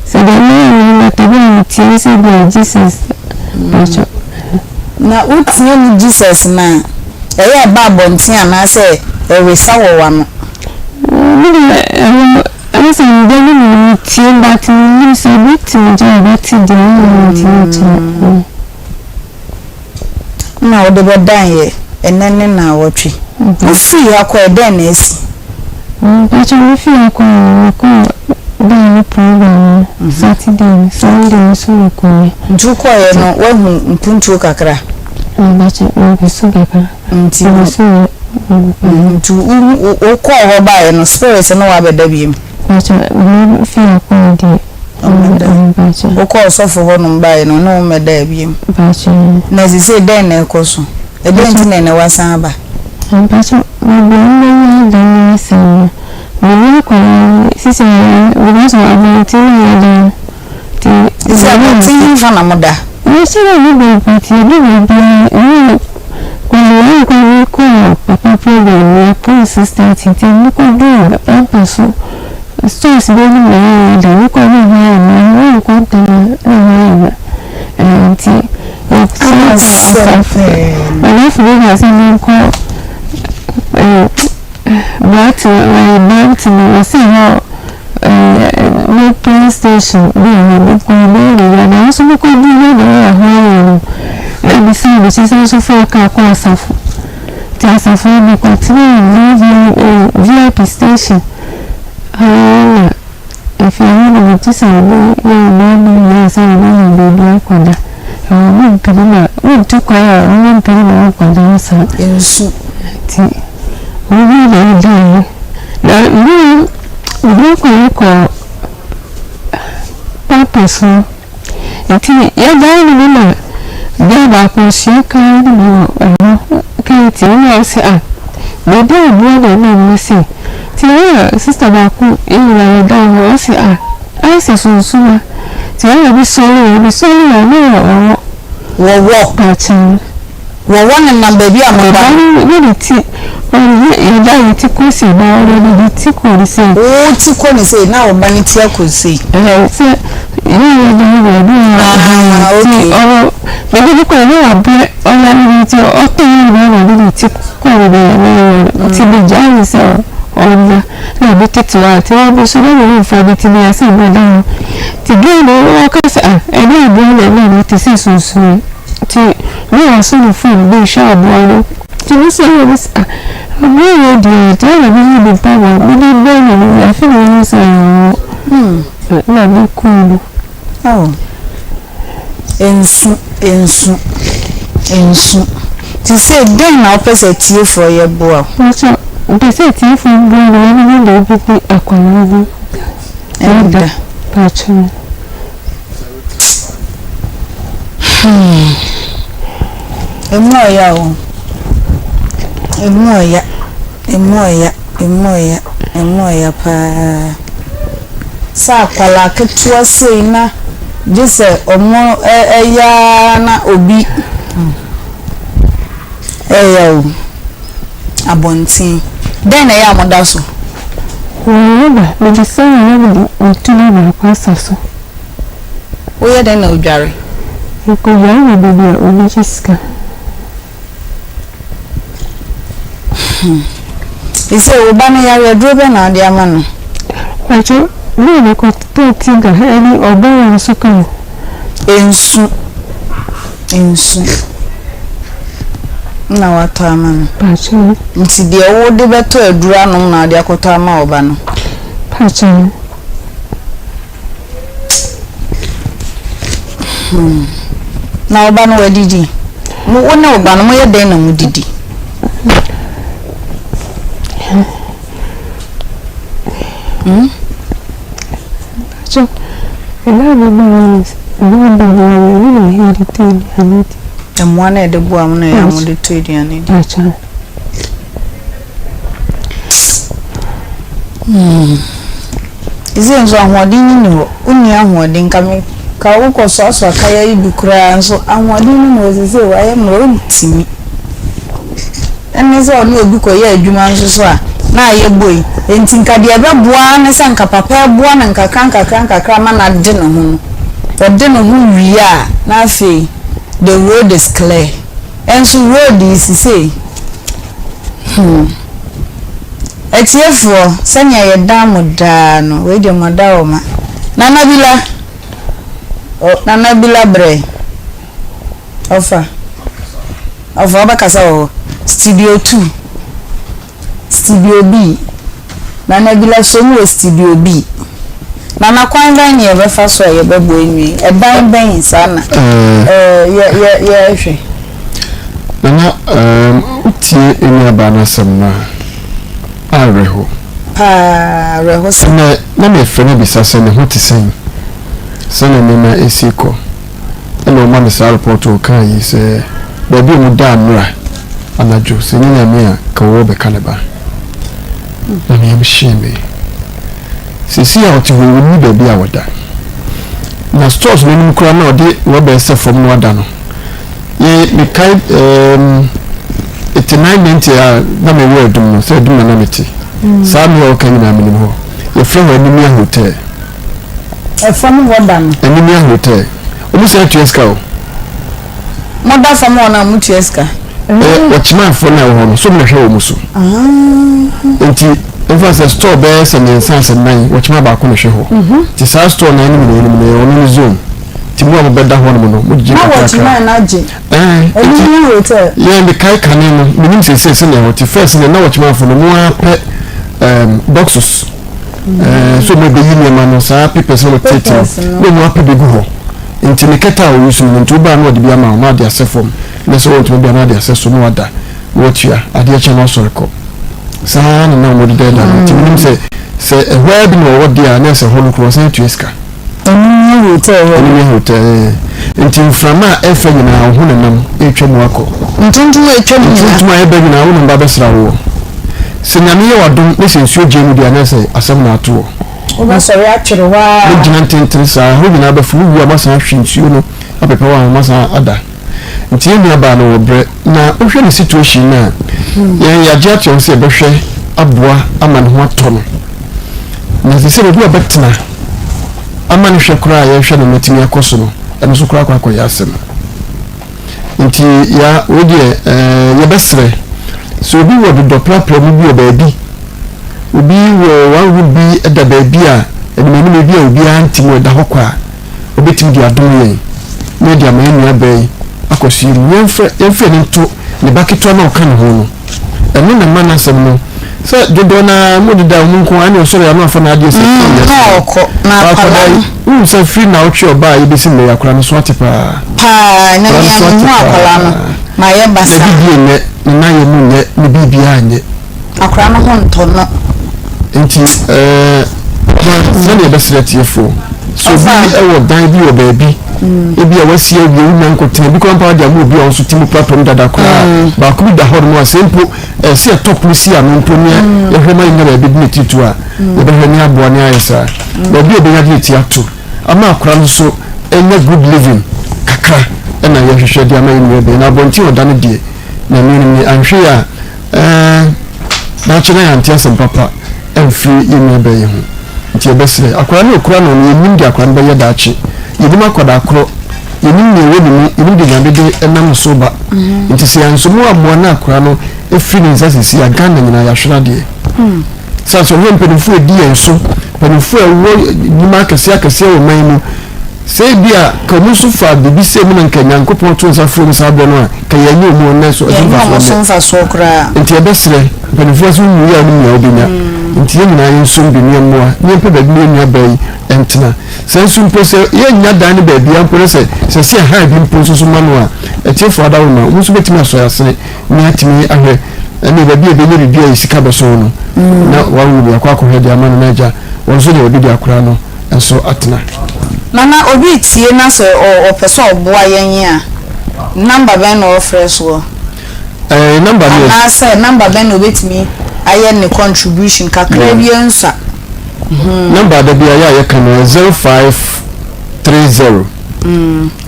Sɛ deɛ meyɛ no no matter bi a metie ne sɛ bi a Jesus mpakyɛw. Na wotie ne Jesus no a, ɛyɛ a ɛba abɔnten anaasɛ ɛwesa wɔ w'ano? Me deɛ ɛwɔ ɛne sɛ meda no mu no metie but mennim sɛ obi te me gya a ɔbɛte deɛ ɛyɛ a mentumi nkyerɛ. Na wode bɛdan yɛ ɛnnɛ ne naawɔtwe. Wofiri ha kɔɛ dɛn na asi? Mpakyɛw mefii ha kɔɛ no mekɔɔ dan no program no Saturday no Sunday nso mekɔɛ. Nti wokɔeɛ no woahu mpuntuo kakra? Mpakyɛw mahu so kakra. Nti nti wokɔɔ hɔ baeɛ no spirit no wabɛda biom? Mpakyɛw mefii ha kɔɛ deɛ. Wokɔɔ ɔsɔfo hɔnom baeɛ no, ɔne wo mmɛdaa bio? Na seesei dɛn na ɛrekɔ so? Ɛdɛn nti na ɛnnɛ woasan aba? Mpakyɛ, baabi a mobɛnya dan no asɛm no, menni akwadaa no, sisi a because of abɔnten na yɛda no, nti. Sisi abɔnten hefa na moda? Yɛhyɛ da nni baabi but yɛdu baabi a ɛne kwan kwan bi kɔɔ papa program no yɛpɔn 6:30 nti mekɔduu pampa so. Stores bi anim na yɛyɛ dɛn, wokɔ a na ɛhɔ ayɛ ma, woankɔ ntɛm a na ɛhɔ ayɛ ma. Ɛɛ nti yɛsan kɔ asafo. Madamfo bi kaa sɛ menkɔ ɛɛ Brighton, ɛɛ Brampton no, wɔse hɔ ɛɛ ne train station bi wɔ hɔ, mekɔ hɔ bɛyɛ biribi a, nanso mekɔduu hɔ na ɛhɔ ayɛ no, na mesan m'akyi san nso faa kaa kɔɔ asafo. Nti asafo no mekɔtenaa VIP station. Haa na afei ɛhɔ no megye sɛ obi yɛ ɔbaa no wie ansa na manya baabi akɔda. Ɛhɔ mempene ma wontu kwan a mempene ma wonkɔda hɔ saa. Nsu. Nti obi na ɔdaeɛ. Na me mede kwan kɔ Papa so. Ntsi yɛgyae no mu na bea baako osua kan no mu wɔ hɔ kɛntsi nna ɔse ah beebi a abowa na nam no se ntsi nna sister baako hɛn nyina yɛdaa hɔ ɔse ah ayɛ sɛ sunsuma ntsi ɔyɛ bi sɔree bi sɔree a na ɔwɔ Wɔwɔ. Pakyɛw. Wɔwɔ nenam baabi a moda no. Ɔba no ne ti, ɔde yɛda ne ti kɔ sei na ɔde ne ti kɔ ne sei. Wo ti kɔ ne sei na ɔba ne ti akɔ sei. Ɛɛ sɛ yɛn yɛ da hɔ baabi a Ah, ti okay. ɔwɔ baabi bi kɔ ne wabrɛ ɔyare ne ti ɔtɔ yɛ nyinaa na ɔde ne ti kɔ ne baabi a ɔyɛ ti bi gyaa ne sɛ ɔnna na obi tete hɔ a ti ɔbi so na ne nfa bi ti bi asɛ ɔda hɔ ti gɛɛ no ɔka sɛ ah ɛne aboa na ɛna no te sɛ sunsun. Nti na wɔasɔ no fon bi rehwɛ aboa no. Nti me nso na mese ah aboa wei deɛ deɛ na meyɛ ne ba wɔ mede brɛ no no afei na mahu sɛ ɛyɛ ɔwɔ na mekuu no. Oh, nsu, nsu, nsu. Nti sei dɛn na wopɛ sɛ atiefoɔ yɛ boa wo? Mpakyɛ, mepɛ sɛ atiefoɔ boa me na menya baabi de akwadaa bi ɛda. Mpakyɛ. Hmm. Emu ɔya o. Emu ɔya. Emu ɔya. Emu ɔya. Emu ɔya paa. Sɛ akwadaa ketewa sei na gye sɛ ɔmo ɛyɛ ara na obi ɛyɛ o. Abɔnten. Dɛn na ɛyɛ a moda so? Wɔwɔ ba, mede sɛ wɔwɔ mede metu no baako asa so. Woyɛ dɛn na wodware? Mekɔdware wɔ baabi a obi gye sika. Hmm. Sɛ wo ba no yare aduro bɛn na wode ama no? Pakyɛ, me na mekɔtɔɔ tiga ɛne ɔbɔwɔ nso ka ho. Nsu. Nsu. Na watɔ ama no. Pakyɛ. Nti deɛ wode bɛtɔ aduro anom na wode akɔtɔ ama wo ba no? Pakyɛ. Hmm. Na wo ba no wadidi? Mo wo ne wo ba no moyɛ dɛn na modidi? Hmm? Mmoa na yɛde boa mo na ɛyɛ a mode tɔ aduane di. Hmm. Seesei nso ahoɔden no nni hɔ. Wonni ahoɔden. Nka me ka wokɔsoasoa kaya yi bi koraa nso ahoɔden no nni hɔ. Seesei wayɛ mmerɛ, wontumi. Ɛne sɛ ɔne obi kɔyɛ adwuma nso so a, na ayɛ boi. Enti nka deɛ ɛbɛboa ara ne sɛ nka papa ɛboa no nkakra nkakra nkakra ma no ade ne ho no. Ɔde ne ho wie a, na afei the road is clear. Ɛnso road yi sisei, hmm. Atiefoɔ, sɛnea yɛdan mo daa no, wei deɛ mo ada wɔ ma. Nana Bila, oh, Nana Bila brɛ. Ɔfa, ɔfa wobɛkasa wɔ hɔ. Studio 2, Studio B. Nana Bila som wɔ Studio B. Nana kwan bɛn na yɛbɛfa so a yɛbɛbɔ anwie? Ɛdan bɛn saa na eh, yɛ, yɛ, yɛhwɛ? Nana, um, wotie nnuabaa no asɛm no a, awerɛho. Paa, awerɛho sɛm. Ɛnɛ, na mefrɛ no bisa sɛ ne ho te sɛn, sɛnea nneɛma esi kɔ. Ɛna ɔma me saa report a ɔkaa yi sɛ baabi a ɔmo daa nnora anadwo sɛ ɛnyɛ Nyame a nka ɔwɔ bɛka ne ba. Na me yam hyee me. Seesei a ɔte hɔ yi ɔnni baabi a ɔda. Na stores no anim koraa na ɔde rɔba ɛsɛ fam no ada no. Yɛ mekae ɛɛm 89 90 a na mewɔ Adum no sɛ Adum na na mete. Saa mmea a ɔka nyinaa menim hɔ. Yɛfrɛ hɔ Animia Hotel. Ɛfam hɔ da no. Animia Hotel. Ɔmo san tua sika o. Mo da fam hɔ no a mo tua sika? Ɛɛ wɔkyemanfoɔ no a ɛwɔ hɔ no so ɔmo na ɛhwɛ wɔn so. Nti nfa sɛ store bɛyɛ sɛ mmiɛnsa asɛ nnan wɔkyema baako na ɛhwɛ hɔ. Nti saa store nan no nyinaa anim no ɛyɛ ɔno ne zone. Nti mo a mo bɛda hɔ nom no mo gyegye Na kakrakra. wɔkyeman no agye. Ɛɛ nti Animia Hotel. yɛn mekae kane no menim seesei sɛnea ɛhɔ te first no na wɔkyemanfoɔ no mo ara pɛ ɛɛm boxes. ɛɛ so wɔn bɛyi nneɛma no saa papers na wɔn tete no na wɔn apɛ bɛgu hɔ nti ne kɛtɛ a wɔyi so no nti wobaa na wɔde bi ama wɔn na wɔde asɛ fam na sɛ wɔntumi bi a na wɔde asɛ so na wɔada na wɔatua adeɛ kyɛ na wɔasɔre kɔ saa na na wɔde dɛɛda no nti menim sɛ sɛ ɛhɔ ara bi na wɔwɔ deɛ a na ɛsɛ hɔ no korɔ wɔsan atua sika. Animia hotel hɔ. Animia hotel ɛɛ nti mframa a ɛfa nyinaa wo ho nenam ɛretwa mu akɔ. Ntontom a ɛtwa mu nyinaa. Ntontom a ɛba nyinaa wo nam ba bɛsra woɔ. Sɛ Nyame yɛ w'adom ne sɛ nsuo gyae mu deɛ a na sɛ asɛm na ato wɔ. Wobɛsɔre atwere hɔ ara. Bɛgyina ntentene saa, hɔ nyinaa bɛfo, wowie a moasan ahwe nsuo no apɛpɛ hɔ a moasan ada. Nti yɛn nua baa no wɔ brɛ na wohwɛ ne situation no a, yɛn yɛagye ato yɛn ho sɛ yɛbɛhwɛ aboa ama ne ho atɔ no. Na sɛ sɛ baabi a ɔbɛtena ama ne hwɛ koraa a yɛhwɛ no no atumi akɔ so no, ɛno nso koraa akɔ akɔyɛ asɛm. Nti ya wei deɛ ɛɛ yɛbɛsrɛ sɛ obi wɔ dodɔprapra mu bi wɔ baabi, obi wɔ one room bi da baabi a animanim ebi a obiara nte mu ɛda hɔ kwa a, obetumi de adom yɛn na yɛde ama yɛn nuabaa yi akɔ so yi mu. Yɛmfa yɛmfa yɛn nto ne ba ketewa no a ɔka ne ho no. Ɛno na ɛma n'asɛm no sɛ dodoɔ no ara mu deda wɔn nko ara ne ɔsɔre ano afa n'adeɛ sɛ mm, na ɔkɔ na akwadaa no. Wohu sɛ firi na ɔtwe ɔbaa a yɛbɛsi nnɛ yi akwadaa no so ate paa. Paa na nea mehu akwadaa no ma yɛ basa. Na bibie nyɛ ne nan yɛ mu nyɛ ne biribiara nyɛ. Akwadaa no ho ntɔ no. Nti ɛɛ sɛdeɛ ɛbɛsrɛ atiefoɔ sɛ obi wɔ dan bi wɔ baabi mm. ebi a wasi awie wonya nkɔtena bi koraa mpo ade ama obi a ɔnso te mu platɔm dada koraa mm. baako bi da hɔ nom a sɛ mpo ɛsɛ ɛtɔ pono si ano mpo ne mm. yɛhwɛ ma yɛnya baabi de ne ti to a yɛbɛhwɛ ne aboa ne ayɛ saa baabi a obɛnya de ne ti ato ama akora no nso ɛnya good living kakra ɛna yɛhwehwɛ de ama yɛn nua bɛn na abɔnten ɔda no deɛ na ɛno ne anhwɛ yɛ a Ɛɛ, daakye na yɛante asɛm papa amfiri yɛn nuabaa yi ho. Nti yɛbɛsrɛ, akwadaa no a ɔkura no no, yɛnnim deɛ akwadaa no bɛyɛ daakye. Yɛnnim akwadaa korɔ, yɛnnim deɛ ɛwɔ ne mu, yɛnnim deɛ Nyame de nam ne so reba. Nti sɛ yɛanso mu ammoa na akwadaa no firi ne nsa seesei a, Ghana nyinaa yɛahwere adeɛ. Sane sɛ ɔhwɛ mpanimfoɔ a ɛdi yɛn so, mpanimfoɔ a ɛwɔ nnwuma akɛseɛ akɛseɛ wɔ man mu, Sɛ ebia ka wɔn nso fa biribi sɛ mu na nka Nyankopɔn to nsa frɛ wɔn saa berɛ no a, ka yɛanyɛ wɔn nnɛ so ɛso mfasoɔ nnɛ. mfasoɔ koraa. Nti yɛbɛsrɛ mpanimfoɔ sɛ wowie a wonim nea wobɛnya. Nti yɛn nyinaa yɛnsom bi ne yɛmmoa ne yɛmpɛ baabi ma yɛn nuabaa yi ntena. Sɛ nso mpo sɛ yɛnnya dan no baabiara mpo na sɛ sɛ sɛ yɛhan bi mpo nso so ma no a, atiefoɔ adaworoma, wɔn nso bɛtumi asɔ yɛn asene na yɛatumi ahwɛ ɛne baabi a yɛbɛnya biribi a yɛ sika bɛso no na wɔawo bi akɔ akɔhwɛ de ama no na agya wɔn nso deɛ wɔde di akora no nso atena. Nana obi retie na sɛ ɔpɛ sɛ ɔboa yɛn a, number bɛn na ɔfrɛ soɔ? Ɛɛ number no yɛ. Anaasɛ number bɛn na obetumi ayɛ ne contribution kakra bi nsa? Number da bi a yɛ a yɛka no yɛ 0530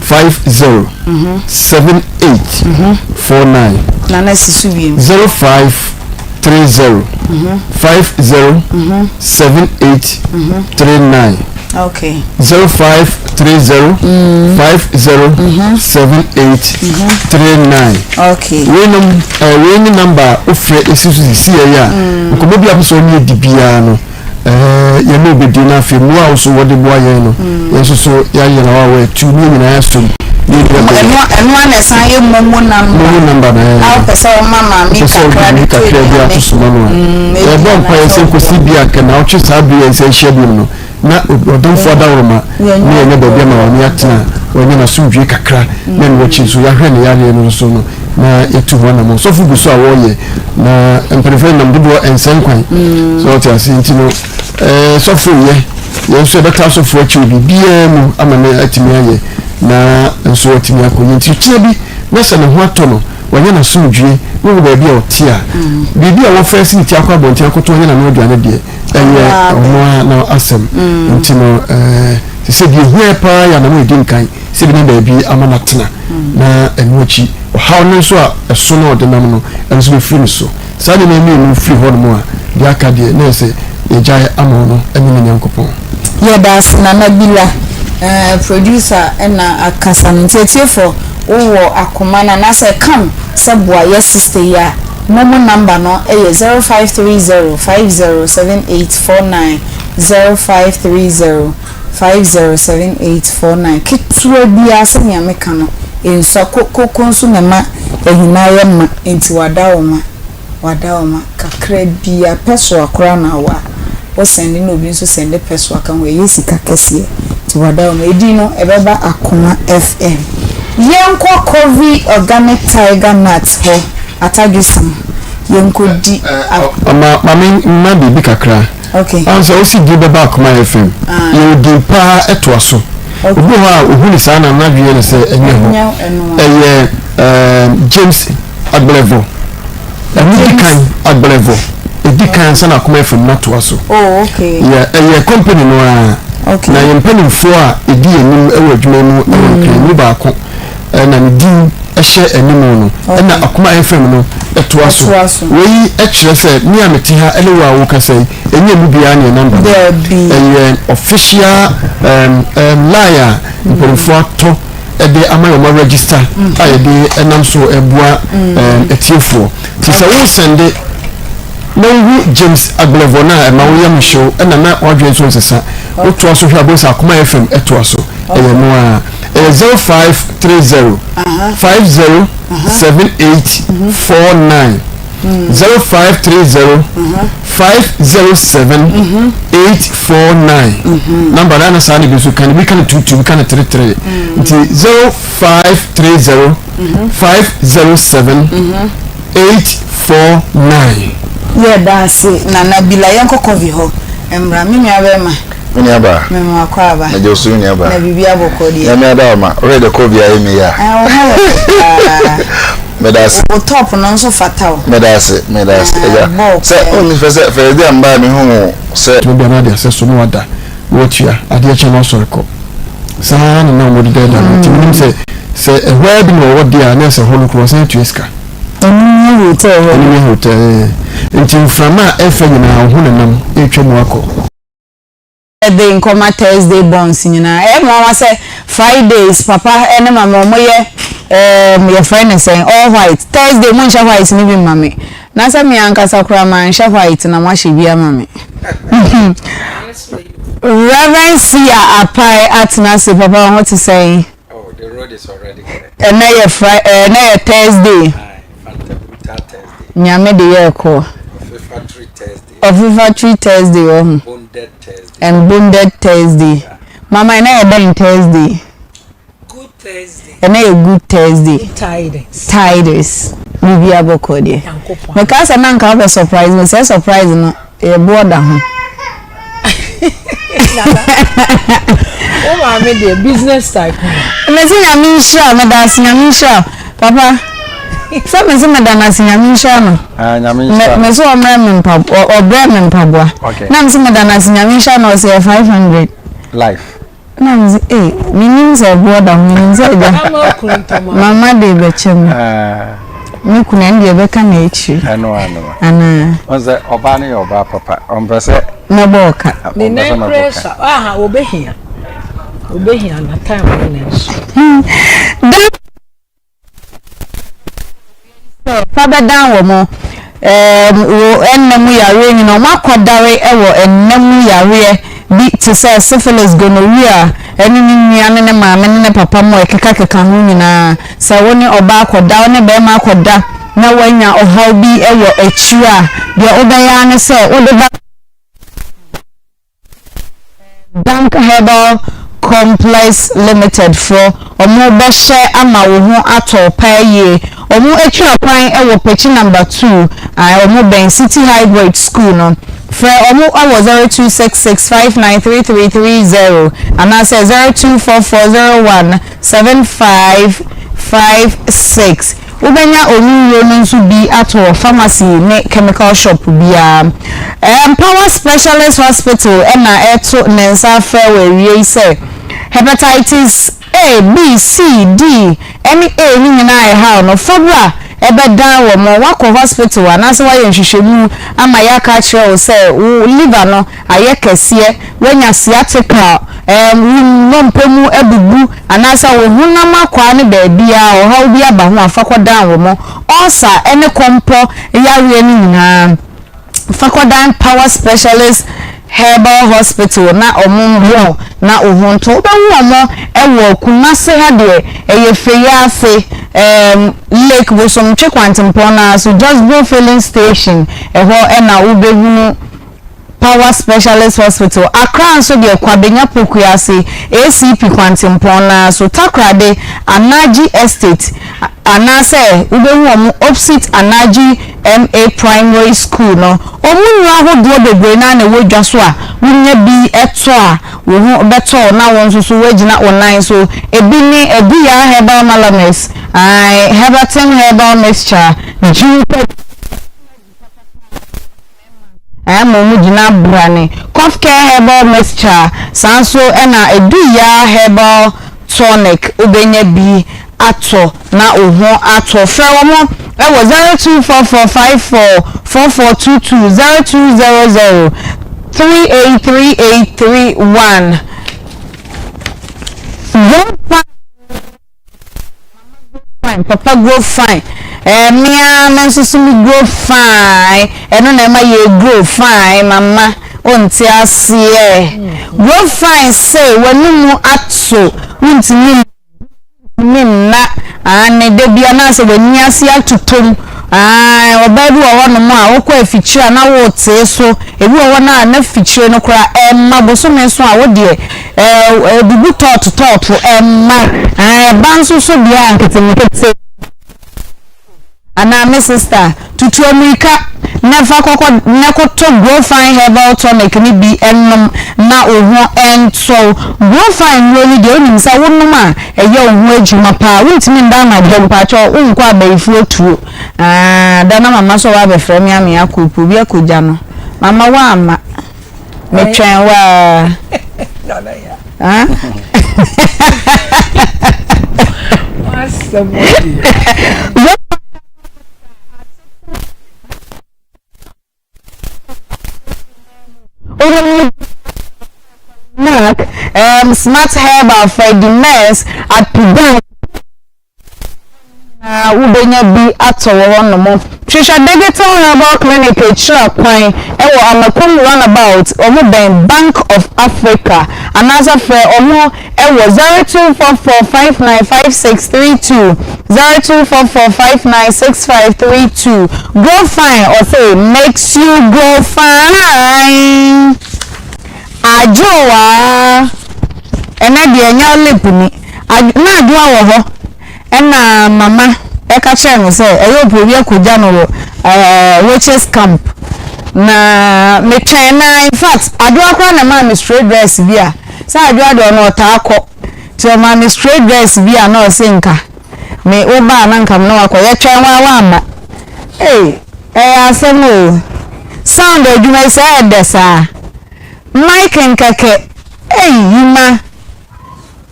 50 78 49. Nana si so biem. 05. 30 50 78 39. Okay. 0530 50 78 39. Okay. Weinom eh, wei ne namba a wofrɛ ɛsi so sisi yɛ a nkɔmmɔ bi a pɛ sɛ ɔne adi biara no eh, yɛne wobɛdi no afei mmoa a wo so wɔde boa yɛn no yɛn nso so yɛayɛ na wawa atu ne yɛn nyinaa yɛasom ne yɛn nyinaa Ɛno ɛno ara na ɛsan yɛ momo namba. Momo namba na A wopɛ sɛ woma maame wopɛ sɛ kakra wode de tɔ kakra bi ato aduane. soma no a Mm, yɛbɔ ebi mpaeɛ sɛ anaasɛ nkɔsi ɔboa. bi a nka naawɔtwe saa bere yɛn nsa ahyia biom no na ɔdomfoɔ adaworoma ne yɛnyɛ baabi ama wɔne atena wɔanya n'asomdwie kakra na ɛno akyi nso yɛahwɛ ne yareɛ no nso no na yɛtu ho anammɔn. Sɔfo gu so a wɔreyɛ na mpanimfoɔ nam dodoɔ ɛnsɛ nkwan sɛ ɔte ase nti no ɛɛ sɔfo yɛ yɛn nso yɛbɛta sɔfo akyi wɔ biribiara mu ama no atumi ayɛ na nso atumi akɔ yɛn nti kyerɛ bi na sɛ ne ho atɔ no wanya n'asomdwie ne wɔ baabi a ɔte a biribi a wɔfɛ si ne ti akɔ abɔnten akɔtɔ ɔnyɛ n'ano aduane deɛ ɛyɛ ɔno ara na asɛm nti no ɛɛ te sɛ deɛ ehia paa yɛ anam a edi nkan sɛ ebi na baabi ama no atena na ɛno akyi ɔhaw no nso a ɛso na ɔde nam no ɛno nso bɛfiri ne so saa nneɛma mmienu firi hɔ nom a deɛ aka deɛ na ɛsɛ yɛgyae ama ɔno ɛne ne Nyankopɔn. Yɛda ase Nana Bila, eh, producer na akasa no nti atiefoɔ wowɔ akoma no anaasɛ kam sɛ boa yɛ sister yi a Momo number no yɛ 0530 507849, 0530 507849. Ketewa biara sɛnea meka no nsua, koko nso na ɛma ahina yɛ ma nti wada wo ma. Wadaoma, kakra bi a, pɛsoa koraa na awa wo sɛnde na obi nso sɛnde pɛsoa ka ho, ɛyɛ sika kɛseɛ. Nti wadaoma, edin no ɛbɛba Akoma FM. Yɛnkɔ Covey Organic Tiger Nut hɔ, Atadwesam, yɛnkɔdi a. Ma ma me mma biribi kakra. Okay. Ɔn sɛ wosi din bɛba Akoma FM. Yɛwɔ din paa ɛtoa so. Obi wɔ hɔ a ohu ne saa na n'adwene yɛ no sɛ ɛnyɛ hɔ. Ɛyɛ ɛɛm James Agblevo. Ɛno di kan Agblevo. Ɛdi kan ansa na Akoma FM no atoa so. Oh, okay. Yeah, ɛyɛ company no ara. Okay. Na yɛn mpanimfoɔ a ɛdi yɛn anim wɔ adwuma mu wɔ Nkran mu baako na ne din hyɛ anim no ɛna Akoma FM no ɛtoa so. Wei kyerɛ sɛ me a mete ha ne wo a wokasa yi ɛnyɛ mu biara ne number no. Ɛyɛ official um, um, line a mpanimfoɔ atɔ ɛde ama yɛn ɔma register a yɛde ɛnam so ɛboa ɛm atiefoɔ. Ti sɛ wo sɛnde na wohu James Agblevo no a ɛma wo yam hyew ɛna na wadwene nso nsesa. Wotoa so hwɛ a wobɛhu sɛ Akoma FM ɛtoa so. Ɛyɛ no ara. Ɛyɛ 0530 50 78 49. 0530 507 849. Number no ana saa na ebi nso ka no, ebi ka no 22, ebi ka no 33. Nti 0530 507 849. Yɛda ase Nana Bila yɛnkɔ Covey hɔ mmra me nua bɛrima. Me nua baa. Me ma wakɔ aba. Mede wo so me nua baa. Na biribi abɔkɔ deɛ. Nyame ada wo ma. Woyɛ de kɔ bia yɛ me ya. Ɛɛ wo ho yɛ fɛ paa. Meda ase. Wo top no nso fata wo. Meda ase, meda ase. Ɛgya. Sɛ o fɛ sɛ fɛ de amba me hu sɛ. Tumi bia na ade asɛ so na wada na watua adeɛ kyɛ na wasɔre kɔ. Saa na na wɔde dɛɛda no. Nti menim sɛ sɛ ɛhɔ ara bi na wɔwɔ deɛ a na ɛsɛ hɔ no koraa wɔsan atua sika. Ɛno ne hotel hɔ. Ɛno ne hotel ɛɛ. Nti mframa a ɛfa nyinaa wo ho nenam ɛretwa mu akɔ. Thursday nkɔma Thursday borns nyinaa. Ɛyɛ me nwanwa sɛ Fridays papa ne mama ɔmo yɛ ɛɛm yɛfrɛ ne sɛn all white. Thursday mo nhyɛ white no bi mma me. Na sɛ me ankasa koraa manhyɛ white na moahyɛ bi ama me. Reverend Sia Apae atena ase papa wo ho te sɛn? Oh, the road is already clear. Ɛnɛ yɛ Fri ɛnɛ yɛ Thursday. Aye, Fanta Brutal Thursday. Nyame de yɛ kɔ. Ɔfefatri Thursday. Ɔfefatri Thursday wɔ ho. Bonded Thursday. And bonded Thursday. Yeah. Mama ɛnɛ yɛ dɛn Thursday? Good Thursday. Ɛnɛ yɛ Good Thursday. Good tidings. Tidings. Biribi abɔkɔ deɛ. Nyankopɔn. Meka sɛ na nka wopɛ surprise me sɛ surprise no yɛ boɔ da ho. Wo maame deɛ business tycoon. Mese nyame nhyira meda ase nyame nhyira papa sɛ mese meda no ase nyame nhyira no. Ah, nyame nhyira. Mese ɔmrɛ me mpaboa ɔbrɛ me mpaboa. Okay. Na mese meda no ase nyame nhyira no ɔsɛ yɛ 500. Life. Na mese ee menim sɛ ɛboɔ da ho menim sɛ agya mama de bɛkyɛ me. Ah. Me kunu ɛno deɛ ɛbɛka n'akyiri. Ɛno ano. Anaa. Wɔn sɛ ɔbaa no yɛ ɔbaa papa ɔmpɛ sɛ. Mɛbɔ ɔka. Ne nan kura sa aha obehia obehia na time no na nso. Dan sɛ fa bɛdan wɔn ɛɛm wɔ ɛnna mu yareɛ nyina wɔn akɔdare wɔ ɛnna mu yareɛ bi te sɛ syphilis, gonorrhea ɛne ne nua ne ne maame ne ne papa mu a ɛkekakeka ho nyinaa. Sɛ wo ne ɔbaa kɔda, wo ne barima kɔda na woanya ɔhaw bi wɔ akyiri a, deɛ wobɛyɛ ara ne sɛ wode ba Bank Herbal Complex Limited foɔ, wɔbɛhyɛ ama wo ho atɔ wo paa yie. Wɔatwa kwan wɔ Pekyi Number 2, wɔbɛn City Hybrid School no. Frɛ wɔn wɔ 0266593330 anaasɛ 024401 7556. Wobɛnya onwunnuro no nso bi ato wɔ pharmacy ne chemical shop biara. Power Specialist Hospital na ɛreto ne nsa afrɛ wo awiei sɛ Hepatitis A, B, C, D ne A no nyinaa a ɛhaw no, fa bra bɛdan wɔn. Woakɔ hospital anaasɛ woayɛ nhwehwɛmu ama yɛaka akyerɛ wo sɛ wo liver no ayɛ kɛseɛ, woanya sciatica, wo nnompe mu abubu, anaasɛ wo honam akwaa no baabiara ɔhaw bi aba ho a, fa kɔdan wɔn. Ulcer ne kɔmpɔ yareɛ no nyinaa, fa kɔdan Power Specialist Herbal Hospital na wɔn mmoa wo na wo ho ntɔ wo. Wobɛhu wɔn wɔ Kumasi ha deɛ, ɛyɛ Feyiase, Lake Bosomtwe kwantempɔn no ara so, Josbro Filling Station, ɛhɔ na wobɛhunu Power Specialist Hospital, Accra nso deɛ Kwabenya Pokuase, ACP kwantempɔn no ara so, Takoradi, Anaji Estate, anaasɛ wobɛhu wɔn opsit Anaji MA Primary School no. Wɔn nnuro ahodoɔ bebree no ara na ɛwɔ dwa so a wonya bi tɔ a wo ho bɛtɔ wo na wo nso so woagyina wo nan so. Ebi ne Aduyaa Herbal Malamis, ae, Herbatin Herbal Mixture, Juniper. Ɛma ɔmo gyina brane. Cough Care Herbal Mixture, saa nso na Aduyaa Herbal Tonic wobɛnya bi atɔ na wo ho atɔ. Frɛ wɔn wɔ 0244544422, 0200 383831. Mama grow fine, papa grow fine, eh, me ara me nso so me grow fine, ɛno na ɛma yɛ grow fine, mama, wonte aseɛ. Grow fine se w'anomu ato, wontumi ntumi nna, aane, da bi anaasɛ w'ani ase atotom, aane, ɔbaa bi wɔ hɔnom a wokɔ afikyire a na wotee so, ebi wɔ hɔ no a na fikyire no koraa ɛmma bosome so a wo deɛ Ɛɛ ɛbubu tɔɔto tɔɔto ɛmma ɛɛ ɛba nso so deɛ a nketenkete anaa me sister tutu amirika na fa kɔkɔ na kɔtɔ Growfine herbal tonic no bi nom na wo ho ntɔ wo. Growfine nnuro no deɛ wonim sɛ wonom a ɛyɛ wo ho adwuma paa wontumi nda anadwo mpakyɛw wonkɔ abayifoɔ tuo aa da na mama sɛ wabɛfrɛ me ame akɔ obi akɔgya no mama woamma. Metwɛn wo ara. Mark, um, Smart Herbal, Freddie Mess, Apidan. nyinaa wobɛnya bi atɔ wɔ hɔnom. Hwehwɛ Digital Herbal Clinic akyira kwan wɔ Amakom Runabout, wɔn bɛn Bank of Africa, anaasɛ frɛ wɔn wɔ 0244595632, 0244596532. Grow Fine, ɔse makes you grow fine. Adwoa, ɛnɛ deɛ ɛnyɛ wo lip ni. Ad na Adwoa wɔ hɔ ɛna mama ɛka kyerɛɛ no sɛ ɛyɛ ɔpɛ obi akɔgya no wɔ ɛɛ witches camp. Na metwɛn na in fact Adwoa koraa na ɛmaa me straight dress bi a sɛ Adwoa deɛ ɔno ɔtaa kɔ nti ɔmaa me straight dress bi a na ɔse nka me woba a na nka me ne wakɔ yɛtwɛn waa wamma. Ei ɛyɛ asɛm o. Sound adwuma yi sɛ ɛdɛ saa. Mike nkɛkɛ ei Yima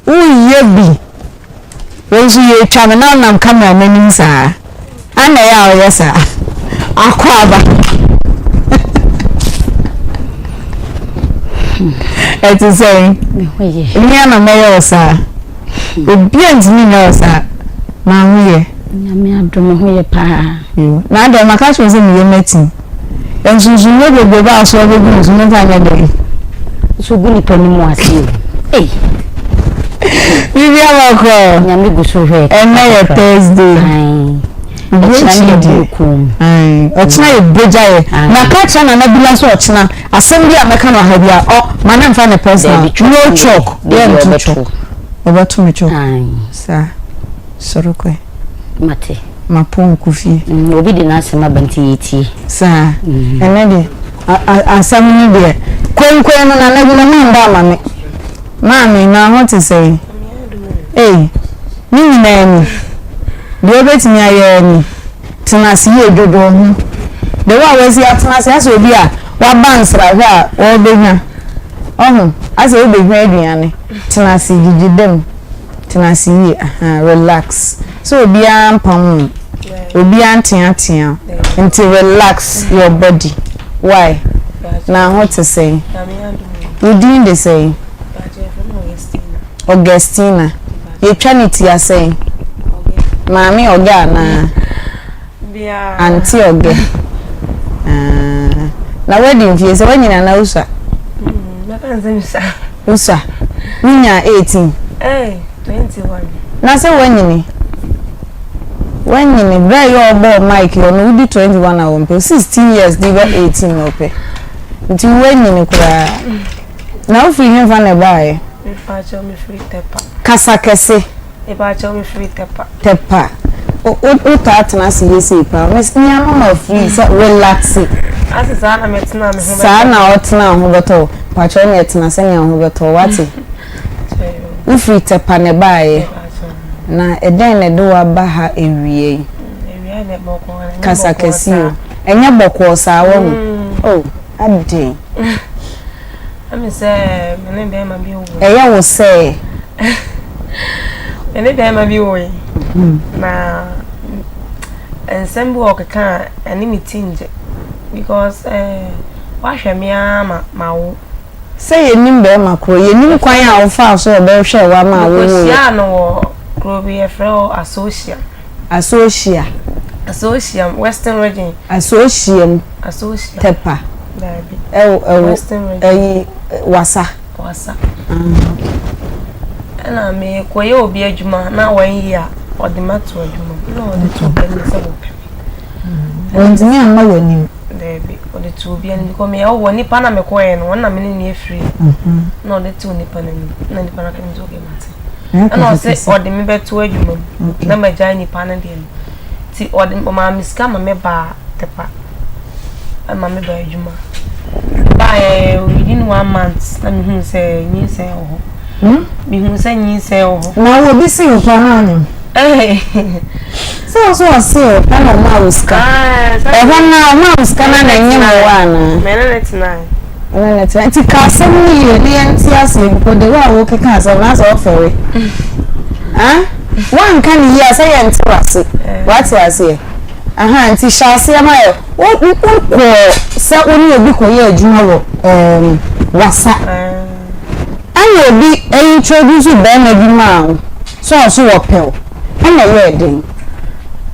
woyɛ bi. Wei nso yɛtwa me na wonam camera no anim saa. Hwan na ɛyɛ a ɔyɛ saa? Akwaaba. Ɛte sɛn? Mmea na mɛyɛ wo saa. Obi a ntumi nyɛ wo saa. Na ho yɛ. Nyame adom ho yɛ paa. Na adɛn maka kyerɛ sɛ meyɛ mati. Nsonsonoeɛ bebrebe a ɔsoro bɛgu no so memfa nyɛ dɛn? Nso gu nipa no mu ase o. Ei. Biribi ama kɔ. Nyame gu so hwɛ. Ɛnɛ yɛ Thursday. Ɔkyena ne yɛ burukum. Ɔkyena yɛ bogya yɛ. Na ka kyerɛ Nana Bila sɛ ɔkyena asɛm bi a mɛka no ha bi a ɔ ma ne mfa ne personal. No chalk. Yɛ nto chalk. Ɔbɛto me chalk. Saa. Sɔre kɔ. Mate. Mapɔn kɔ fie. Mm, obi de n'asɛm aba nti yɛtie. Saa. Mm. Ɛnɛ deɛ, asɛm no deɛ, kwenkwen no nana bi no mamba ama me. Maame, na ho te sɛn? Ei, ne nyinaa ni. Deɛ wobɛtumi ayɛ ni. Tena ase yie, dwodwo wo ho. The way a wasi atena ase, asɛ obi a waba nsrahwɛ a ɔrebɛhwa. Ɔho, asɛ wobɛhwa aduane. Tena ase, gyigyi dam. Tena ase yie ahaa relax sɛ obiara mpam wo obiara nteatea wo nti relax your body why na ho te sɛn wo din de sɛn Augustina yɛtwa ne tia sɛn maame ɔgɛ anaa ante ɔgɛ na wadi mfie sɛ wanyini anaa wosua Wosua? Wonyaa 18? Hey, 21. Na sɛ woanyini? Woanyini. Berɛ a yɛ ɔbɔɔ mic yɛ ɔno wodi 21 a wɔmpɛ. 16 years de ba 18 na ɔpɛ. Nti woanyini koraa. Na wofiri hefa na ɛbaeɛ? Mepaakyɛw mefiri Tɛpa. Kasa kɛse. Mepaakyɛw mefiri Tɛpa. Tɛpa. Wo taa tena ase yɛ sei paa. Me me ano ma free sɛ relaxe. Ase saa na metena me ho bɛtɔ. Saa na ɔtena ho bɛtɔ wo. Pakyɛw ne ɛtena sɛnea ho bɛtɔ wo wate. Wo firi Tɛpa na ɛbaeɛ. Na ɛdɛn na ɛde wo aba ha awia yi? Kasa kɛse o. Ɛnyɛ bɔkɔɔ saa wɔ ho. Oh, adɛn? Ɛmi sɛ me ne bɛrima bi wo. Ɛyɛ wo sɛ. Me ne bɛrima bi wo yi. Na nsɛm bi wɔ ɔkeka a ɛne me ti ngye because eh, wahwɛ me ara ma ma wo. Sɛ yɛnim bɛrima korɔ, yɛnim kwan a wofaa so a ɔbɛhwɛɛ wo ama wo wo. Mekɔhyiaa no wɔ kuro bi yɛfrɛ hɔ Asohyia. Asohyia. Asohyia Western Region. Asohyia mu. Asohyia. Tɛpa. Daabi. Ɛwɔ ɛwɔ Western Region. Ɛyi Wasa. Wasa. Ah okay. Ɛna mekɔyɛ obi adwuma na wɔn yi a ɔde ma to adwuma mu na ɔde to obi anim sɛ wɔpɛ me. Wɔntumi amma w'anim. Daabi ɔde to obi anim because meyɛ wɔ nipa na mekɔɛ no wɔn na me ne no afiri na ɔde to nipa n'anim na nipa no aka ne sɛ okay mate. Ɛna ɔsɛ ɔde me bɛto adwuma mu na magyae nipa no deɛ no nti ɔde ɔmaa me sika ma me baa Tepa ɛma me baa adwuma baeɛ within one month na mehuu sɛ nyinsɛn wɔ hɔ hmm? mehuu sɛ nyinsɛn wɔ hɔ na obi si wo pa no anim sɛ wo so ɔse wo pa na ɔmaa wo sika ɛhɔ no a ɔmaa wo sika no na ɛnyɛ mmoa anaa mene ne tenae Ɛno na ɛtena. Nti ka asɛm no yie na yɛnte aseɛ because the way a wokeka asɛm no asɛ wofɛre. Ah? Woanka no yie a sɛ yɛnte w'ase. Wate aseɛ? Aha, nti hyɛ aseɛ ma yɛ. Wokɔɔ sɛ wo ne obi kɔyɛ adwuma wɔ um, wasa. Ɛna obi introduce barima bi maa wo sɛ ɔso wɔpɛ wo. Ɛna ɛyɛɛ den.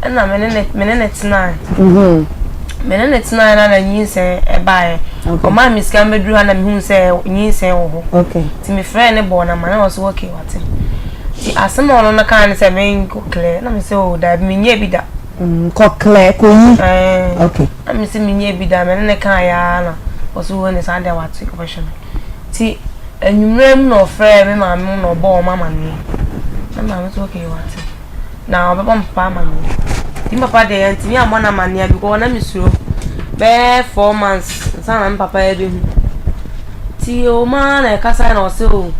Ɛna me ne ne me ne ne tenae. Mhm. Me ne ne tenae na na nyinsɛn ɛbaeɛ. Ɔmaa me sika mbɛduru ha na mehuu sɛ nyinsɛn wɔ hɔ. Okay. Nti mefrɛɛ ne bɔɔ no ama na ɔse okay wate. Nti asɛm a ɔno no kaa ne sɛ menkɔ clear na mese oh daabi menyɛɛ bi da. Mm, kɔ clear kɔyi. Ɛɛ. Okay. Na mese menyɛɛ bi da me ne ne kaeɛ ara na ɔse oh ɛne saa deɛ wate ɔbɛhwɛ me. Nti anwummerɛ mu na ɔfrɛɛ me maame mu na ɔbɔɔ wɔn amaneɛ. Na maame nso okay wate. Na ɔbɛbɔ me papa amaneɛ. Nti me papa deɛ yɛntumi ammɔ no amaneɛ because na mesuro. Bɛyɛ 4 months ansa na me papa ɛbɛhu. Nti ɔmo ara na ɛkasa na ɔse oh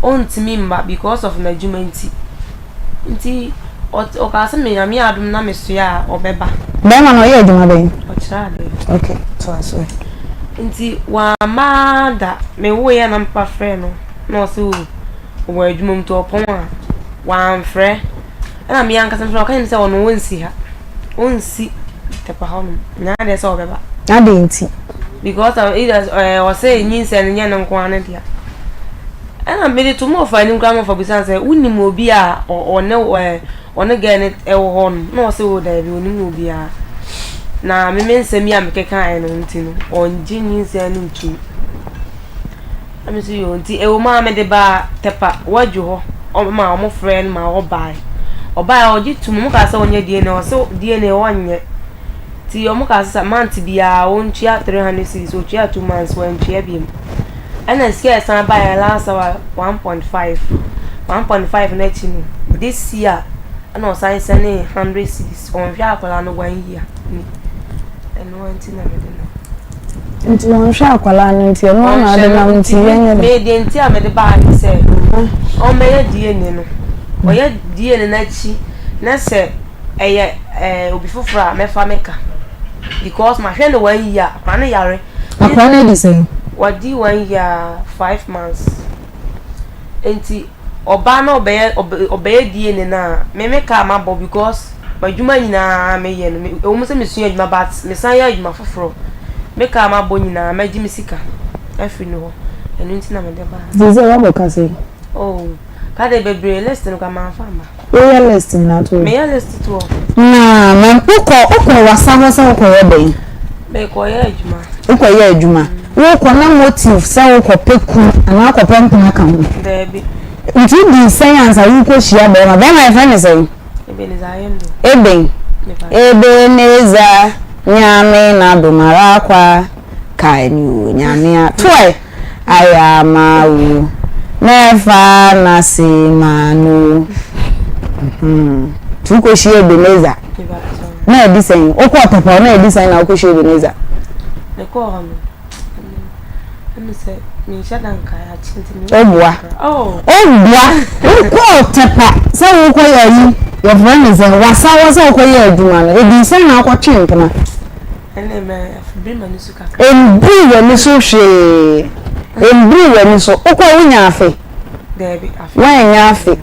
ɔntumi mma because of n'adwuma nti. Nti ɔkaa sɛ me Nyame adom na mesoɛ a ɔbɛba. Bɛrima no ɔyɛ adwuma bɛn? Ɔkyerɛ adeɛ. Okay, toa so ɛ. Nti wamma da mewoeɛ na me papa frɛɛ no na ɔse oh ɔwɔ adwuma mu nti ɔpɔn a wamfrɛ. Ɛna me ankasa mefrɛ ɔka kyerɛ me sɛ ɔno ɔnsi ha. Ɔnsi Tɛpa hɔnom. Nyɛ adeɛ sɛ ɔbɛba. Adɛn nti? Because of either ɛɛ ɔsɛ nyinsɛn no nyɛ ne nko ara ne dea. Ɛna mede to mo ɔfa anim koraa ma ɔfa bisa sɛ wonim obi a ɔne ɛɛ ɔne girl no ɛwɔ hɔ nom na ɔsɛ o daabi onim obiara. Na me me nsɛm yi a mekekaeɛ no nti no ɔngye nyinsɛn no ntum. Na me nso yoo nti ɛwɔ mu a mede baa Tɛpa wadwo hɔ ma wɔn frɛɛ no ma ɔbaeɛ. Ɔbaeɛ ɔgye tum wɔn kaa sɛ ɔnyɛ DNA ɔsɛ DNA ɔnyɛ. Nti wɔn kaa sɛ month biara ɔntua 300 cedis ɔtua 2 months wantua biom. Ɛna sika a ɛsan baeɛ last hour 1.5 1.5 no akyi no this year ɛna ɔsan sɛnee 100 cedis ɔnhwɛ akwadaa no one year ni ɛno ara nti na mede no. Nti wɔnhwɛ akwadaa no nti ɛno ara na ade nam nti yɛnyɛ dɛ. Me deɛ nti a mede baa ne sɛ ɔmmɛyɛ DNA no ɔyɛ DNA no akyi na sɛ ɛyɛ ɛɛ obi foforɔ a mɛfa me ka because mahwɛ no one year akwadaa no yare. Akwadaa no adi sɛn? Wadi one year 5 months nti ɔbaa na ɔbɛyɛ ɔbɛyɛ DNA no a me me ka mabɔ because m'adwuma nyinaa meyɛ no ɛwɔ mu sɛ mesua adwuma but mesan yɛ adwuma foforɔ me ka mabɔ nyinaa mɛgye me sika afiri ne hɔ ɛno nti na mede baa. Nti sɛ wabɔ ka sɛn? Oh ka de bebree list no ka mamfa amma. Woyɛ list nyinaa to hɔ? Meyɛ list to hɔ. Na na wokɔ wokɔ wasa hɔ sɛ wokɔyɛ dɛn? Mekɔyɛ adwuma. Wokɔyɛ adwuma. Wokɔ na motive sɛ wokɔpɛ kunu anaa wokɔpɛ mpena ka ho? Daabi. Nti wodii sɛn ansa worekɔhyia bɛrima? Bɛrima yɛfrɛ no sɛn? Ebenezer Ayendo. Eben. Ebenezer Nyame n'adom ara kwa kae me o Nyame a toɛ ayɛ ama wo mɛfa n'ase ma no nti wokɔhyia Ebenezer na ɛdi sɛn wokɔɔ Tɔpɔw na ɛdi sɛn na wokɔhyia Ebenezer? Mekɔɔ hɔ no Woboa. Woboa. Wokɔɔ Tɛpa sɛ wokɔyɛ ayi, yɛfrɛ no sɛ wasa hɔ sɛ wokɔyɛ adwuma no, ɛdii sɛn na wokɔtwe mpena? Ɛmbiri w'ani so hwee. Ɛmbiri w'ani so. Wokɔɔ wonya afe? Woannya afe.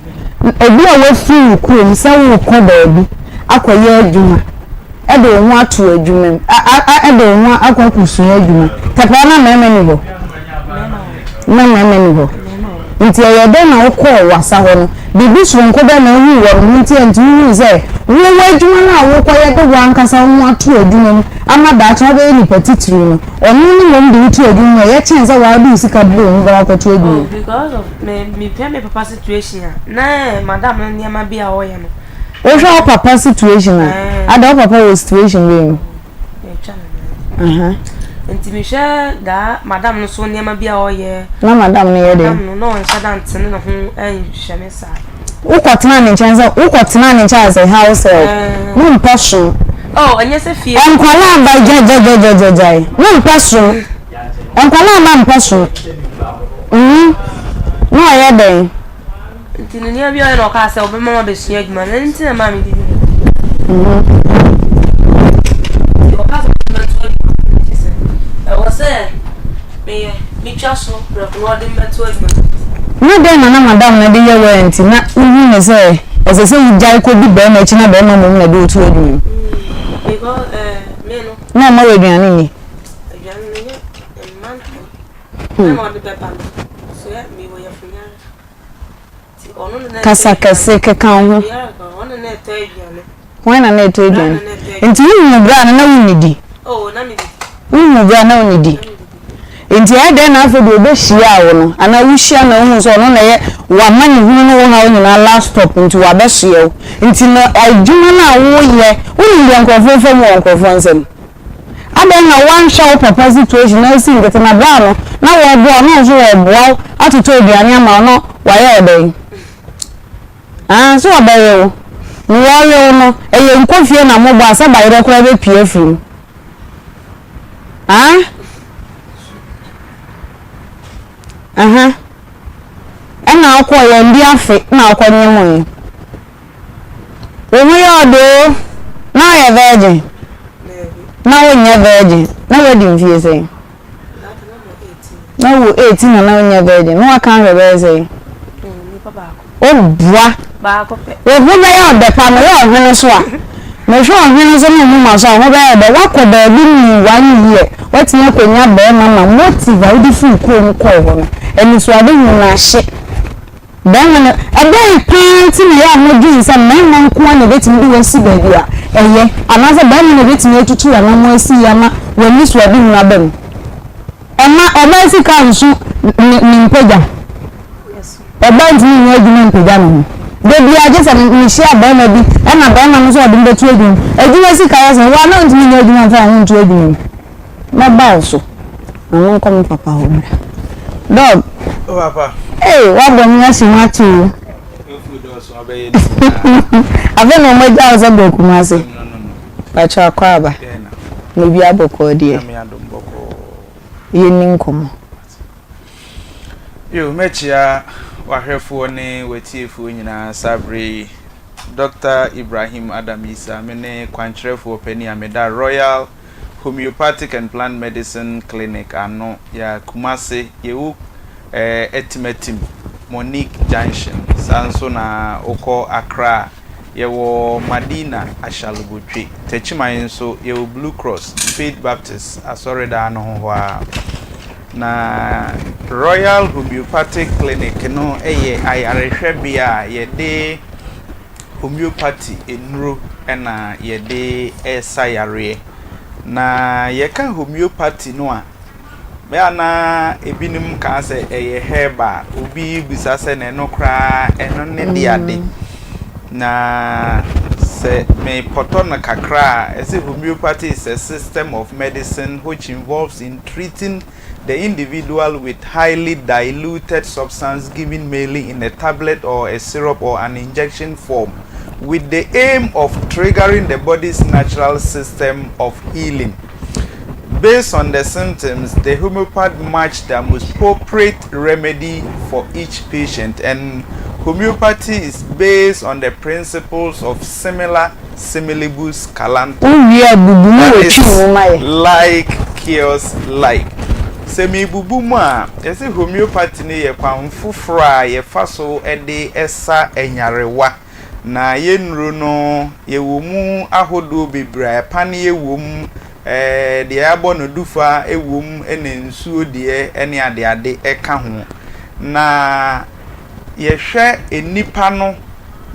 Ebi a woafiri wo kurom sɛ worekɔ baabi akɔyɛ adwuma. de wo ho ato adwuma mu, a, de wo ho akɔ akɔsua adwuma. Tɛpɛɛ na mmarima ni hɔ. Na mmarima ni hɔ. Nti ɛyɛ dɛn na wokɔɔ wasa hɔ no? Biribi soronko bɛn na wohuu wɔ ne ho nti a nti wohuu sɛ wowɔ adwuma no a wokɔyɛ de w'ankasa wo ho ato adwuma mu ama daakye wabɛyɛ nipa titiriw no, ɔno ne mmom de wo to adwuma mu a ɛyɛ kyɛn sɛ woara de wo sika bere wo ho bɛkɔ akɔto adwuma mu? Oh, because of me, mehwɛ me papa situation a, na madam no nneɛma bi a ɔyɛ no, Wohwɛ wo papa situation a, ada wo papa wɔ situation bɛn mu? Nti mehwɛ daa madam no so nneɛma bi a ɔyɛ. Na madam no yɛ dɛn? Madam no na ɔnhyɛ da ntene ne ho nhwɛ me saa. Wokɔtena ne nkyɛn sɛ wokɔtena ne nkyɛn as a house help. Mo mpɛ som. Oh, ɛnyɛ sɛ fie. Nkwalaa aba gyagyagyagyagyae. Mo mpɛ som. Nkwalaa aba mpɛ som. Mm. Na ɔyɛ dɛn? Nti no nneɛma bi a ɔyɛ na ɔkaa sɛ ɔbɛma mabɛsua adwuma no, ɛno nti na ɛmaa medidi no. Nti ɔkaa sɛ ɔde mɛto adwuma no, nti sɛ ɛwɔ sɛ meyɛ metwa so prɛko na ɔde mɛto adwuma no. Na dɛn na na madam no de yɛ wo a nti na wuhu no sɛ ɛsɛ sɛ wugyae kodi barima akyi na barima mmom na ɛde wo to adwuma mu? Because eh, me no. Na ɔmma wo aduane nni? Aduane no nyɛ mma ntɛm. Na ɔde bɛba no, so yɛ mewɔ yafunyare. Kasa kɛse keka wo ho. Hwan na na ɛtɔ aduane? Nti wohuu berɛ a no na wonnidi? Wohuu berɛ a na wonnidi? Nti ɛyɛ dɛn na afei deɛ ɔbɛhyiaa wo no anaa wohyia na wohu sɛ ɔno na ɛyɛ w'amanehunu ne wo haw nyinaa last stop nti wabɛsoɛ wo nti no adwuma no a woyɛ wonim deɛ nkurɔfoɔ fa mu wɔ nkurɔfoɔ nsam? Adɛn na woanhwɛ wo papa situation na asi nkete na bra no na wɔboa wo na ɔnso wɔboa wo atotɔ aduane ama wo na wayɛ wo dɛn? Aah so ɔbɛwe wo? Nea ɔwe wo no ɛyɛ nkofie na mobɔ a sɛ bayerɛ koraa bɛpue afiri mu aah aha ɛna wokɔɔ yɛn di afe na wokɔ nyemoe. Wo ho yɛ ɔdɛ o, na woyɛ virgin? Na wonyɛ virgin, na woadi mfie sɛn? Na wo 18 na na wonyɛ virgin, na waka ahwɛ bɛyɛ sɛn? Woboa. Wo ho bɛyɛ ɔdɛ pa no, woyɛ ɔhene so a. Mehwɛ ɔhene nso ne moma so a, ho bɛyɛ dɛ. Woakɔ baabi mu one year, woatumi akɔnya barima ma motive a wode firi kurom kɔɔ hɔ no, anisoadehunu no ahye. Barima no, ɛdɛn paa nti na ɛyɛ a modwene sɛ mmarima nko ara na ɛbɛtumi de wo asi baabi a ɛyɛ, anaasɛ barima na ɛbɛtumi atutu w'anammɔn asi yie ama w'anisoadehunu aba mu? Ɛmma ɔbaa sika nso ne ne mpagya. Ɔbaa ntumi nyɛ adwuma mpagya ne ho. Da biara gye sɛ mehyia barima bi ɛna barima no nso ɔde me bɛto adwuma mu. Adwuma sika yɛ sɛ wo a na wontumi nyɛ adwuma mfa wo ho nto adwuma mu. Mɛba wo so. Ma menkɔ me papa hɔ mmra. Dɔg. O papa. Ee, woabɔ me ahyɛ mu akyɛ o. Afei na wɔn agya wo sɛ bra Kumasi. Pakyɛ akɔ aba. Na obi abɔkɔɔ deɛ. Yɛnni nkɔmmɔ. Yo, mɛkyia w'ahwɛfoɔ ne w'atiefoɔ nyinaa saa berɛ yi. Dɔkta Ibrahim Adam Issah, me ne kwankyerɛfoɔ panin a meda Royal Homeopathic and Plant Medicine Clinic ano, yɛ Kumasi, yɛwɔ eh, Atimatim, Monique Junction. Saa nso na wokɔ Accra a, Yɛwɔ Madina Ashalobotwe. Techiman nso, yɛwɔ Blue Cross, Faith Baptist asɔredan no ho hɔ ara. Na Royal Homeopathic Clinic no yɛ ayarehwɛbea a yɛde homeopathy nnuro na yɛde resa yareɛ. Na yɛka homeopathy no a, Bɛ a na ebinom kaa sɛ ɛyɛ herbal, obi bisa sɛ na ɛno koraa ɛno ne de ade. Na sɛ mepɔtɔ no kakra a, ɛsɛ homeopathy is a system of medicine which involves in treating the individual with highly diluted substance given mainly in a tablet or a syrup or an injection form with the aim of triggering the body's natural system of healing. Based on the symptoms, the homeopath matched the most appropriate remedy for each patient. And homeopathy is based on the principles of similar similibus calanto. That is like cures like. Sɛ mebubu mu a, yɛsɛ homeopathy no yɛ kwan foforɔ a yɛfa so de sa nyarewa. Na yɛn nnuro no, yɛwɔ mu ahodoɔ bebree a ɛpaneɛ wɔ mu, ɛɛ deɛ yɛabɔ no dufa wɔ mu, ɛna nsuo deɛ ne adeade ka ho. Na yɛhwɛ nnipa no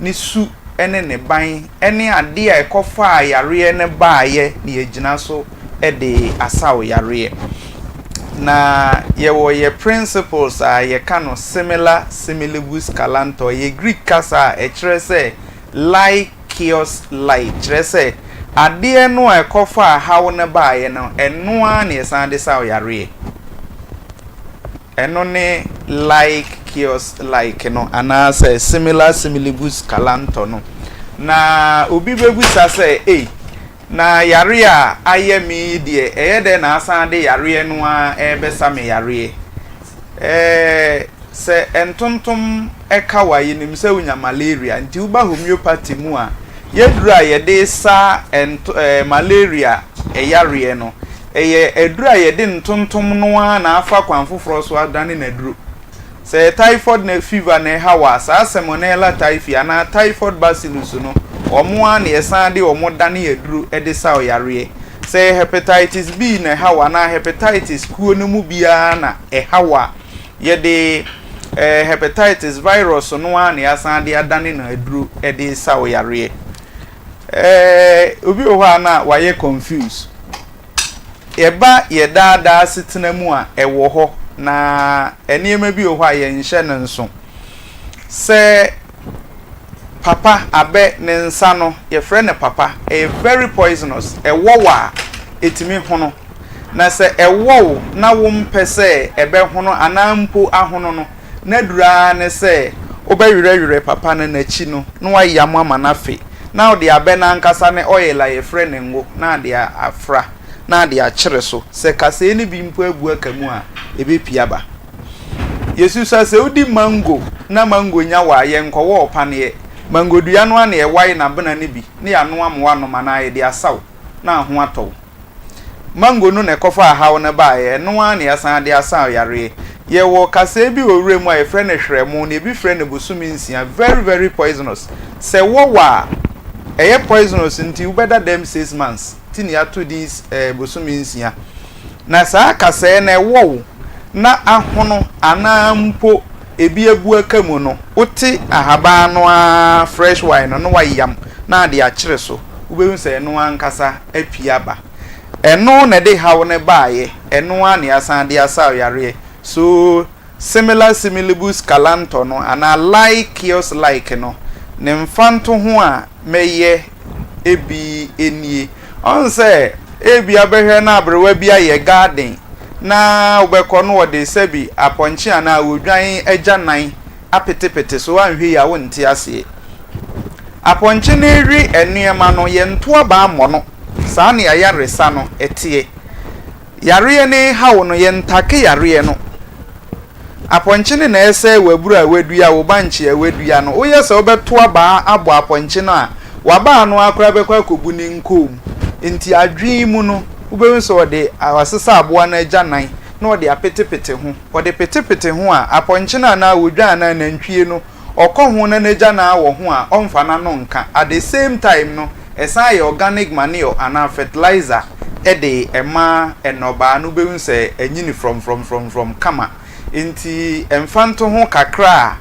ne su ne ne ban ne adeɛ a ɛkɔfaa yareɛ no baeɛ na yɛgyina so de asaw yareɛ. Na yɛwɔ yɛ principles a yɛka no simila similibus calantor, ɛyɛ Greek kasa a ɛkyerɛ sɛ like cures like, kyerɛ sɛ adeɛ no a ɛkɔfaa haw no baeɛ no, ɛno ara na yɛsan de saw yareɛ. Ɛno ne like cures like no anaasɛ simila similibus calantor no. Na obi bɛbisa sɛ, ei, Na yareɛ a ayɛ me yi deɛ, ɛyɛ dɛn na asan de yareɛ no ara rebɛsa me yareɛ? Ɛɛ, sɛ ntontom ka wo a, yɛnim sɛ wonya malaria. Nti woba homeopathy mu a, yɛaduro a yɛde sa nto ɛɛ malaria yareɛ no, ɛyɛ aduro a yɛde ntontom no ara na afa kwan foforɔ so adane no aduro. Sɛ ɛyɛ typhoid na fever na ɛha wo a, saa Salmonella typhi anaa typhoid bacillus no, wɔn ara na yɛsan de wɔn dane aduro de sa wo yareɛ. Sɛ ɛyɛ hepatitis B na ɛha wo anaa hepatitis kuo no mu biara na ɛha wo a, yɛde eh, hepatitis virus no ara na yɛasan de adane no aduro de sa wo yareɛ. Eh, obi wɔ hɔ a na wayɛ confused. Ɛba yɛn daa daa asetena mu a, ɛwɔ hɔ, na nneɛma bi wɔ hɔ a yɛnhyɛ no nso. Sɛ papa, abɛ, ne nsa no, yɛfrɛ no papa, ɛyɛ very poisonous, ɛwɔ wo a, ɛtumi hono. Na sɛ ɛwɔ wo na wompɛ sɛ ɛbɛhono anaa mpo ahono no, N'aduru ara ne sɛ wobɛwerɛwerɛ papa no n'akyi no na woayam ama no afe, na wode abɛ no ankasa ne oil a yɛfrɛ no ngo na ade afra na ade akyere so. Sɛ kasɛɛ no bi mpo abu aka mu a, ɛbɛpue aba. Yɛsusua sɛ wodi mango na mango nya wo a, yɛnkɔwɔ wo paneɛ. Mango dua no ara na yɛwae n'abena no bi na yɛanoa ma woanom anaa yɛde asa wo na ho atɔ wo. Mango no na ɛkɔfaa haw no baeɛ, ɛno ara na yɛasan de asa yareɛ. Yɛwɔ kasɛɛ bi wɔ wuram a yɛfrɛ no hwerɛmo na ebi frɛ no bosome nsia, very very poisonous. Sɛ wɔwɔ a, Ɛyɛ poisonous nti wobɛda dɛm 6 months nti na yɛato din bosome 6. Na saa kasɛɛ no ɛwɔ wo na ahono anaa mpo ebi abu aka mu no, wote ahaban no ara fresh wine no na wayam na ade akyere so, wobɛhu sɛ ɛno ankasa apue aba. Ɛno na ɛde haw no baeɛ, ɛno ara na yɛasan de asaw yareɛ. So simila similibus culantur no anaa like cures like no, ne mfantoho a mɛyɛ bi nie. Ɔn sɛ ebia bɛhwɛ na aberewa bi ayɛ garden na wobɛkɔ na wɔde sɛbi apɔnkye anaa odwan agyanan apetepete so, woanhwɛ yie a wonte aseɛ. Apɔnkye no rewe nneɛma no, yɛnto aba mmɔ no. Saa na ayaresa no teɛ. Yareɛ no reha wo no, yɛntake yareɛ no. Apɔnkye no na ɛresɛe w'aburo a woadua, wo bankye a woadua no. Woyɛ sɛ wobɛto abaa abɔ apɔnkye no a, w'abaa no ara koraa bɛkɔ akɔbu ne nkɔn mu. Enti adwene mu no, wobɛhu sɛ ɔde wasesa aboa no agyanan na ɔde apetepete ho. Ɔde petepete ho a, apɔnkye no anaa odwan anaa nantwie no, ɔkɔ ho na n'agyanan wɔ ho a, ɔmfa n'ano nka. At the same time no, ɛsan yɛ organic manure anaa fertilizer de ma nnɔbaa no, wobɛhu sɛ anyini frɔmfrɔmfrɔmfrɔm kama. Enti mfantoho kakra a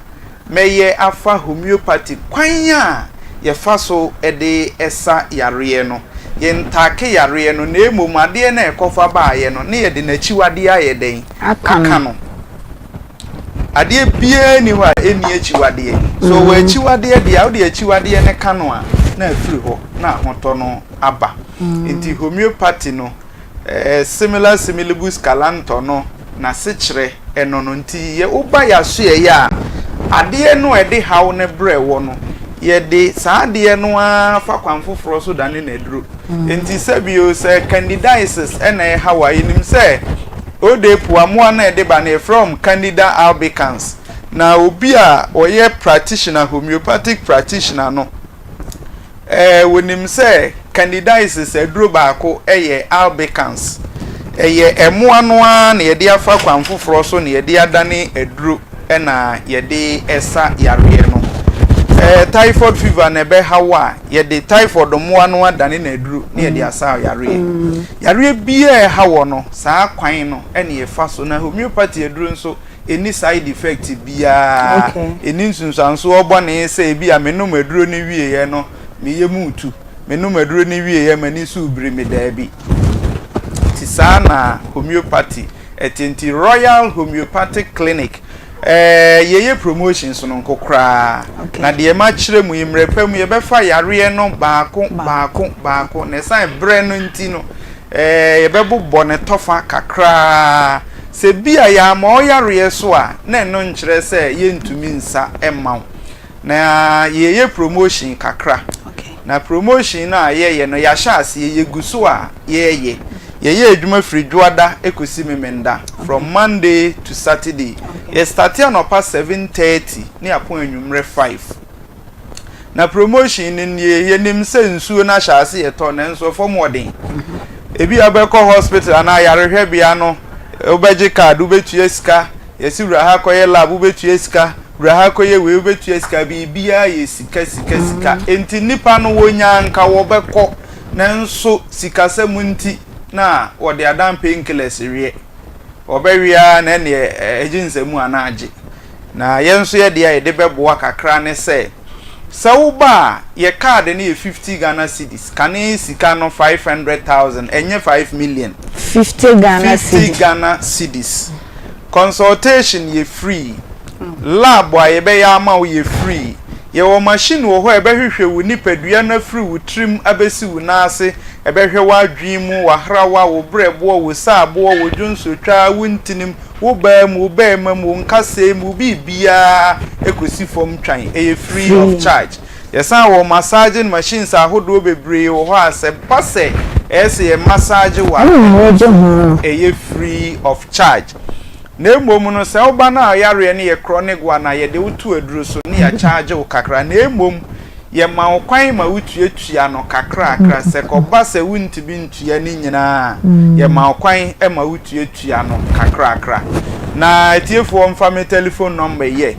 mɛyɛ afa homeopathy kwan a yɛfa so de sa yareɛ no. Yɛntaake yareɛ no na mmom adeɛ no a ɛkɔfa baeɛ no na yɛde n'akyiwadeɛ ayɛ dɛn? Aka no. Adeɛ biara nni hɔ a ɛnni akyiwadeɛ. So ɔwɔ akyiwadeɛ deɛ a, wode akyiwadeɛ no ka no a, na afiri hɔ na ahotɔ no aba. Nti homeopathy no, eh, simila similibus culantur no, n'asekyerɛ ɛno no. Nti yɛ woba yɛasoɛeɛ a, adeɛ no a ɛde haw no brɛ wɔ no, yɛde saa adeɛ no ara fa kwan foforɔ so dane no aduro. Nti sɛbio sɛ candidiasis na ɛhaw a, yɛnim sɛ Odepo, amoa no a ɛde ba no yɛfrɛ wɔn Candida albicans. Na obi a ɔyɛ practitioner, homeopathic practitioner no, ɛɛ wɔnim sɛ candidiasis aduro baako yɛ albicans. Ɛyɛ ɛmoa no ara na yɛde afa kwan foforɔ so na yɛde adane aduro na yɛde sa yareɛ no. Ɛɛ typhoid fever na ɛbɛha wo a, yɛde typhoid mmoa no adane no aduro na yɛde asa yareɛ. Yareɛ biara a ɛha wɔ no, saa kwan no na yɛfa so. Na homeopathy aduro nso, ɛnni side effect biara. Ɛnni nsunsuansoɔ bɔne sɛ ebi a menom aduro no wieeɛ no, me yam retu. Menom aduro no wieeɛ, m'ani so rebiri me. Daabi. Nti saa na homeopathy ɛte. Nti Royal Homeopathic Clinic, ɛɛ yɛyɛ promotion sononko koraa. Na deɛ makyerɛ mu yi, mmerɛ pa mu yɛbɛfa yareɛ no baako baako baako. Na ɛsan berɛ no nti no, ɛɛ yɛbɛbobɔ ne tɔfa kakraa. Sɛ bi a yɛama wo yareɛ so a, na ɛno nkyerɛ sɛ yɛntumi nsa mma wo. Na yɛyɛ promotion kakra. Na promotion no a yɛyɛ no, yɛahyɛ aseɛ, yɛgu so a yɛreyɛ. Yɛyɛ adwuma firi Dwoada kɔsi Memenda, from Monday to Saturday. Yɛstarte anɔpa 7:30 ne yɛapɔn anwummerɛ 5. Na promotion no nie, yɛnim sɛ nsuo no ahyɛ ase yɛtɔ nanso ɛfam wɔ den. Ebi a wobɛkɔ hospital anaa ayarehwɛbea no, wobɛgye card, wobɛtua sika, yɛsi wura ha kɔyɛ lab, wobɛtua sika, wura ha kɔyɛ wei, wobɛtua sika, biribiara yɛ sika, sika, sika. Enti nnipa no wɔnya nka wɔbɛkɔ, nanso sikasɛm nti na wɔde adan painkillers weɛ. Wɔbɛwe ara na ɛneɛ ɛgye nsamu anaa agye. Na yɛn nso yɛ deɛ a yɛde bɛboa kakra ne sɛ, sɛ woba a, yɛ card no yɛ 50 Ghana cedis, kane sika no 500,000, ɛnyɛ 5 million. 50 Ghana 50 cedis. Ghana cedis. Consultation yɛ free. Lab a yɛbɛyɛ ama wo yɛ free. Yɛwɔ machine wɔ hɔ a ɛbɛhwehwɛ wo nipadua no afiri wo tirim abɛsi wo nan ase, ɛbɛhwɛ w'adwene mu, w'ahrawa, wo berɛboɔ, wo saaboɔ, wo dwonsotwa, wo ntinim, wo baa mu, wo barima mu, wo nkasɛɛ mu, wo biribiara kɔsi fam twan. Ɛyɛ free of charge. Yɛsan wɔ massaging machines ahodoɔ bebree wɔ hɔ a sɛ ba sɛ ɛyɛ sɛ yɛ massage wo a, ɛno nso ɛyɛ free of charge. Na mmom no sɛ woba no a yareɛ no yɛ chronic one a, yɛde wo to aduro so na yɛakyagye wo kakra. Na mmom yɛma wo kwan ma wotuatua no kakrakra. Sɛ kɔba sɛ wontumi ntua ne nyinaa a, yɛma wo kwan ma wotuatua no kakrakra. Na atiefoɔ mfa me telephone number yɛ.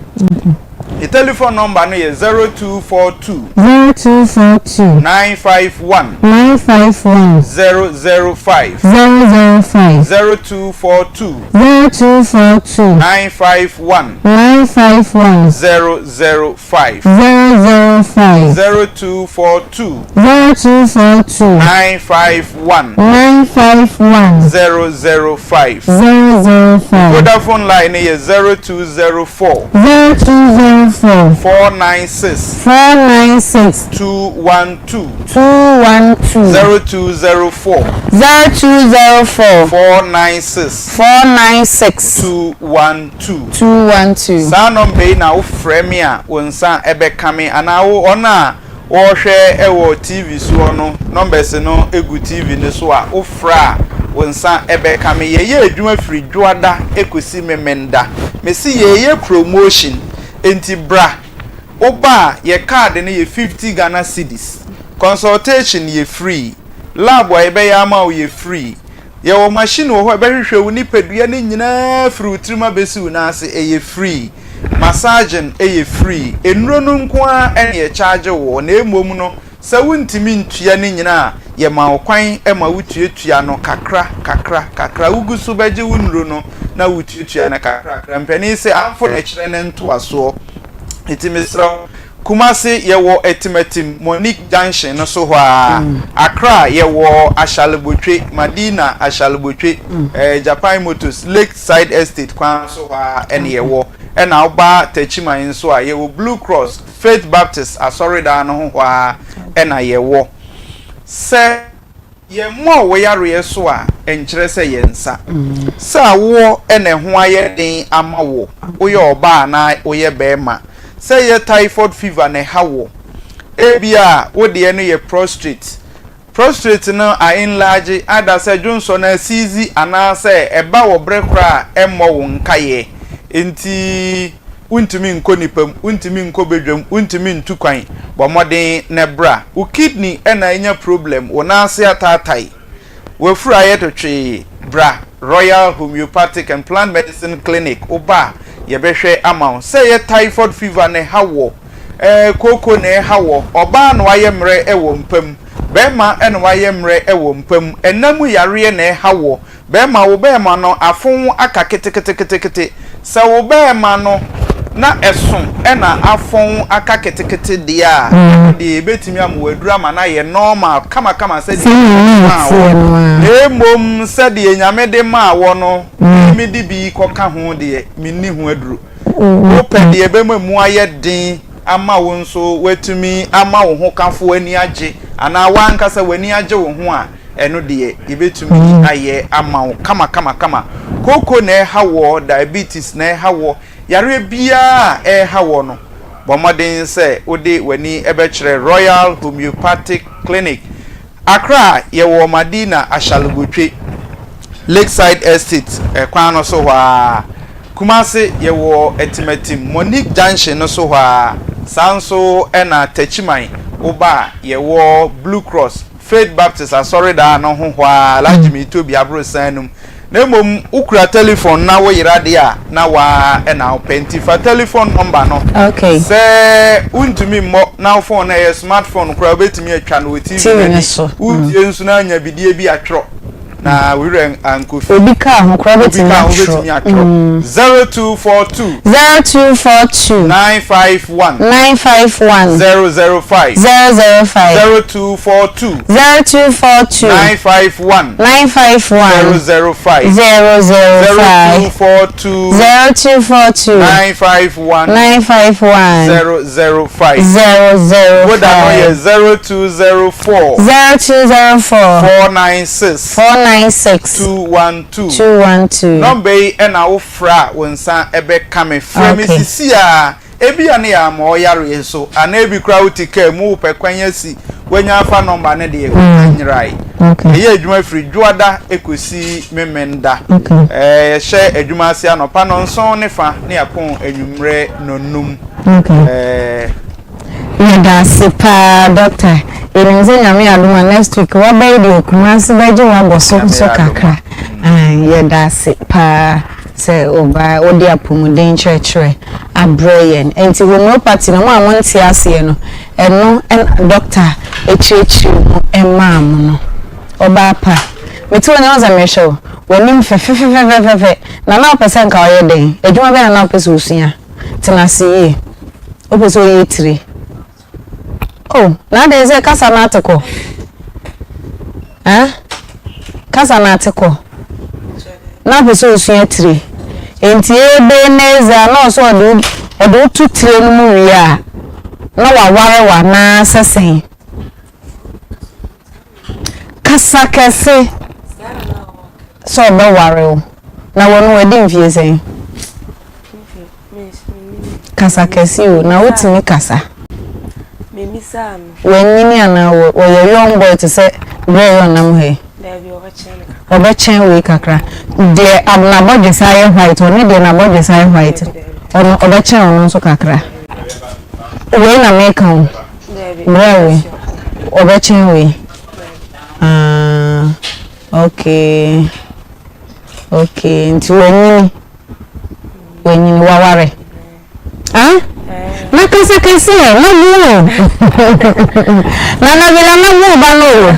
Me telephone number no yɛ 0242. 0242. 951. 951. 005. 005. 0242. 0242. 951. 951. 005. 005. 0242. 0242. 951. 951. 005. 005. Vodafone line no yɛ 0204. 0204. 496. 496. 212. 212. 0204. 0204. 496. 496. 212. 212. Saa nɔmba yi na wofrɛ me a wo nsa bɛka me anaa wo wɔn a wɔrehwɛ wɔ TV soɔ no numbers no gu TV no so a wofrɛ a wo nsa bɛka me. Yɛyɛ adwuma firi Dwoada kɔsi Memenda. Mese yɛreyɛ promotion nti bra. Woba a yɛ card no yɛ 50 Ghana cedis. Consultation yɛ free. Lab a yɛbɛyɛ ama wo yɛ free. Yɛwɔ machine wɔ hɔ a ɛbɛhwehwɛ wo nipadua no nyinaa firi wo tirim abɛsi wo nan ase, ɛyɛ free. Massaging yɛ free. Nnuro no nko ara na yɛcharge woɔ na mmom no sɛ wontumi ntua ne nyinaa a, yɛma wo kwan ma wotuatua no kakra kakra kakra. Wogu so bɛgye wo nnuro no na wotuatua no kakrakra. Mpanin se amfo na ɛkyerɛ ne ntoasoɔ. Nti mesrɛ wo, Kumasi yɛwɔ Atimatim, Monique Junction no so hɔ ara. Accra yɛwɔ Ashalebotwe, Madina Ashalebotwe, eh, Japan Motors, Lake Side Estate kwan so hɔ ara ɛne yɛwɔ. Ɛna woba Techiman nso a yɛwɔ Blue Cross, Faith Baptist asɔredan no ho hɔ ara ɛna yɛwɔ. Sɛ. Yɛmmɔɔ wo yareɛ so a, ɛnkyerɛ sɛ yɛnsa. Sɛ awoɔ na ɛho ayɛ den ama wo, woyɛ ɔbaa anaa woyɛ barima, sɛ ɛyɛ typhoid fever na ɛha wo, ebia wo deɛ no yɛ prostrate. Prostrate no a enlarge either sɛ dwonsɔ no asiizi anaasɛ ɛba wɔ berɛ korɔ a ɛmmɔ wo nkaeɛ. Enti wontumi nkɔ nnipa mu, wontumi nkɔ badwam, wontumi ntu kwan, bɔ mmɔden na bra. Wo kidney na anya problem, wo nan ase ataatae, w'afuru ayɛ totwee, bra Royal Homeopathic and Plant Medicine Clinic, woba a yɛbɛhwɛ ama wo. Sɛ ɛyɛ typhoid fever na ɛha woɔ, ɛɛ kooko na ɛha woɔ, ɔbaa na wayɛ mmerɛ wɔ mpa mu, barima na wayɛ mmerɛ wɔ mpa mu, ɛna mu yareɛ na ɛha woɔ, Bɛɛma, wo bɛɛma no afon aka keteketekete. Sɛ wo bɛɛma no na ɛso na afon aka ketekete deɛ a, ɛno deɛ yɛbɛtumi ama wo aduru ama no ayɛ normal kamakama sɛdeɛ Nyame de maa wo. Na mmom sɛdeɛ Nyame de maa wɔ no, me mede bi kɔka ho deɛ, menni ho aduro. Wopɛ deɛ ɛbɛma mu ayɛ den ama wo nso woatumi ama wo hokafo ani agye anaa w'ankasa w'ani agye wo ho a, Ɛno deɛ yɛbɛtumi ayɛ ama wo kamakamakama. Kooko na ɛha woɔ, diabetes na ɛha woɔ, yareɛ biara a ɛreha woɔ no, bɔ mmɔden sɛ wode w'ani bɛkyerɛ Royal Homeopathic Clinic. Accra, yɛwɔ Madina Ashalugotwe, Lakeside Estate kwan no so hɔ ara. Kumasi, yɛwɔ Atimatim, Monique Junction no so hɔ ara. Saa nso na Techiman, woba a, yɛwɔ Blue Cross. Faith Baptist Asɔredan no ho hɔ ara, Alhaji Meetobi aborosan no mu. Na mmom wokura telefon na woyera deɛ a, na wo ara na wopɛ. Nti fa telefon nɔmba no. Okay. Sɛ wontumi mmɔ na wo fon no ɛyɛ smart phone koraa wobɛtumi atwa no wɔ TV no ani. So. Wotie nso na anya bidie bi atwerɛ na wo werɛ ankɔ fi. Obi kaa ho koraa wobɛtumi atwerɛ. Obi kaa ho wobɛtumi atwerɛ. 0242. 0242. 951. 951. 005. 005. 0242. 0242. 951. 951. 005. 005. 0242. 0242. 951. 951. 005. 005. Voda no yɛ 0204. 0204. 496. 496. 212. 212. Nɔmba yi na wofrɛ a wo nsa bɛka me. Frɛ me sisi a. Ebia ne yɛ ama ɔyareɛ so anaa ebi koraa wote kaa mu wopɛ kwan asi wanya afa nɔmba no deɛ wonya nyerae. Yɛyɛ adwuma firi Dwoada kɔsi Memenda. Yɛhyɛ adwuma ase anɔpa nɔnson ne fa ne yɛapɔn anwummerɛ nɔnnum. Yɛda ase paa doctor. Yɛnim sɛ Nyame yɛ adom a next week waba yi deɛ Kumasi bɛgye wo abɔ so nso kakra. Yɛda ase paa. sɛ ɔbaa wode apɔmuden nkyerɛkyerɛ abrɛ yɛn. Enti homeopathy no mo a monte aseɛ no, ɛno na dɔkta kyerɛkyerɛ mu maa mo no. Ɔbaa pa, mete hɔ nyɛ wo sɛ mehwɛ wo, w'anim fɛfɛfɛfɛfɛ, na na wopɛ sɛ nka ɔyɛ dɛn? Adwuma bɛn na na wopɛ sɛ osua? Tena ase yie. Wopɛ sɛ ɔyɛ tire? Oh, na adɛn sɛ kasa no ate kɔ? Eh? Kasa no ate kɔ. Na wopɛ sɛ osua tire. Enti ebe na eze a na ɔsɛ ɔde ɔde woto tire no mu wie a na waware wo anaasɛ sɛn? Kasa kɛse sɛ ɔbɛware wo. Na wɔn wadi mfie sɛn? Kasa kɛse o, na wotumi kasa? Wanyini anaa wɔyɛ young boy te sɛ berɛ yɛ ɔnam ha yi? Ɔbɛkyɛn wei kakra. Deɛ n'abɔdwesa ayɛ white, ɔne deɛ n'abɔdwesa ayɛ white, ɔno ɔbɛkyɛn ɔno nso kakra. Wei na meka o. Berɛ wei, ɔbɛkyɛn wei. Ah, okay. Okay, nti wanyini. Wanyini waware. Ah? Na kasa kɛse ɛ, na bu o. Na na bila na bu ba no o.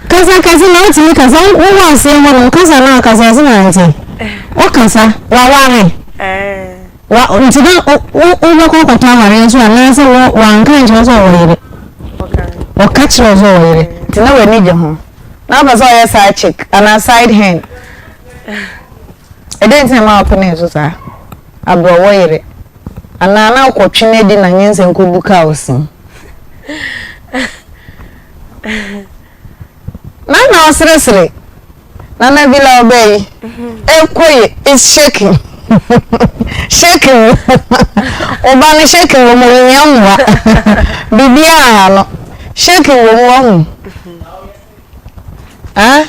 Kasa kɛse na wotumi kasa, wowɔ aseɛ hɔ no, kasa na akasa ase na nti. Wo kasa, waware. Wa nti na wobɛkɔ akɔtɔ awareɛ nso anaasɛ wanka nkyerɛ sɛ ɔwɔ yere. Ɔka kyerɛ sɛ ɔwɔ yere. Nti na w'ani gye ho. Na wopɛ sɛ ɔyɛ side chick anaa side hen. Ɛdɛn nti na ɛma wopenee so saa? Abrɛwɔ yere. Anaa na wokɔtwe no adi na nyinsɛn kɔbu kaa wo sin? Na na ɔseresere. Nana Bila ɔbaa yi, ɛkɔ yi is shaking. Shaking. Ɔba no shaking wɔ mu, ohia mmoa. Biribiara no, shaking wɔ mu wahu. Ah?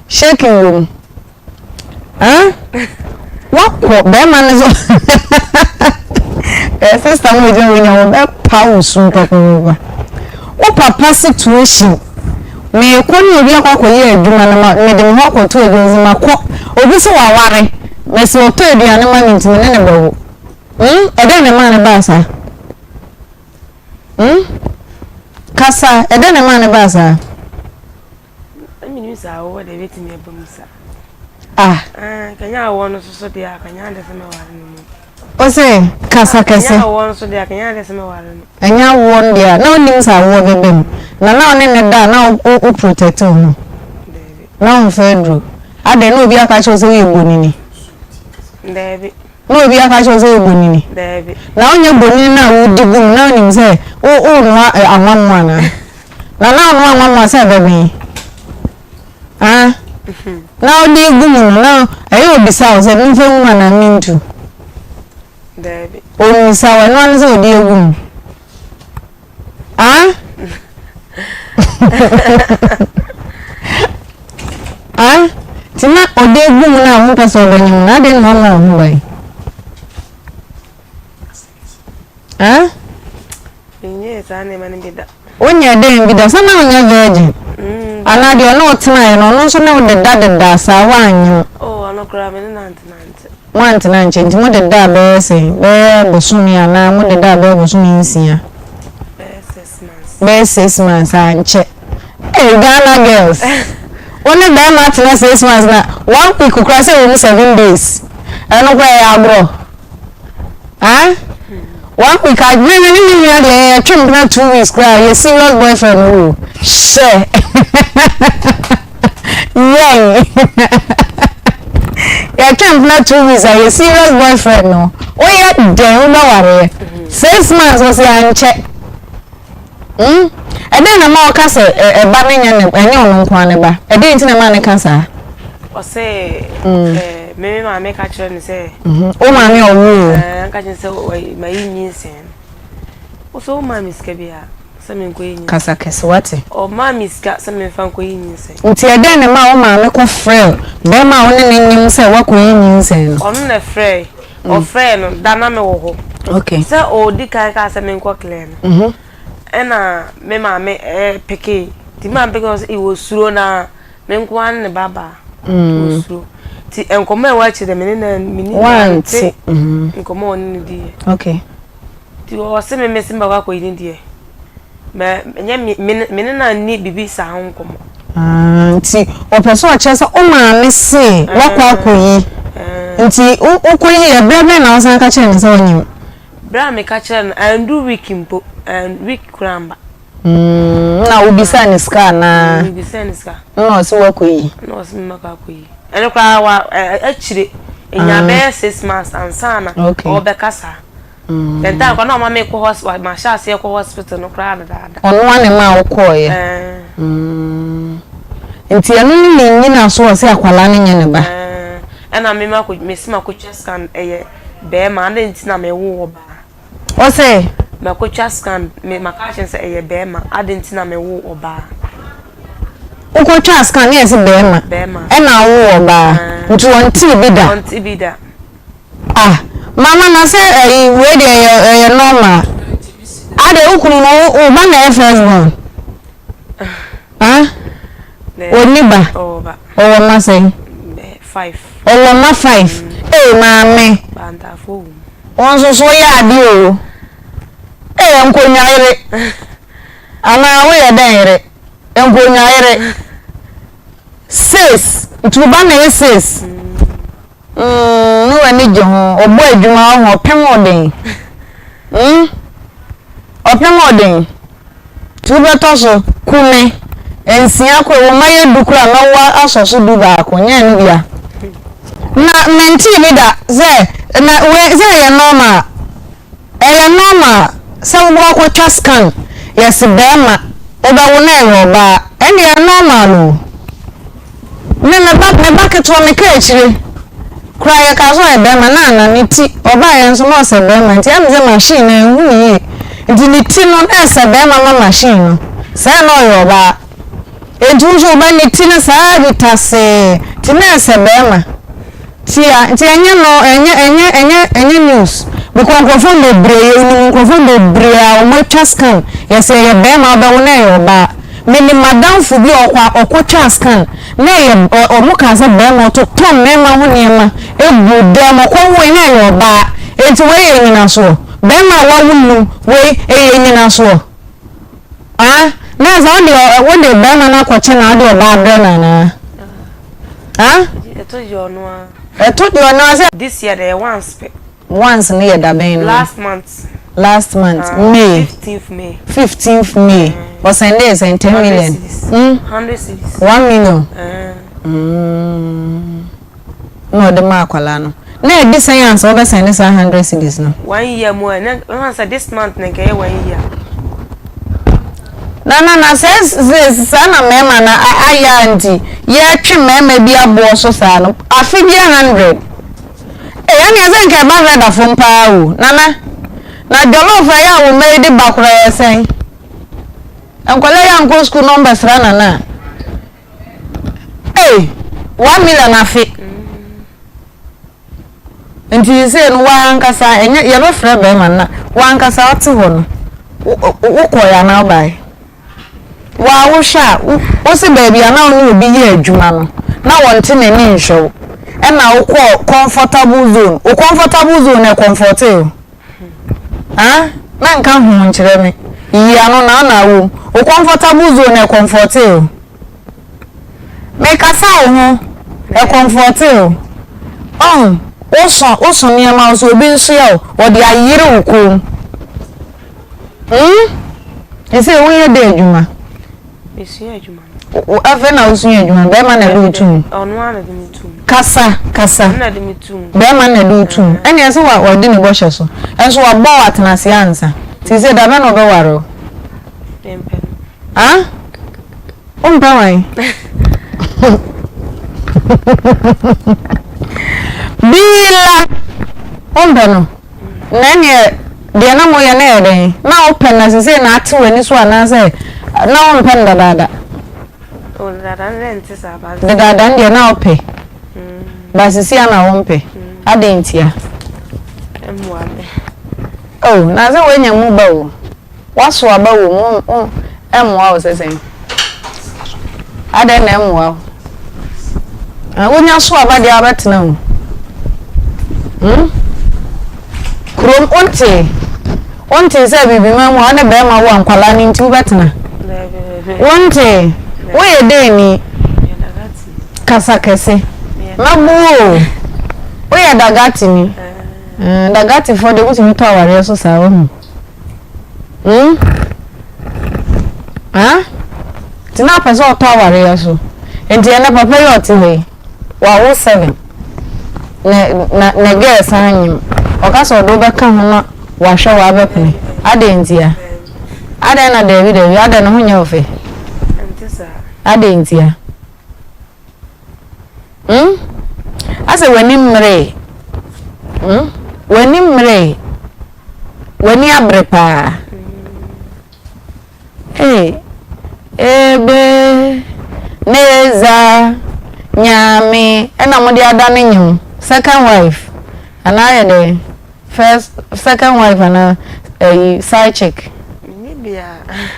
Shaking wɔ mu. Ah? Wakɔ bɛrima no so. Eh, sister mo gyina wo nya wo bɛ pa wo sum papa. Wo papa situation. Me kɔ ne obi akɔ akɔyɛ adwuma no ma mede me ho akɔto adwuma sɛ makɔ obi sɛ waware mɛsɛ ɔtɔ aduane ma me nti me ne ne bɛwo. Hmm? Ɛdɛn na ɛmaa ne baa saa? Hmm? Kasa, ɛdɛn na ɛmaa no baa saa? Menim sɛ awoɔ deɛ ɛbɛtumi aba mu sa. Ah. Ah, kanya awoɔ no soso deɛ a kanya ade sɛ mɛware no mu. O se kasa kɛse. Kanya awoɔ no so deɛ a kanya ade sɛ mɛware no. Ɛnyɛ awoɔ no deɛ a na wonim sɛ awoɔ bɛba mu. Na na ɔne ne da a na wo wo protect wo ho. Na womfa aduro. Adɛn na obi aka kyerɛ wo sɛ woyɛ bonini? Daabi. Na obi aka akyerɛ wo sɛ woyɛ bonini? Daabi. Na wonyɛ bonini no a wodi gu mu na wonim sɛ worenoa anwammo anaa? Na na wonoa anwammo a sɛ ɛbɛben? Ah? Na wode gu mu no na ɛyɛ obisa wo sɛ memfa ngu mu anaa mentu? Daabi. Ɔmmisa wo, ɛno ara ne sɛ ɔde agu mu. Ah? Ah? Nti na ɔde gu mu no a wompɛ sɛ ɔbɛnyem no, adɛn na ɔma wo ho ban? Ah? Menyɛɛ saa nneɛma no bi da. Wonyɛɛ dɛn bi da? Sɛ na wonyɛ virgin. Mm. Anaa deɛ ɔne wo tenaeɛ no, ɔno nso ne wo deda deda saa woanyem. Oh, ɔno koraa me ne no antenante. Moantena nkyɛ nti modedaa bɛyɛ sɛn? Bɛyɛ bosome anaa modedaa bɛyɛ bosome nsia? Bɛyɛ six months. Bɛyɛ six months ankyɛ. Hey, Ghana girls. Wo ne bɛrima atena six months na one week koraa sɛ wɔ mu seven days. Ɛno koraa ɛyɛ agorɔ. Ah? One week a me me ne me nua deɛ yɛtwe mpena two weeks koraa yɛ serious boyfriend o. Hyɛ. Yɛn. Yɛtwe mpena two weeks a yɛ serious boyfriend no. Woyɛ dɛn wobɛwareɛ? Six months ɔsɛ ankyɛ. Hmm? Ɛdɛn na ma ɔka sɛ ɛba no nyɛ ne ɛnyɛ ɔno nko ara ne ba? Ɛdɛn nti na ɛma no ka saa? Ɔsɛ ɛɛ me me maame ka kyerɛ no sɛ. Mhm. Wo maame a ɔwoo wo. Ɛɛ ka kyerɛ sɛ mayi nyinsɛn no. Ɔsɛ wo maa me sika bi a sɛ menkɔ yi nyinsɛn. Kasa kɛse wate. Ɔmaa me sika sɛ memfa nkɔ yi nyinsɛn. Nti ɛdɛn na ɛma wo maame kɔ frɛ bɛrima a wo ne no nyem sɛ woakɔyi nyinsɛn no? Ɔno na ɛfrɛɛ. Ɔfrɛɛ no da na mewɔ hɔ. Okay. Sɛ ɔdi kan kaa sɛ menkɔ clear no. Mhm. Ɛna me maame ɛɛ pekee. Nti me maame pekee ɔsɛ wɔ suro na me nko ara ne ne ba baa. Wɔ suro. Nti nkɔmmɔ a ɛwɔ akyire deɛ me ne no me ne no ante nkɔmmɔ a ɔne no diiɛ. Okay. Nti ɔse me mese mɛkɔ akɔyi ne deɛ. Mɛ ɛnyɛ me me ne no anni biribi saa ho nkɔmmɔ. Ah, nti ɔpɛ sɛ ɔkyerɛ sɛ wo maame se woakɔ akɔyi. Nti wokɔyi yɛ berɛ bɛn na wosan ka kyerɛɛ no sɛ wonyim? Berɛ a meka kyerɛɛ no, andu week mpo, week koraa amba. Mm, na wobisaa no sika anaa? Mm, mebisaa no sika. Nna ɔse woakɔyi? Nna ɔse me makɔ akɔyi. Ɛno koraa wa akyire, ɛnya bɛyɛ 6 months ansa na ɔbɛka saa. Mm. Then time koraa na ɔma me kɔ hospital, mahyɛ aseɛ kɔ hospital no koraa dedaada. Ɔno ara na ɛmaa wokɔɔeɛ? Ɛɛ. Mm. Nti ɛno ne ne nnyinasoɔ sɛ akwadaa no nyɛ ne ba? Ɛɛ, ɛna me makɔ, mesi makɔtwa scan ɛyɛ bɛɛma, adɛn nti na mewo ɔbaa? Ɔse. Makɔtwa scan, me maka akyerɛ no sɛ ɛyɛ bɛɛma, adɛn nti na mewo ɔbaa? Wokɔtwaa scan ne yɛse bɛɛma, Bɛɛma. ɛna wowoo ɔbaa, Ɛɛ. nti ɔntee bi da? Ɔnte bi da. Ah mama na sɛ ɛyi wei deɛ ɛyɛ ɛyɛ normal adɛ wo kunu no wo ba na ɛyɛ first born ah ɔni ba ɔwɔ mma sɛn ɔwɔ mma 5 ee maame wo nso so woyɛ adeɛ o ee nkonwa yere anaa woyɛ dɛn yere nkonwa yere 6 nti wo ba na ɛyɛ 6. Mm, ne w'ani gye ho. Ɔbɔ adwuma wo ho, ɔpem wo den. Mm, ɔpem wo den. Nti wobɛtɔ so, ku me. Nsia koro, wo mma yɛ du koraa mɛwo asɔ so du baako, nyɛ ɛno bia. Na mentee bi da sɛ, na wei sɛ ɛyɛ normal. Ɛyɛ normal sɛ wobɛkɔ akɔtwa scan yɛse bɛɛma wobɛwo na ɛyɛ ɔbaa ɛnde ɛyɛ normal o. Me me ba me ba ketewa me kaa akyire koraa yɛkaa sɛ ɔyɛ bɛɛma na ana ne ti ɔbaeɛ nso na ɔsɛ bɛɛma nti ɛm sɛ machine no anhu ne yie nti ne ti no na ɛsɛ bɛɛma ma machine no sɛɛ na ɔyɛ ɔbaa enti wo nso wo ba ne ti no saa bi tasee nti na ɛsɛ bɛɛma. Tia nti ɛnyɛ no ɛnyɛ ɛnyɛ ɛnyɛ ɛnyɛ news because nkurɔfoɔ bebree yɛ nim nkurɔfoɔ bebree a wɔn atwa scan yɛsɛ ɛyɛ bɛrima ɔbɛwo na ɛyɛ ɔbaa menim madamfo bi a ɔkɔ ɔkɔ twaa scan na ɛyɛ ɔmo kaa sɛ bɛrima ɔtotɔ mmarima ho nneɛma egu dɛm ɔkɔ woe na ɛyɛ ɔbaa enti wei yɛ nyinasoɔ bɛrima a wawo num wei ɛyɛ nyinasoɔ ah na sɛ wode wode bɛrima no akɔkyɛ na wode ɔbaa brɛ no anaa. Ah? Ɛto deɛ ɔno ara. Ɛto deɛ ɔno ara sɛ. This year deɛ once pɛ. Once no yɛ dabɛn no. Last month. Last month uh, May. 15th May. 15th May. Ɔsɛn de sɛn 10 million. Hmm? 100 cedis. 1 million. Mm. Na ɔde ma akwadaa no. Na ɛdi sɛn ansa ɔbɛsɛn ne saa 100 cedis no. One year mu ɛ na na sɛ this month na nkɛyɛ one year. Na na na sɛ saa na mmarima no ayɛ a nti yɛtwe mmarima bi aboɔ so saa no afe bi 100 ee ɛnneɛ sɛ nka ɛba vɛda fam paa o nana na jollof ɛyɛ a wo mma yi de ba koraa yɛ sɛn nkwadaa yi ankɔ sukuu na ɔmbɛsra nana a ee 1 million afe. Nti seesei no w'ankasa ɛnyɛ yɛbɛfrɛ bɛrima no na w'ankasa wote hɔ no wokɔe anaa wobae? Waa wohwɛ a wose baabi a na wo ne obi yɛ adwuma no na wɔnte n'ani nhwɛ wo ɛna wokɔɔ comfortable zone wo comfortable zone no ɛcomfortee wo? Ah na nka ho nkyerɛ me yi ano na na wom wo comfortable zone no ɛcomfortee wo? Mekasa wo ho, ɛkɔmfɔte wo. Ɔn, woso, woso nneɛma wo so, obi nsoɛ wo, wɔde ayere wo kɔn mu. Hmm? Ɛsɛ woyɛ dɛ adwuma? Mesua adwuma no. Wo, afei na wosua adwuma, bɛrima na ɛde wo tum. Ɔno ara na ɛde me tum. Kasa, kasa. Ɔno na ɛde me tum. Bɛrima na ɛde wo tum. Ɛnna ɛsɛ wa, wadi ne bɔhyɛ so. Ɛnso wabɔ wo atenaseɛ ansa. Nti sɛ dabɛn na ɔbɛware wo? Mempɛ no. Ah? Wompɛ wan? Biila! Wompɛ no? Na ɛneɛ deɛ na moyɛ no yɛ dɛn? Na wopɛ no sesei na ate w'ani so anaasɛ na wompɛ no dadaada? Oh, dadaada no deɛ nte saa ba. Dadaada no deɛ na wopɛ. Ba sesei a na wompɛ. Adɛn ntia? Ɛmmoa me. Oh, na sɛ woanya mu ba o. W'aso aba wɔ mu wo ɛmmoa wo sɛ sɛn? Adɛn na ɛmmoa wo? Ah, wonya so aba deɛ wabɛtena o. Hmm? Kurom wonte wonte sɛ biribiman mu a ɔne bɛrima wo a nkwadaa no nti wobɛtena. Wonte woyɛ dɛn ni? Kasa kɛse. Mɛbo o. Woyɛ dagatini. Eh, dagatifoɔ deɛ wotumi tɔ awareɛ so saa wahu. Hmm? Ah? Nti na apɛ sɛ ɔtɔ awareɛ so. Nti ɛnɛ papa yi ɔte hɔ yi, wawo seven. Na na na girl san nyim. Ɔka sɛ ɔde wobɛka ho na wahwɛ wo abɛpene. Adɛn ntia? Adɛn na daabi daabi, adɛn ne ho nyɛ wo fɛ? Adɛn ntia? Hmm? Asɛ w'ani mmeree. Hmm? W'ani mmeree. W'ani abere paa. Hey, ebe neza nyame ɛna mo de ada ne nyom second wife anaa yɛ dɛ first second wife anaa ɛyi side chick.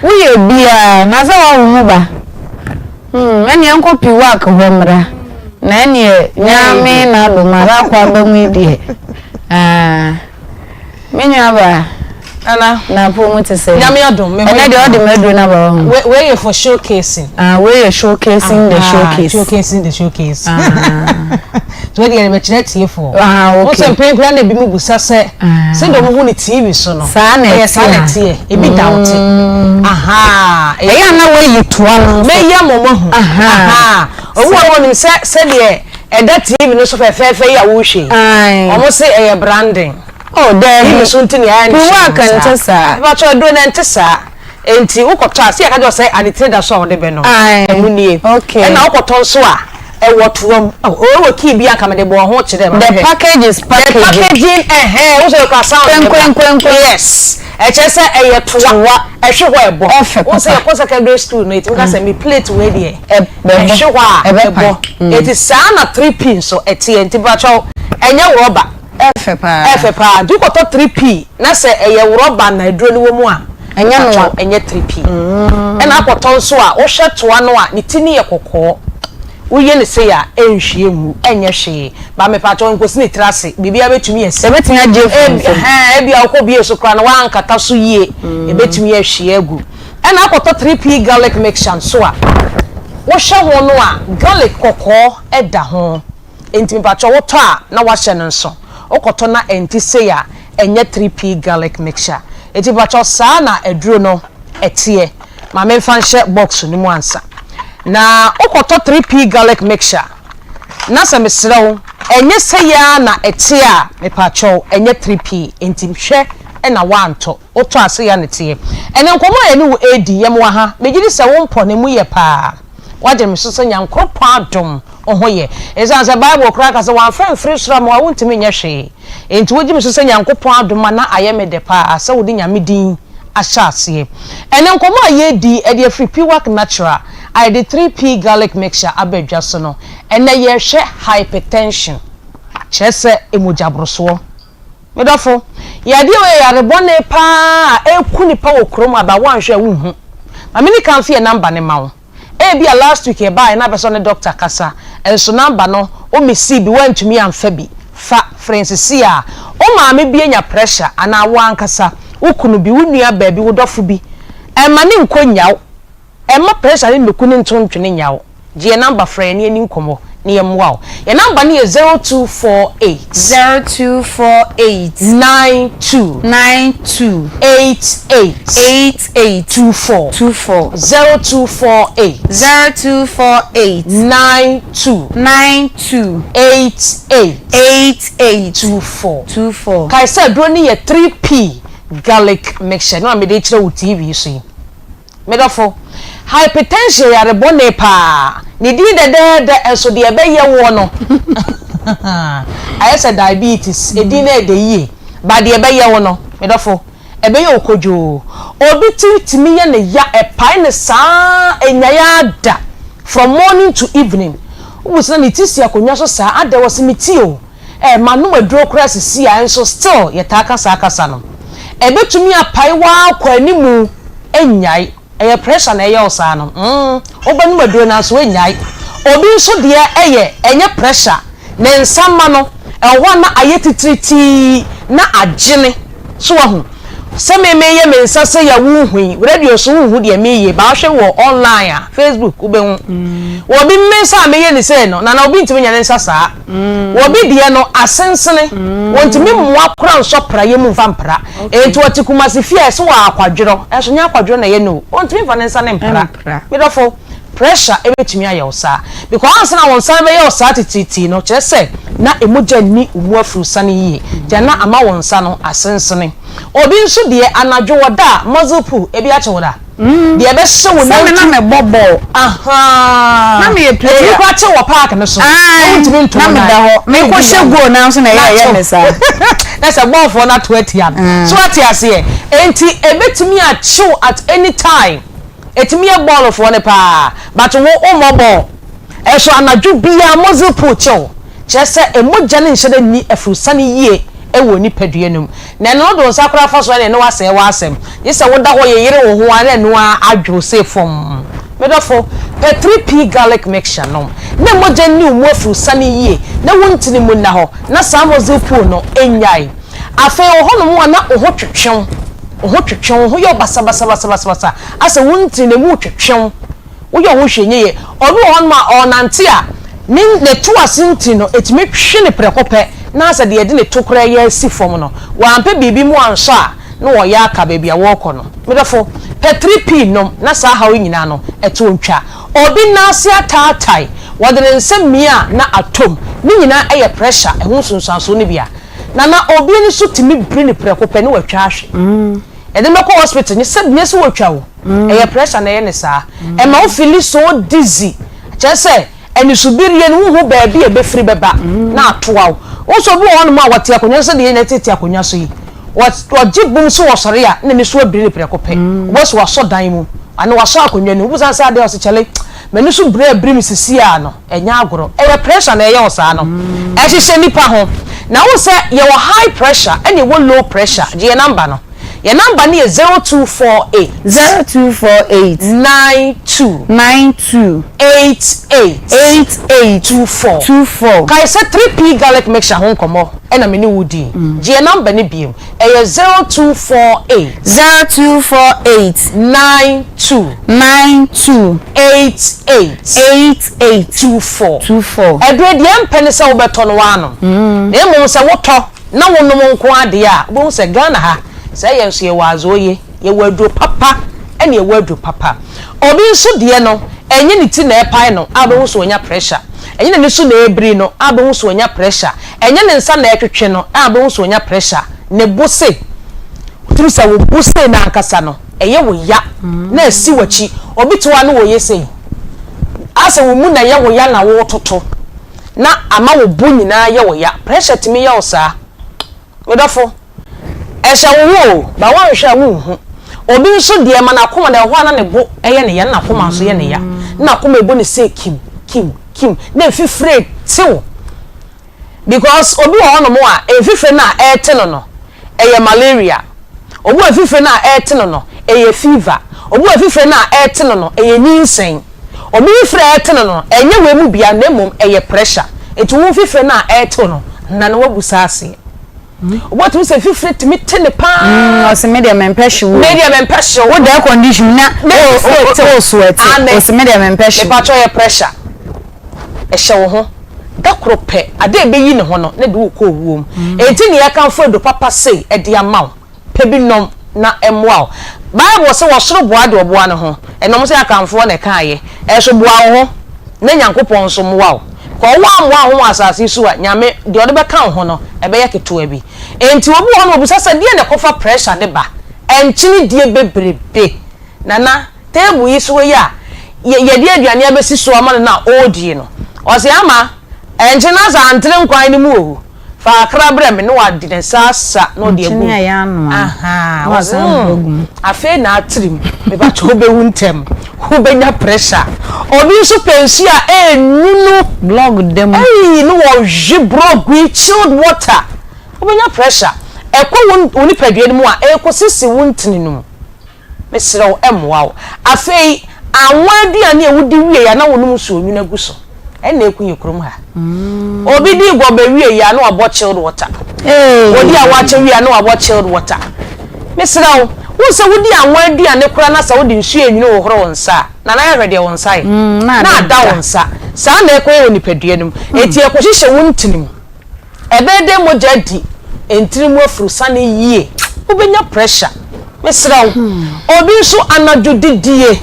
Woyɛ biaa na sɛ woawo mu ba hmm ɛneɛ nkɔ piwak hɔ mmra na ɛneɛ nyame na adom ara akɔ aba mu yi deɛ ah me nua baa Nana. Na apɔ mu te sɛ. Nyame adom me ho. Ɛnɛ deɛ ɔde m'aduro no aba hɔ. Wei yɛ for showcasing. Ah wei yɛ showcasing the showcase. Showcasing the showcase. Ah. Nti wei deɛ yɛde bɛkyerɛ atiefoɔ. Ah okay. Wo sɛ mpɛn pii na ebi mu busa sɛ. Ah. Sɛdeɛ wɔn hu ne TV so no. Saa na ɛteɛ. Ɛyɛ saa na ɛteɛ. Ebi da wo te. Aha. Ɛyɛ a na woayi toa no nso. Mɛyi ama wɔn ahu. Aha. Obi wɔ hɔ ɔnim sɛ sɛdeɛ ɛda TV no so fɛfɛɛfɛ yi a wohwɛ yi. Wɔn se ɛyɛ branding. Oh daabi. TV so nti na yɛayɛ no hyɛn saa. Nte saa. Mepakyɛw aduro no ɛnte saa. Enti wokɔtɔ a, sɛ yɛka kyerɛ wo sɛ ade tire da so a wɔde bɛnom. Ɛno nie. Okay. Ɛna wokɔtɔ nso a, ɛwɔ toa mu. Oh, ɔwɔ wɔ key bi a nka mede bɔɔ ho kyerɛ ma The package is packaged. The packaging, ɛhɛn, wo sɛ okura sound ne ba. Kwenkwenkwenkwen. Yes. Ɛkyerɛ sɛ ɛyɛ toa. Toa. Ɛhwe hɔ ɛbɔ. Ɛfɛ papa. Wo sɛ yɛkɔ secondary school no, yɛtumi ka sɛ me plate wei deɛ. Ɛbɔ. Ɛhwe hɔ a, ɛbɔ. Enti saa na 3P nso ɛteɛ. Nti mepakyɛw, ɛnyɛ rɔba. Ɛfɛ paa. Ɛfɛ paa. Nti wokɔtɔ 3P na sɛ ɛyɛ rɔba na aduro no wɔ mu a, Ɛnyɛ noa. mpakyɛw ɛnyɛ 3P. Ɛna akɔtɔ nso a, wohwɛ toa no a, ne ti no yɛ kɔkɔɔ. Woyɛ no sei a, ɛnhwie ngu, ɛnyɛ hwee. But mepakyɛw nkosi ne tiri ase, biribiara bɛtumi asi. Ɛbɛtumi agye afiri Ebi, nsam. ɛhɛn, ebia wokɔbue so koraa no, woankata so yie, ɛbɛtumi ahwie agu. Ɛna akɔtɔ 3P garlic mixture nso a, wohwɛ ho no a, garlic kɔkɔɔ da ho. Enti mepakyɛw wotɔ a na wahyɛ no nso. Wokɔtɔ na ɛnte sei a, ɛnyɛ 3P garlic mixture. Enti mepakyɛw saa na aduro no ɛteɛ. Ma memfa nhyɛ box no mu ansa. Na wokɔtɔ 3P garlic mixture na sɛ mesrɛ wo ɛnyɛ sei ara na ɛteɛ a, mepakyɛw ɛnyɛ 3P. Enti hwɛ na woantɔ. Wotɔ a sei ara na ɛteɛ. Ɛnɛ nkɔmmɔ a yɛne wo redi, yɛmmoa ha. Megye di sɛ wo mpɔ no emu yɛ paa. Woagye me so sɛ Nyankoropɔn adom wo ho yɛ. Esiane sɛ Bible koraa ka sɛ wɔamfa amfiri soro amma wo a, wontumi nyɛ hwee. Enti wogye me so sɛ Nyankopɔn adom a na ayɛ me dɛ paa sɛ wode Nyame din ahyɛ aseɛ. Ɛnnɛ nkɔmmɔ a yɛredi de afiri Piwak Natural a yɛde 3P Garlic Mixture aba dwa so no, ɛnnɛ yɛrehwɛ hypertension, kyerɛ sɛ mogyaborosoɔ. Me dɔfo, yadeɛ wei yɛ yare bɔne paa a ɛku nipa wɔ kurom a ba woanhwɛ a wonhu. Ma me nika mfe yɛ number no ma wo. Ebia last week yɛbaeɛ na apɛ sɛ ɔne doctor kasa nso number no wo missii bi woantumi amfa bi. Fa frɛ nsisi a wo maame bi anya pressure anaa wo ankasa, wo kunu bi, wo nua baa bi, wo dɔfo bi. Ɛmma ne nkɔ nnya wo. Ɛmma pressure ne nnuku ne nto ntwene nnya wo. Gye yɛn number frɛ yɛn na yɛnni nkɔmmɔ na yɛmmoa wo. Yɛn number no yɛ 0248. 0248. 92. 92. 88. 88. 24. 24. 0248. 0248. 92. 92. 88. 88. 24. 24. Kae sɛ aduro no yɛ 3P garlic mixture no a mede rekyerɛ wo TV so yi. Me dɔfo, hypertension yɛ yare bɔne paa. Ne din dɛdɛɛdɛ nso deɛ ɛbɛyɛ woɔ no, ayɛ sɛ diabetes, edin no ɛdɛ yie, but deɛ ɛbɛyɛ wo no, me dɔfo, ɛbɛyɛ wo kodwoo. Obi tiri tumi yɛ no ya, ɛpae no saa, ɛnyae ara da, from morning to evening. Wobu sɛ na ne ti si akonnwa so saa, adɛn, ɔse me ti o. Eh manom aduro koraa sisi a nso still yɛtaa ka saa kasa no. Ɛbɛtumi apae wo ara kɔ animu ɛnnyae. Ɛyɛ pressure na ɛyɛ wo saa no mm wobɛnom aduro nanso ɛnnyae. Obi nso deɛ ɛyɛ ɛnyɛ pressure, ne nsa mma no, ɛwɔ hɔ a na ayɛ titiritii na agyene. So wahu? Sɛ me meyɛ me nsa sei a wonhu yi, radio so wonhu deɛ meyɛ, but wohwɛ wɔ online a, Facebook, wobɛhu. Wɔ bi me nsa a meyɛ no sei no, Nana obi ntumi nyɛ ne nsa saa. Wɔ bi deɛ no, asensene, wɔntumi mmoa koraa nsɔ praeɛ mu mfa mpra. Enti ɔte Kumasi fie a, ɛsɛ wɔ akwadworɔ, ɛnso nyɛ akwadworɔ na ɛyɛ no o, ɔntumi mfa ne nsa no mpra. Me dɔfo, pressure bɛtumi ayɛ wo saa. Because ansa na wo nsa no bɛyɛ wo saa titiritii no, kyerɛ sɛ na mogya nni wo mu afurusane yie, nti na ama wo nsa no asensene. Obi nso deɛ, anadwo ɔda a, muscle pull, ebi akye wo da? Deɛ ɛbɛhyɛ wo Sɛ me na nantu. mebɔ bɔɔl. Ahaa. Na meyɛ player. Ɛtumi koraa kye wɔ park no so. Na wontumi nto Na wo meda nan. hɔ. Mekɔhyɛ goal no ara nso na ɛyɛ a ɛyɛ me saa. Na sɛ bɔɔlfoɔ no ato atia no. So woate aseɛ? Enti ɛbɛtumi akye wo at any time. Ɛtumi yɛ bɔɔlfoɔ no paa but wo wommɔ bɔɔl. Ɛso anadwo biara muscle pull kye wo. Kyerɛ sɛ mogya no nhyɛ da nni afurusane yie wɔ nipadua no mu. Na ɛno no wode wo nsa koraa fa so a ɛneɛ na woasɛe w'asɛm. Gye sɛ woda hɔ yeyere wo ho ara na ɛno ara adwo sei fɔmm. Me dɔfo, pɛ 3P garlic mixture nom na mogya nni wo mu afurusane yie na wo ntini mu nna hɔ na saa muscle pull no nnyae. Afei wɔ hɔnom a na wo ho twetwe wo, wo ho twetwe wo, wo ho yɛ wo basabasabasabasa, asɛ wo ntini no emu retwetwe wo, woyɛ wo ho hwee nyɛ yie. Obi wɔ hɔnom a ɔrenante a, ne ne to ase ntini no, ɛtumi twe no prɛko pɛ, na asɛ deɛ yɛde ne to koraa yɛ asi fam no, wampɛ biribi mu ansɔ a, na ɔreyɛ aka baabi a wɔrekɔ no. Me dɔfo, pɛ 3P nom na saa haw yi nyinaa no, ɛto ntwa. Obi nan ase ataatae, wɔde ne nsa mia a na atɔ mu, ne nyinaa yɛ pressure ɛho nsunsuansoɔ no bi a. Nana obi ani so tumi biri no prɛko pɛ ne watwa ahwe. Yɛde no bɛkɔ hospital nyɛ sɛ nyɛ sɛ watwa o. Ɛyɛ pressure na ɛyɛ no saa. Ɛma wo feeli so dizzy. Kyerɛ sɛ anisobirie no wonhu baabi a ɛbɛfiri bɛba na atoa wo. Wohu sɛ obi wɔ hɔnom a wɔte akonnwa so sɛdeɛ yɛn nyinaa tete akonnwa so yi. Ɔgye bum sɛ ɔsɔre a na n'ani so abiri no prɛko pɛ. Wobɛhu sɛ wasɔ dan mu anaa wasɔ akonnwa no mu. Wobisa no sɛ adɛn a ɔse kyale m'ani so biri abiri me seesei ara no. Ɛnyɛ agorɔ. Ɛyɛ pressure na ɛyɛ wo saa no. Ɛhyehyɛ nipa ho. Na wohu sɛ yɛwɔ high pressure ɛna yɛwɔ low pressure. Gye yɛn number no. Yɛn number no yɛ 0248. 0248. 92. 92. 88. 88. 24. 24. Kae sɛ 3P garlic mixture ho nkɔmmɔ ɛna me ne wo di. Gye yɛn number no bio. Ɛyɛ 0248. 0248. 92. 92. 88. 88. 24. 24. Ɛberɛ deɛ ɛmpɛ ne sɛ wobɛtɔ no woanom. Na mmom sɛ wotɔ na wonom nko ara deɛ a, wobɛhu sɛ Ghana ha, sɛ yɛn nso yɛwɔ azooye, yɛwɔ aduro papa ɛna yɛwɔ aduro papa. Obi nso deɛ no, ɛnyɛ ne ti na ɛpae no a wobɛhu sɛ wanya pressure. Ɛnyɛ n'ani so na ɛrebiri no a wobɛhu sɛ wanya pressure. Ɛnyɛ ne nsa na ɛretwetwe no a wobɛhu sɛ wanya pressure. Ne bo se, wotumi sɛ wo bo sei no ankasa no, ɛyɛ wo ya na asi w'akyi. Obi te hɔ a na ɔreyɛ sei, asɛ wo mu na ɛyɛ wo ya na woretoto na ama wo bo nyinaa yɛ wo ya. Pressure tumi yɛ wo saa. Me dɔfo, ɛhyɛ wo ho o, but woanhwɛ a wonhu. Obi nso deɛ ma n'akoma na ɛwɔ hɔ a na ne bo yɛ ne ya na n'akoma nso yɛ ne ya. Na n'akoma ɛbɔ ne sei kim, kim, kim na mfifire te wo. Because obi wɔ hɔnom a mfifire no a ɛrete no no, ɛyɛ malaria. Obi wɔ mfifire no a ɛrete no no, ɛyɛ fever. Obi wɔ mfifire no a ɛrete no no, ɛyɛ nyinsɛn. Obi mfifire a ɛrete no no, ɛnyɛ wei mu biara na mmom ɛyɛ pressure. Nti wo mfifire no a ɛrete wo no, na na woabu saa aseɛ. Wobɛtumi sɛ mfifire tumi te ne paa. Ɔse me deɛ mempɛ hyew o. Me deɛ mempɛ hyew. Wo da air condition na o sweat. Ɔse me deɛ mempɛ hyew. Mepakyɛw yɛ pressure. Ɛhyɛ wo ho. Da koro pɛ, ade a ɛbɛyi ne ho no, na ɛde wo rekɔ owuo mu. Enti na yɛkamfo adu papa sei de ama wo. Pɛ bi nom na ɛmmoa wo. Bible se ɔsoro boa deɛ ɔboa ne ho. Ɛnom sɛ Akanfoɔ na ɛkaeɛ. Ɛso boa wo ho na Nyankopɔn nso mmoa wo. Kɔ woammoa wo ho wɔ asase yi so a, Nyame, deɛ ɔde bɛka wo ho no, ɛbɛyɛ ketewa bi. Enti obi wɔ hɔ no ɔbisa sɛ deɛn na ɛkɔfa pressure de ba? Ɛnkyene die bebrebe. Nana. Table yi so yi a yɛde aduane abɛsi so ama no no a ɔredie no, ɔse Ama, ɛnkye na sɛ antere nkwan no mu o, fa kakra brɛ me na wade ne nsa asa na ɔde agu mu. Nkyene a yɛanoa no, Ahaa, na ɔse wasan de agu mm, mu. afei na atere mu, mepakyɛ wobɛwu ntɛm, wobɛnya pressure. Obi nso pɛ nsuo a ɛnwunu. Blɔg da mu. Ei, na wɔwe brɔg yi, chilled water, wobɛnya pressure. Ɛkɔ wo nipadua no mu a, ɛrekɔsisi wo ntini no mu. Mesrɛ wo, ɛmmoa wo. Afei, anwa aduane a wodi wiei a na wonom nsuonwunu agu so. Ɛna eku yɛ kurom ha. Obi di gɔbɛ wie yi a na wabɔ chilled water. Odi awakye wie a na wabɔ chilled water. Mesrɛ wo, wohu sɛ wodi anwa aduane koraa na sɛ wode nsuo enwunu hohoro wo nsa a, Nana yɛhwɛ deɛ wo nsa yɛ. Na ada wo nsa. Saa na ɛkɔyɛ wɔ nipadua no mu. Enti ɛkɔhyehyɛ wo ntini mu. Ɛbɛyɛ dɛn mogya adi ntini mu afurusane yie? Wobɛnya pressure. Mesrɛ wo. Obi nso anadwo didie.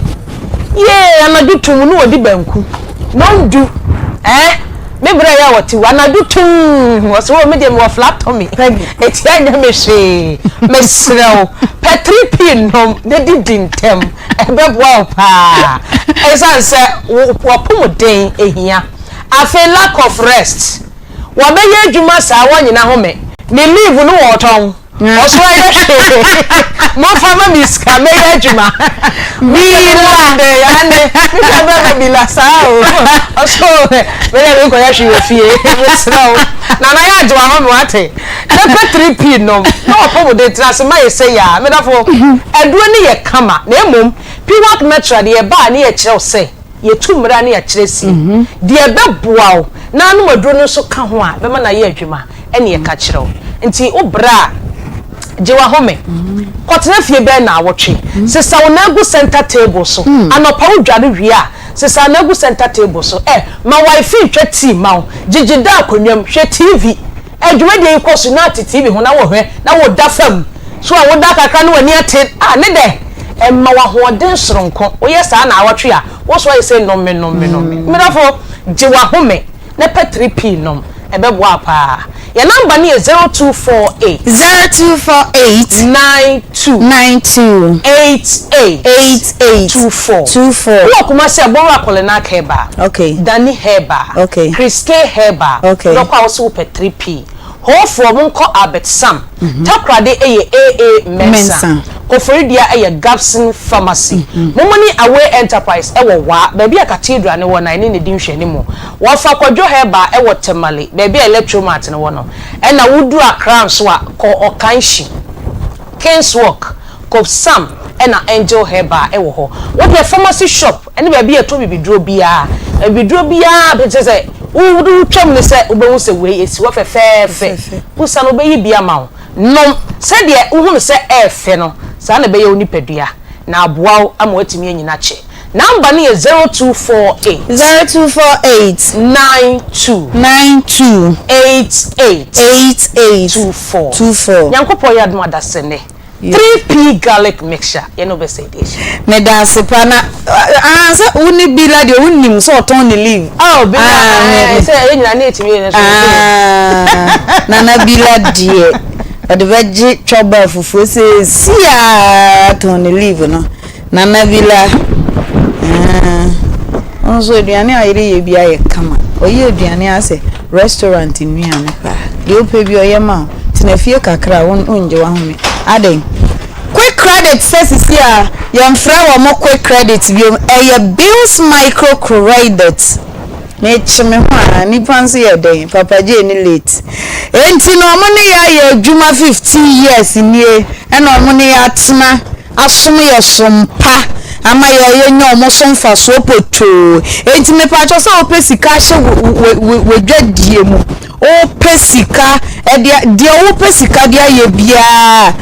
Yee, anadwo tumm na ɔdi banku. Nondu. Eh, me berɛ yɛ a ɔte hɔ anadwo tumm. Ɔsɛ oh, me deɛ mewɔ flat tummy. Eti ɛnyɛ me hwee. Mesrɛ wo, pɛ 3P nom na didi ntɛm. Ɛbɛboa wo paa. Ɛsiane sɛ w'apɔmuden hia. Afei lack of rest. Wabɛyɛ adwuma saa wanyina home. Ne leave no wɔtɔn. Ɔso ayɛ hwee. Momfa ma me sika mɛyɛ adwuma. Bila. Ane mehwɛ bɛma bila saa o. Ɔso mɛyɛ me nkɔyɛ hwee wɔ fie. Mesrɛ wo. Nana yɛ agye wahome wate. Na pɛ 3P nom na wapɔmuden tena ase ma yɛ sɛ yaa. Medafo aduro no yɛ kama na mmom Piwak Natural deɛ ɛba a ne yɛkyerɛ wo sɛ. Yɛtu mmara ne yɛkyerɛ sie. Deɛ ɛbɛboa wo na anom aduro no nso ka ho a, ɛbɛma no ayɛ adwuma ɛne yɛka kyerɛ wo. Nti wo brɛ a, gye w'ahome. Kɔtena fie bɛyɛ nnawɔtwe. Sesa wo nan gu center table so. Anɔpa wo dware wie a, sesa wo nan gu center table so. Ɛ, ma wifey ntwa tea mma wo. Gyegye da akonnwa mu, hwɛ TV. Ɛ, dwumadie yi kɔ so na te TV ho na wohwɛ na woda fam. So a woda kakra na w'ani ate a, ne dɛ. Ɛma wo ahoɔden soronko. Woyɛ saa naawɔtwe a, wo so ayɛ sɛ nnome, nnome, nnome. Me dɔfo, gye w'ahome na pɛ 3P nom. Ɛbɛboa wo paa. Yɛn namba no yɛ 0248. 0248. 92. 92. 88. 88. 24. 24. Wowɔ Kumasi a, Bowura Kɔlenak Herbal. Okay. Dani Herbal. Okay. Chris K Herbal. Okay. Wobɛkɔ a wose wopɛ 3P. Hoofoɔ monkɔ Albert Sam. Takoradi yɛ AA Mensah. Koforidua yɛ Gabson Pharmacy. Momoni Away Enterprise wɔ Waa, baabi a Cathedral no wɔ no a ɛne no di nhwɛanimu. Wɔfa Kwadwo Herbal wɔ Tamale, baabi a Electromart no wɔ no. Ɛna woduru Accra nso a, kɔ Ɔkanhyi, Kings Walk, Copsam ɛna Angel Herbal wɔ hɔ. Wo deɛ pharmacy shop ne baabi a yɛtɔ bibiduro biara, bibiduro biara kyerɛ sɛ wode wotwam ne sɛ wobɛhu sɛ wei ɛsi hɔ fɛfɛɛfɛ. Wosa no wobɛyi bi ama wo. Nom sɛdeɛ wohu no sɛ ɛɛfɛ no, saa na ɛbɛyɛ wo nipadua na aboa wo ama woatumi anyini akyɛ. Number no yɛ 0248. 0248. 92. 92. 88. 88. 24. 24. Nyankopɔn yɛ adom adasɛ nnɛ. 3P garlic mixture yɛne wo bɛsɛ adi ahyia. Medaase pa na ah sɛ wo ne Bila deɛ wo nim sɛ ɔtɔn ne leave. Oh Bila ah sɛ yɛn nyinaa ne yɛtumi yɛ ne so. Ah Nana Bila deɛ ɔde bɛgye twɔba fufuo sɛ si a tɔn ne leave no. Nana Bila ah wo nso aduane a ɔyere yɛ bi ayɛ kama. Ɔyɛ aduane asɛ restaurant nnuane paa. Deɛ wopɛ bi ɔyɛ ma wo. Tena fie kakra a wongye w'ahome. Adɛn? Quick credit sɛ sisi a yɛmfrɛ wɔn quick credit biom ɛyɛ bills micro credit. Mekye me ho a nipa nso yɛ dɛn Papa Jay ne late. Enti no wɔn ne yɛ ayɛ adwuma 15 years nie ɛna wɔn ne yɛ atena asom yɛ som pa ama yɛ yɛnya wɔn so mfasoɔ potoo. Enti mepatwɔ sɛ wopɛ sika ahyɛ w'adwadie mu, wopɛ sika ɛde deɛ wopɛ sika de ayɛ biara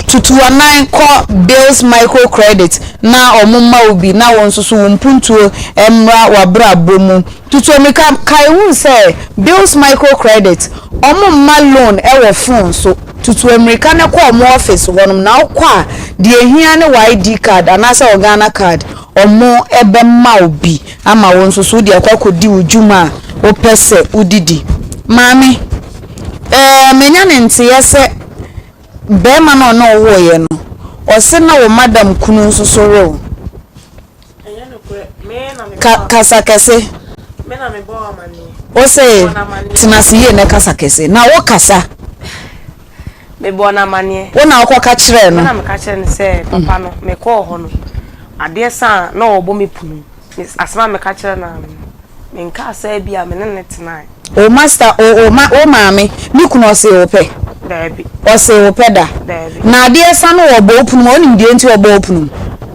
tutu anan kɔ Bills Micro Credit na wɔn mma wo bi na wɔn nso so wo mpuntuo mmra w'abrabɔ mu. Tutu mmirika kae hu sɛ Bills Micro Credit wɔn mma loan wɔ phone so. Tutu mmirika na kɔ wɔn office hɔnom na wokɔ a deɛ ehia ne w'ID card anaasɛ wo Ghana card wɔn bɛma wo bi ama wo nso so wode akɔ akɔdi wo dwuma a wopɛ sɛ wodidi. Maame, ɛɛ manya ne nteeɛ sɛ barima no a ɔne wo woeɛ no ɔse na wo madam kunu nso so we wo. Ka kasa kɛse. Wo se tena ase yie na kasa kɛse. Na wo kasa. Mebɔɔ no amaneɛ. Wo na wokɔ ka kyerɛɛ no. Me na meka kyerɛɛ no sɛ papa no mekɔɔ hɔ no adeɛ sa a na ɔrebɔ me punu. Asɛm a meka kyerɛɛ no ara no. Menkaa sɛ ebia me ne no tenae. Wo master, wo, wo ma, wo maame, ne kunu ɔsee wo pɛ? Daabi. Ɔsee wo pɛ da? Daabi. Na adeɛ sa no ɔbɔ wo punu mu a, wonim deɛ nti ɔbɔ wo punu mu?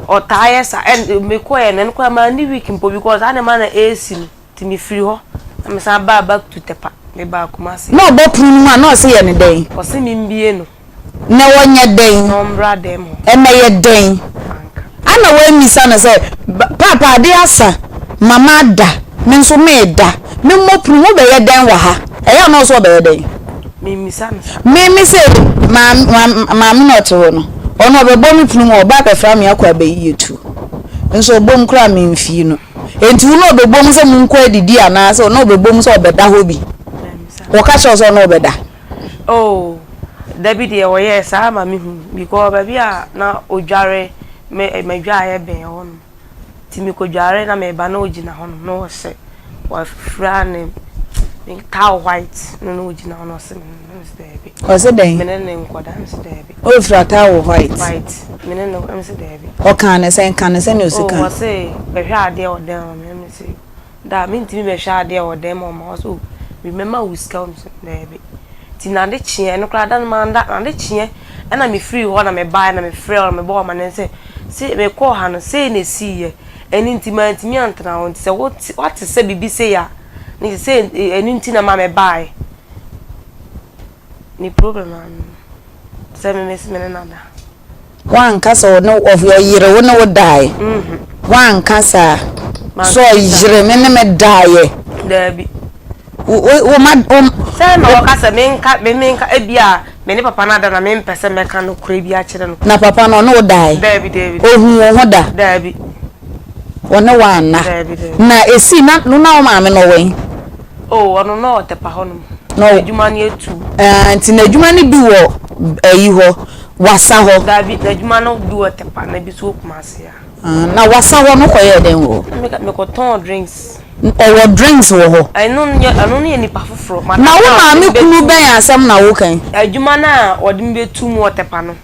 Ɔtaa yɛ saa, ɛn, mekɔɛ no, ɛno koraa manni week mpo because saa nneɛma na ɛresi no. Nti mefiri hɔ na mesan baa back to Tepa, mebaa Kumasi. Na ɔbɔ pono no mu a na ɔse yɛ no dɛn? Ɔse membie no. Na ɔnyɛ dɛn? Na ɔmbra dɛm hɔ. Ɛmɛyɛ dɛn? Anka. Ana woammisa no sɛ, Paapa ade asa, mama ada, me nso mereda, memmɔ pono mu, wobɛyɛ dɛn wɔ ha? Ɛyɛ a na ɔse ɔbɛyɛ dɛn? Memmisa no saa. Me me sei, maame, maame na ɔte hɔ no, ɔno ɔbɛbɔ me pono mu a, ɔba abɛfra me akɔ abɛyi atuo. Nso ɔbɔ mu koraa a memfii no. Enti wo ne ɔbɛbɔ mu sɛ monkɔ adidi anaasɛ ɔne ɔbɛbɔ mu sɛ ɔbɛda hɔ bi? Wɔka kyerɛ wo sɛ ɔne ɔbɛda? Oh, da bi deɛ wɔyɛɛ saa ma me hu because baabi a na ɔdware me madwaeɛ bɛn hɔ nom nti mekɔdware na meba na ɔgyina hɔ nom na ɔhyɛ wafira ne ne towel white no na ɔgyina hɔ na ɔse me ne mese daabi. Ɔse dɛn? Me ne ne nkɔda mese daabi. Ɔfira towel white. White me ne no mese daabi. Ɔkaa ne sɛn? Ka ne sɛnea ɔsi ka. Oh ɔse bɛhwɛ adeɛ wɔ dan mu mese Da a mentumi bɛhwɛ adeɛ wɔ dan mu a ɔma ɔsɛ o mɛma wo sika o mesɛ daabi nti nade kyeɛ ɛno koraa da no manda nade kyeɛ ɛna mefiri hɔ na mebaeɛ na mefrɛ na mebɔɔ amaneɛ sɛ se mekɔɔ ha no sei na ɛsiiɛ ɛno nti mantumi antena hɔ nti sɛ wote wate sɛ biribi sei a ne sɛ ɛno nti na ma mebaeɛ ne problem ano sɛ me mese me ne nada Woanka sɛ ɔne ɔyere wo ne wo daeɛ? Woanka saa sɛ ɔyere me ne me daeɛ? Daabi. Wo wo ma wo. Sɛ na ɔka sɛ menka me menka ebi a me ne papa no ada na mempɛ sɛ mɛka nokorɛ bi akyerɛ no. Na papa no ɔne wo daeɛ? Daabi daabi. Ohuu wo ho da? Daabi. Ɔne wo anna? Daabi daabi. Na esii na na wo maame no ɔwɔ he? Oh ɔno na ɔwɔ Tepa hɔnom. Na ɔwɔ. N'adwuma no yɛ tuu. Ɛɛ nti n'adwuma no bi wɔ ayi hɔ. Wassa hɔ. Dabi, n'adwuma no bi wɔ Tepa na bi nso wɔ Kumasi a. Ah, na Wassa hɔ no kɔyɛɛ dɛn wɔ hɔ? Na meka mekɔtɔn drinks. Ɔwɔ drinks wɔ hɔ? Ɛno nyɛ ɛno no yɛ nipa foforɔ. Na wo maame kunu bɛn asɛm na woka yi? Adwuma no a ɔde me bɛtu mu wɔ Tepa no,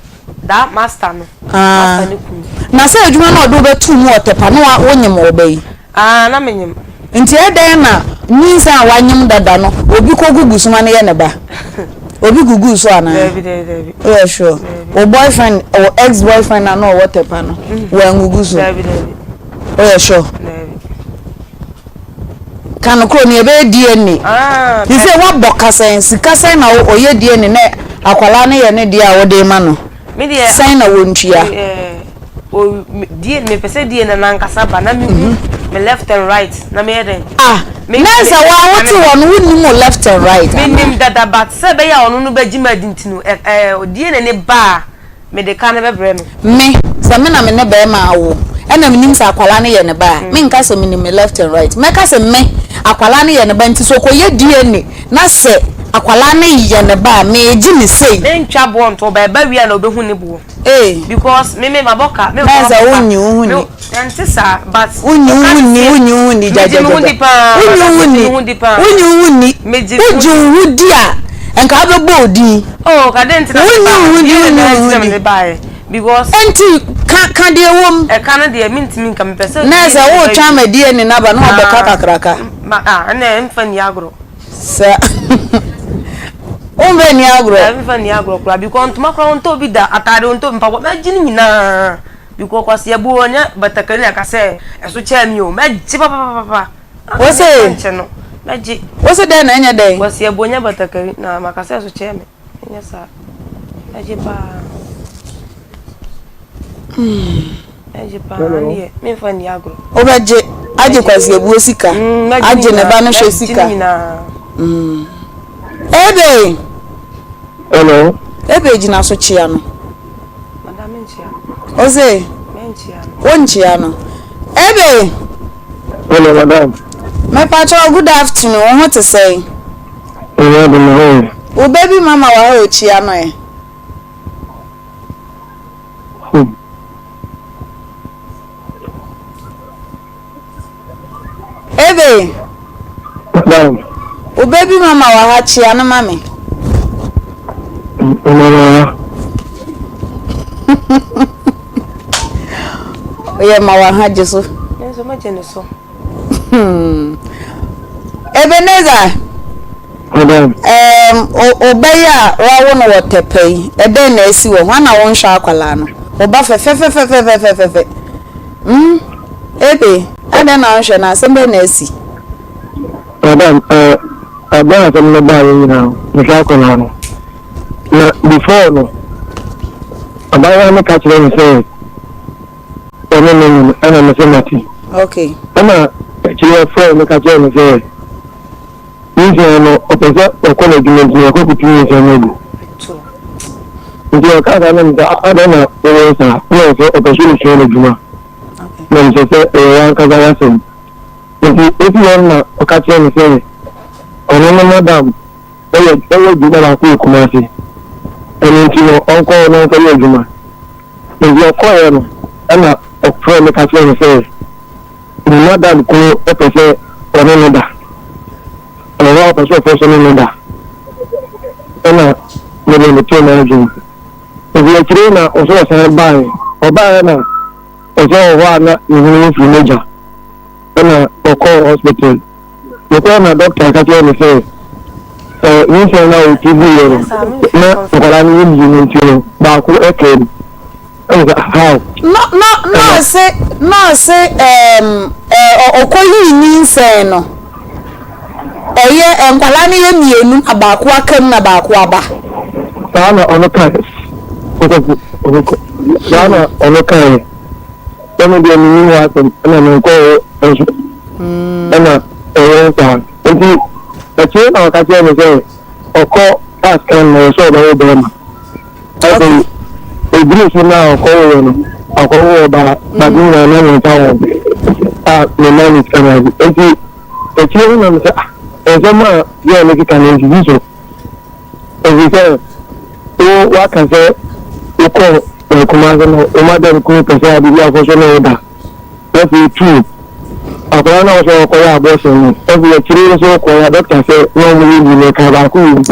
that master no, Ah. master no kunu. Na sɛ adwuma no a ɔde wo bɛtu mu wɔ Tepa no wa wonyem ɔba yi? Ah, na menyem. Nti ɛdɛn na nyinsɛn a wanyem dada no obi kɔ gugu so ma no yɛ ne ba? Obi guguu so anaa? Dabi, dabi, dabi. Woyɛ sure? Wo boyfriend, wo ex boyfriend na na ɔwɔ Tepa no, wangugu so? Dabi, dabi. Woyɛ sure? Dabi. Ka no koro no yɛbɛyɛ DNA. Ah, Te sɛ woabɔ ka sɛn, sika sɛn na ɔyɛ DNA na akwadaa no yɛ ne deɛ a wode ma no? Me deɛ. Sɛn na wɔntua? Eh, o me die mepɛ sɛ die na nankasa ba na mehu me left and right na meyɛ dɛn. Ah, Me na sɛ me wo a wote hɔ no wonnim wo left and right anaa? Menim dada but sɛ ɛbɛyɛ a ɔno no bɛgye me adi nti no ɛ ɛ die na ne ba a mede ka no bɛbrɛ no. Me, sɛ me na me ne barima awo ɛna menim sɛ akwadaa no yɛ ne ba a, menka sɛ menim me left and right. Mɛka sɛ me, akwadaa no yɛ ne ba nti sɛ ɔkɔyɛ DNA na sɛ akwadaa no yɛ ne ba a, megye no sei. Mentwa boɔ nto ɔba, ɛba wie a na ɔbɛhu ne boɔ. Ee. Because me me mabɔ ka. Me Bɛn sɛ wonnye wo ho nni. Ɛnte saa but. Wonnye wo ho nni, wonnye wo ho nni Megye me ho di paa. Wonnye wo ho nni. Megye me ho di paa. Wonnye wo ho nni. Megye me ho Wogye wo ho di a, nka wobɛbɔ wo din. Oh, ka dɛn nti na Wonnye wo ho di, wonnye wo ho di. baeɛ because. Enti ka ka deɛ ɛwɔ mu. Ɛka no deɛ mentumi nka mepɛ sɛ. Na sɛ woretwɛn ama DNA no aba na wabɛka kakraka. Ma ah ɛnna ɛmfa nni agorɔ. Sa womfa nni agorɔ. Dabi mfa nni agorɔ koraa because ntoma koraa ɔntɔ bi da ataade ɔntɔ bi mpaboa mɛgye ne nyinaa because kwasi abu ɔnyɛ batakari na ɛka sɛ ɛso kyɛɛ mi o mɛgye papapapa. Wose nkyɛ no mɛgye. Wose dɛn na ɛnyɛ dɛn. Kwasi abu ɔnyɛ batakari na maka sɛ ɛso kyɛɛ me ɛnyɛ saa mɛgye paa. Mɛgye paa ɛndeɛ memfa nni agorɔ. Wobɛgye agye Kwasi Abuo sika Mm, mɛgye agye ne ba no hwɛ mɛgye sika. ne nyinaa. Mm. Ebe! Hello. Ebe gyina so kyea no. Madam menkyea. Ose Menkyea no. wonkyea no. Ebe! Hello, madam. Mepakyɛw good afternoon, wo ho te sɛn? Ɛyɛ de me ho yɛ. Wo baby mama wɔ ha okyia no ɛ. Ebe! Madam. Wo baby mama wɔ ha, kyea no ma me. Mama. Oyɛ ma wɔ ha gye so. Me nso mɛgye ne so. Hmm. Ebenezer. Madam. Ɛɛm, wo ba yi a wɔawo no wɔ Tɛpɛ yi, ɛdɛn na asi wɔ ho? Hwan na wonhwɛ akwadaa no? Wo ba fɛfɛfɛfɛfɛfɛfɛ. Hmm, Ebe, adɛn na wonhwɛ no? Asɛm bɛn na asi? Madam, eh, abira asɛm no baa yɛ nyinaa no, mehwɛ akwadaa no. Na before no, abaayewa no ka kyerɛ me sɛ ɔne me nyim ɛna me sɛ mate. Okay. Ɛna akyire ɔfrɛ me ka kyerɛ me sɛ nyinsɛn no ɔpɛ sɛ ɔkɔ n'adwuma nti ɔkɔ kutu nyinsɛn no agu. Nti ɔka saa na me sɛ adɛn na wɔyɛ saa na ɔsɛ ɔpɛ sɛ ɔsua n'adwuma. Na me sɛ sɛ ɛyɛ w'ankasa w'asɛm. Nti efi hɔ no na ɔka kyerɛɛ me sɛ ɔno ne madam yɛ yɛ adwuma baako wɔ Kumasi. Ɛno nti no ɔnkɔ hɔ na ɔnkɔyɛ adwuma. Nti ɔkɔeɛ no ɛna ɔfrɛɛ me ka kyerɛɛ me sɛ ne madam kunu pɛ sɛ ɔne no da. Ɛwɔ hɔ a ɔpɛ sɛ ɔfɔ so ne no da. Ɛna me deɛ metee m'adwene. Nti akyire na ɔsɛ ɔsan baeɛ. Ɔbaeɛ na Ɔsɛ wɔ hɔ a na ne hwene mu firi mogya ɛna ɔkɔɔ hospital. Mekɔɔ na doctor ka kyerɛɛ me sɛ ɛ nyinsɛn no a ɔtu guiɛ no na nkwadaa no yɛ mmienu nti no baako ɛkaa mu. Ɛna sɛ how? No no nɔɔse nɔɔse ɛɛm ɛ ɔkɔyii nyinsɛn no ɛyɛ nkwadaa no yɛ mmienu na baako aka mu na baako aba. Saa na ɔno kae. Ɔkɔfo ɔkɔ saa na ɔno kaeɛ sɛ me deɛ mennim hɔ asɛm ɛna menkɔɔ hɔ nso ɛna ɛyɛ saa nti akyire na ɔka kyerɛ me sɛ ɔkɔ pass kan na ɔsɛ ɔbɛwo bɛrima afei ɛduru so no a ɔkɔwoeɛ no akɔwo ɔbaa but ne nyinaa na memfa ho a mema ne sika no ade nti akyire no na me sɛ ah nsɛm a yɛ ne keka no nsisi so Ɛfiri sɛ wo woaka sɛ wokɔ Kumase no wo madam kunu pɛ sɛ ade bi akɔ so ne wo da. Na afei tuu akwadaa no a wɔsɛ ɔkɔyɛ abortion no. Afei akyire no sɛ wokɔyɛ a dɔkta sɛ na wɔn yɛ mmienu ɛka baako wɔ mu.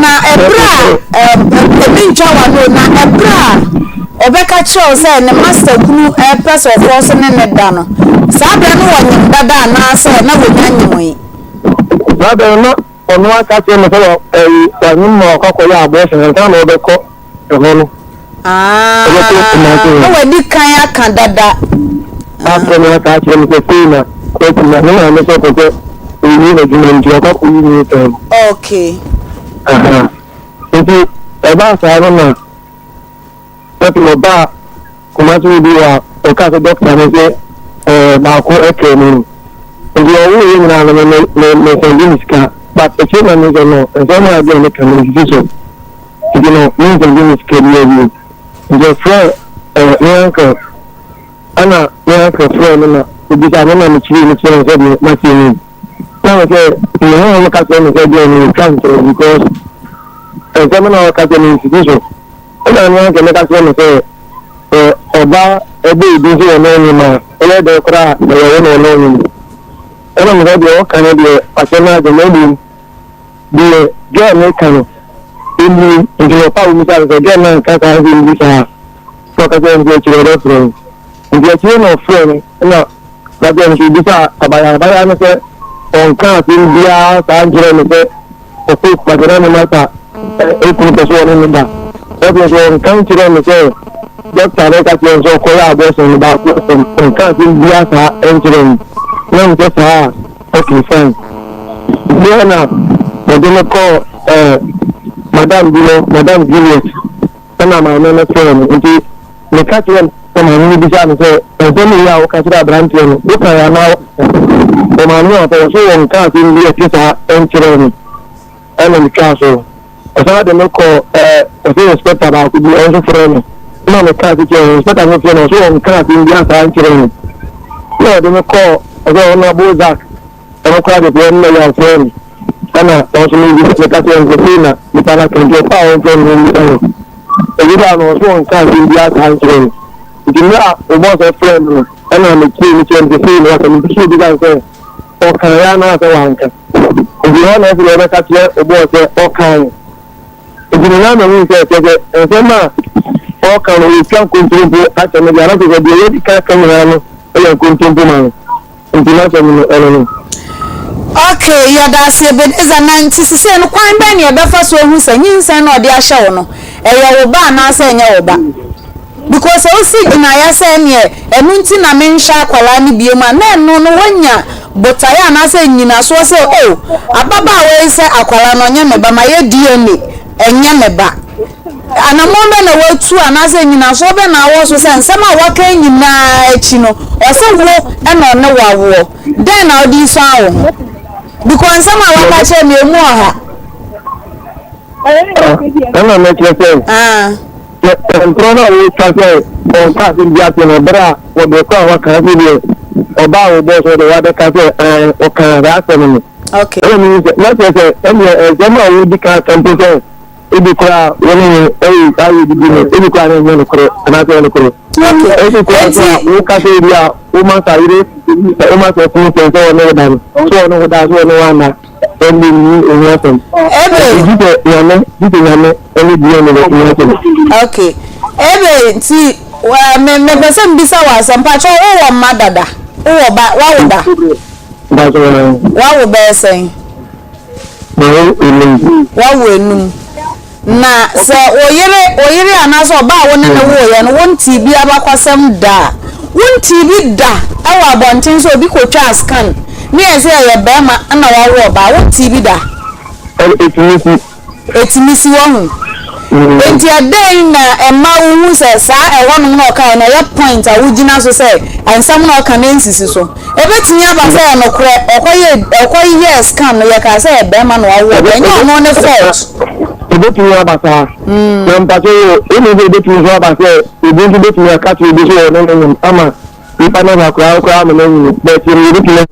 Na ɛberɛ a ɛbi ntwa w'ano o, na ɛberɛ a ɔbɛka kyerɛ wo sɛ ne master kunu pɛ sɛ ɔkɔ so ne no da no, saa berɛ no wɔnyem dada anaasɛ na wɔnya nyemee? Saa berɛ no na Ɔno ara ka kyerɛɛ me sɛ wa ɛyi wanyem ma wakɔ akɔyɛ abortion ansa na ɔbɛkɔ ɛhɔ no. Ɔbɛkɔ Kumasi Ah, hɔ. na wadi kan aka dada. Afrɛ me aka akyerɛ me sɛ sei na watu na ne maame sɛ ɔpɛ sɛ ɔwie n'adwuma nti wakɔ akɔyi nyinsɛn no. Okay. Aha. Nti ɛbaa saa no na Afei ɔbaa Kumasi hɔ bio a ɔkaa sɛ dɔkta no sɛ ɛɛ baako ɛkaa mu no. Nti ɔwoo yɛ nyinaa no me me me me sɛnde ne sika but akyire na me sɛ no nsɛm a ɛdeɛ ne ka no nsisi so nti no me nsɛnde ne sika biara bio. Nti ɔfrɛ ɛɛ me uncle ɛna me uncle frɛ me na obisa me na mekyerɛ mu kyerɛ no sɛdeɛ mate mu. Na me sɛ me honhom ka kyerɛ me sɛ deɛ no twa ntorɔ because nsɛm na ɔka kyerɛ me nsisi so. Ɛna me uncle no ka kyerɛ me sɛ sɛ ɔba ɛbɔ edin sɛ ɔno ɔnyem a ɛyɛ dɛ koraa a ɛyɛ wo na ɔno ɔnyem. Ɛna me sɛ deɛ ɔka no deɛ wahyɛ no agye na mmom deɛ girl no ka no ɛnni nti ɔpa wo misa no sɛ girl no anka saa nsɛm bi saa na ɔka kyerɛ me sɛ akyire ɔbɛfrɛ me nti akyire na ɔfrɛ me ɛna ka kyerɛ me sɛ obisa abaya abaya no sɛ ɔnka asɛm biara saa nkyerɛ me sɛ Ɔkɔɔ Kumasi na ne masta kunu pɛ sɛ ɔne no da. Ɔse nso ɔnka nkyerɛɛ me sɛ dɔkta no ka kyerɛɛ no sɛ ɔkɔyɛ abortion no baako asɛm. Ɔnka asɛm biara saa nkyerɛɛ me. Na me sɛ saa a, okay fine. Nti hɔ na wɔde no kɔɔ eh, madam bi hɔ, madam Juliet. Ɛna maame no frɛɛ me. Nti meka kyerɛɛ no na maame no bisaa me sɛ, nsɛm wei a woka kyerɛ aberanteɛ no, wokae anaa woanka? Ɔmaame a ɔpɛ ɔse wɔnka asɛm bi a ɛte saa nkyerɛɛ me. Ɛna metwaa so. Ɔsan de me kɔɔ ɛɛ ɔse inspector baako bi, ɔno nso frɛɛ me. Ɛna meka ase kyerɛɛ no, inspector no frɛɛ me, ɔse wɔnka asɛm biara saa nkyerɛɛ me. Ɛna ɔde me kɔɔ ɔsɛ Honourable Zack. Ɔno koraa de deɛ ɔno na yɛamfrɛ no ɛna ɔno nso mebisa meka kyerɛ no sɛ sei na nipa no aka nti ɔpɛ a ɔmfrɛ no na ɔmmisa no. Ɛwura no ɔso ɔnka asɛm biara saa nkyerɛ no. Nti mmerɛ a ɔbɔɔ sɛ frɛ no no ɛna mekyerɛ mu kyerɛ no sɛ sei na waka no nti so obisa no sɛ ɔkaeɛ anaasɛ wanka. Nti hɔ na afei ɔbɛka kyerɛ ɔbɔɔ sɛ ɔkaeɛ. Nti me nan mahu sɛ kyerɛ sɛ nsɛm a ɔka no ɔtwa nkontompo akyɛ me deɛ anaasɛ sɛ deɛ yɛdi kan ka nyinaa no yɛ nkontompo ma no. Nti n'asɛm no ɛno no. Ok, yɛdaase Ebenezer, na nti sesei no kwan bɛn na yɛbɛfa so ahu sɛ nyinsɛn no a ɔde ahyɛ wo no, ɛyɛ wo ba anaasɛ ɛnyɛ wo ba? Because sɛ wosi gyinaeɛ sɛ ɛneɛ ɛno nti na menhwɛ akwadaa no biom a, na ɛno no woanya botaeɛ anaasɛ nnyinasoɔ sɛ oh, ababaawa yi sɛ akwadaa no ɔnyɛ me ba, mayɛ DNA, ɛnyɛ me ba. Anammɔn bɛn na woatu anaasɛ nnyinasoɔ bɛn na awɔ so sɛ nsɛm a woaka yi nyinaa akyi no, ɔse wo na ɔne wo awoɔ? Dɛn na wode resuan wo ho? Because nsɛm a woaka akyerɛ me ɛmu ɔha. Ɛna mɛkyerɛ sɛ ntorɔ no a wɔtwa sɛ ɔnka asɛm bi ase no berɛ a wɔde kɔ a wɔka sɛ deɛ ɔbaa a wɔbɔɔ so deɛ wɔabɛka sɛ ɔkaa saa asɛm no. Ɛna mehu sɛ na kyerɛ sɛ ɛneɛ nsɛm a wɔdi ka aka mpo sɛ ebi koraa wɔne ne ɛyɛ ayɛ didi no ebi koraa na ɛnyɛ nokorɛ anaasɛ ɛyɛ nokorɛ. Ebi koraa nso a woka sɛ ebi a woma sa yere woma sɛ kunu sɛ sɛ ɔne wo da no sɛ ɔne wo da sɛ ɔne wo anna. Ɛnde nni ho asɛm. Ebe. Gye sɛ Nyame, gye sɛ Nyame ɛne DNA no ho asɛm. Ok. Ebe, nti, wɛ, me, mepɛ sɛ mebisa wo asɛm. Mpakyɛw, wowɔ mma dada? Wowɔ ba, woawo ba? Mpakyɛw, aane. Woawo bɛyɛ sɛn? Mawo enum. Woawo enum. Na sɛ wo yere, wo yere anaasɛ ɔbaa a wo ne no woeɛ no, wontee bi abakwasɛm da a, wontee bi da wɔ abɔnten sɛ obi kɔtwaa scan ne yɛn sɛ ɛyɛ barima na wawo ɔbaa, wontee bi da? Ɛtumi si. Ɛtumi si, wahu. Enti ɛdɛn na ɛma wohu sɛ saa ɛhɔnom na ɔkaeɛ no ɛyɛ point a wogyina so sɛ nsɛm na ɔka no ɛnsisi so? Ɛbɛtumi aba sɛ ɛyɛ nokorɛ, ɔkɔyɛɛ ɔkɔyɛɛ scan no yɛkaa sɛ ɛyɛ bɛrima na wawo ɔbaa, ɛnyɛ ɔno ne fault. Ɛbɛtumi aba saa. Na mpakyɛ wo, wonim sɛ ɛbɛtumi nso aba sɛ obi nso bɛtumi aka kyerɛ obi sɛ ɔne no nyem ama nipa no anya koraa koraa ama no anyini, but yɛbɛtumi.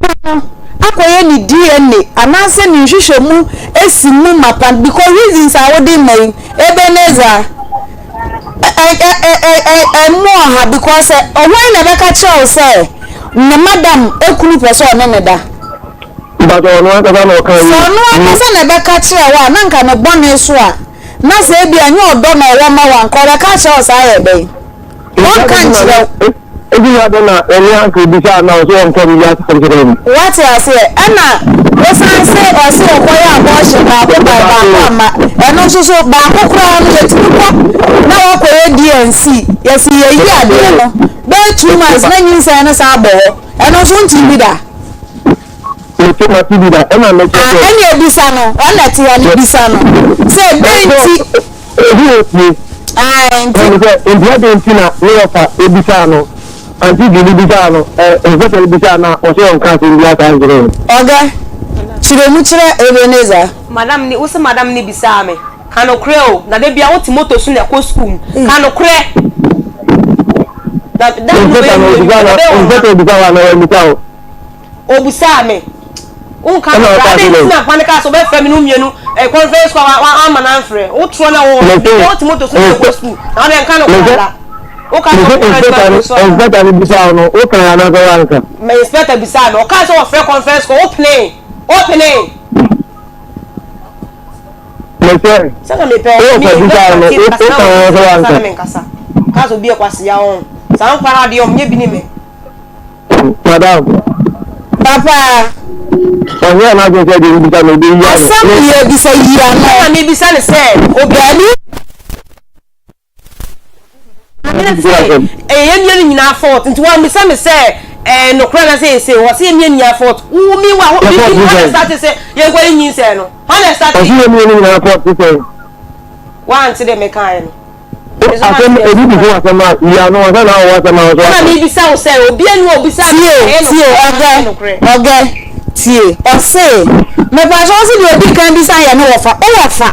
Nipa no akɔyɛ ne DNA anaasɛ ne nhwehwɛmu asi mu mapa because reasons a wode ma yi Ebenezer ɛmu ɔha because ɔhwan na ɛbɛka kyerɛ wo sɛ ne madam ekunu pɛ sɛ ɔne ne da. Mpakyɛ ɔno ankasa na ɔka yi. Sɛ ɔno ankasa na ɛbɛka kyerɛ wo a na nka ne bɔne so a na sɛ ebi a nyɛ ɔdɔ na ɔwɔ ma wo a nka ɔbɛka akyerɛ wo saa yɛ dɛn. Wɔnka nkyerɛ wo. Ebi yɛ adɛn na ɛne uncle bisaa na ɔsɛ ɔnka biribi asɛm kyerɛ no. Wate aseɛ? Ɛna wosan se ɔse ɔkɔyɛ abortion baako bae baako amma. Ɛno nso so baako koraa no yɛtumi kɔ na wakɔyɛ DNC yɛse yɛyi adeɛ no bɛyɛ 2 months na nyinsɛn no san bɔ hɔ. Ɛno nso wontee bi da? Mete mate bi da ɛna mekyɛ Ah sɛ. ɛneɛ bisa no, ɔno na ɛte ha no bisa no sɛ dɛn nti. Ebi wɔ fie. Ae, nti. Ɛne sɛ, nti adɛn nti na ne wɔfa ebisaa no, Auntie Julie bisaa no, ɛ, Inspector no bisaa no a, ɔse ɔnka asɛm biara saa nkyerɛɛ no. Ɔga, kyerɛ mu kyerɛ Ebenezer. Madam ni, wo se madam ni bisaa me. Ka nokorɛ o, na da biara wote moto so na ɛkɔ school. Ka nokorɛ. Na da no Inspector bɛyɛ no mmienu, obisaa no, ɛbɛyɛ ɔha. Inspector bisaa wo anaa wammisa wo? Obisaa me. Wonka Ɛna nokorɛ. ɔkaa Adɛn sɛ nti dɛn? na papa no kaa sɛ ɔbɛfrɛ me ne wo mmienu eh, conference call wa wa wamma no amfrɛ? Wo torɔ na wowɔ Mese, hɔ. Wote moto so na ɛkɔ school. Na wode nka nokorɛ mese, ada. Woka sɛ mese wokɔ adwuma inspector no, no so a. inspector no bisaa wo no, wokae anaasɛ woanka? Ma inspector bisaa me. Ɔkaa sɛ wɔfrɛ conference call. Wopenee. Wopenee. Mese, Sɛ na mepɛ wo me wɔfa bisaa wo no, me wo- kasa na wokae anaasɛ wɔn kasa na woanka? menkasa. Kaa sɛ obi yɛ kwasea wɔn. Saa nkwa no adeɛ wɔn nyɛ bi ne me. Madam. Papa. Ɔnyɛ n'adwene sɛ deɛ wobisa no ɔbɛyi ano. Asɛm yɛ bisa yi ano. Ɛna mebisa no sɛ obi. Dabi. Maame no se ɛyɛ yɛn mmienu nyinaa fault nti wammisa me sɛ ɛyɛ nokorɛ na sɛ ɛyɛ sei ɔse yɛn mmienu nyinaa fault wo mi wa mi mi hwan na starte sɛ yɛnkɔ yɛ nyinsɛn no hwan na starte. Ɔse yɛn mmienu nyinaa fault sɛ. Wante deɛ mekaeɛ no. Asɛm obi bisa asɛm a yi ano ansa na awɔ asɛm a ɔso Ɛna aka. mebisa wo sɛ obi ani wɔ obisa me sɛ ɛyɛ Tie, nokorɛ tie, anaa ɛnyɛ ɔgɛ, nokorɛ. ɔgɛ, tie. Ɔse, mepakyɛ wo se deɛ odi kan bisa yɛ ne wɔfa, wo wɔfa.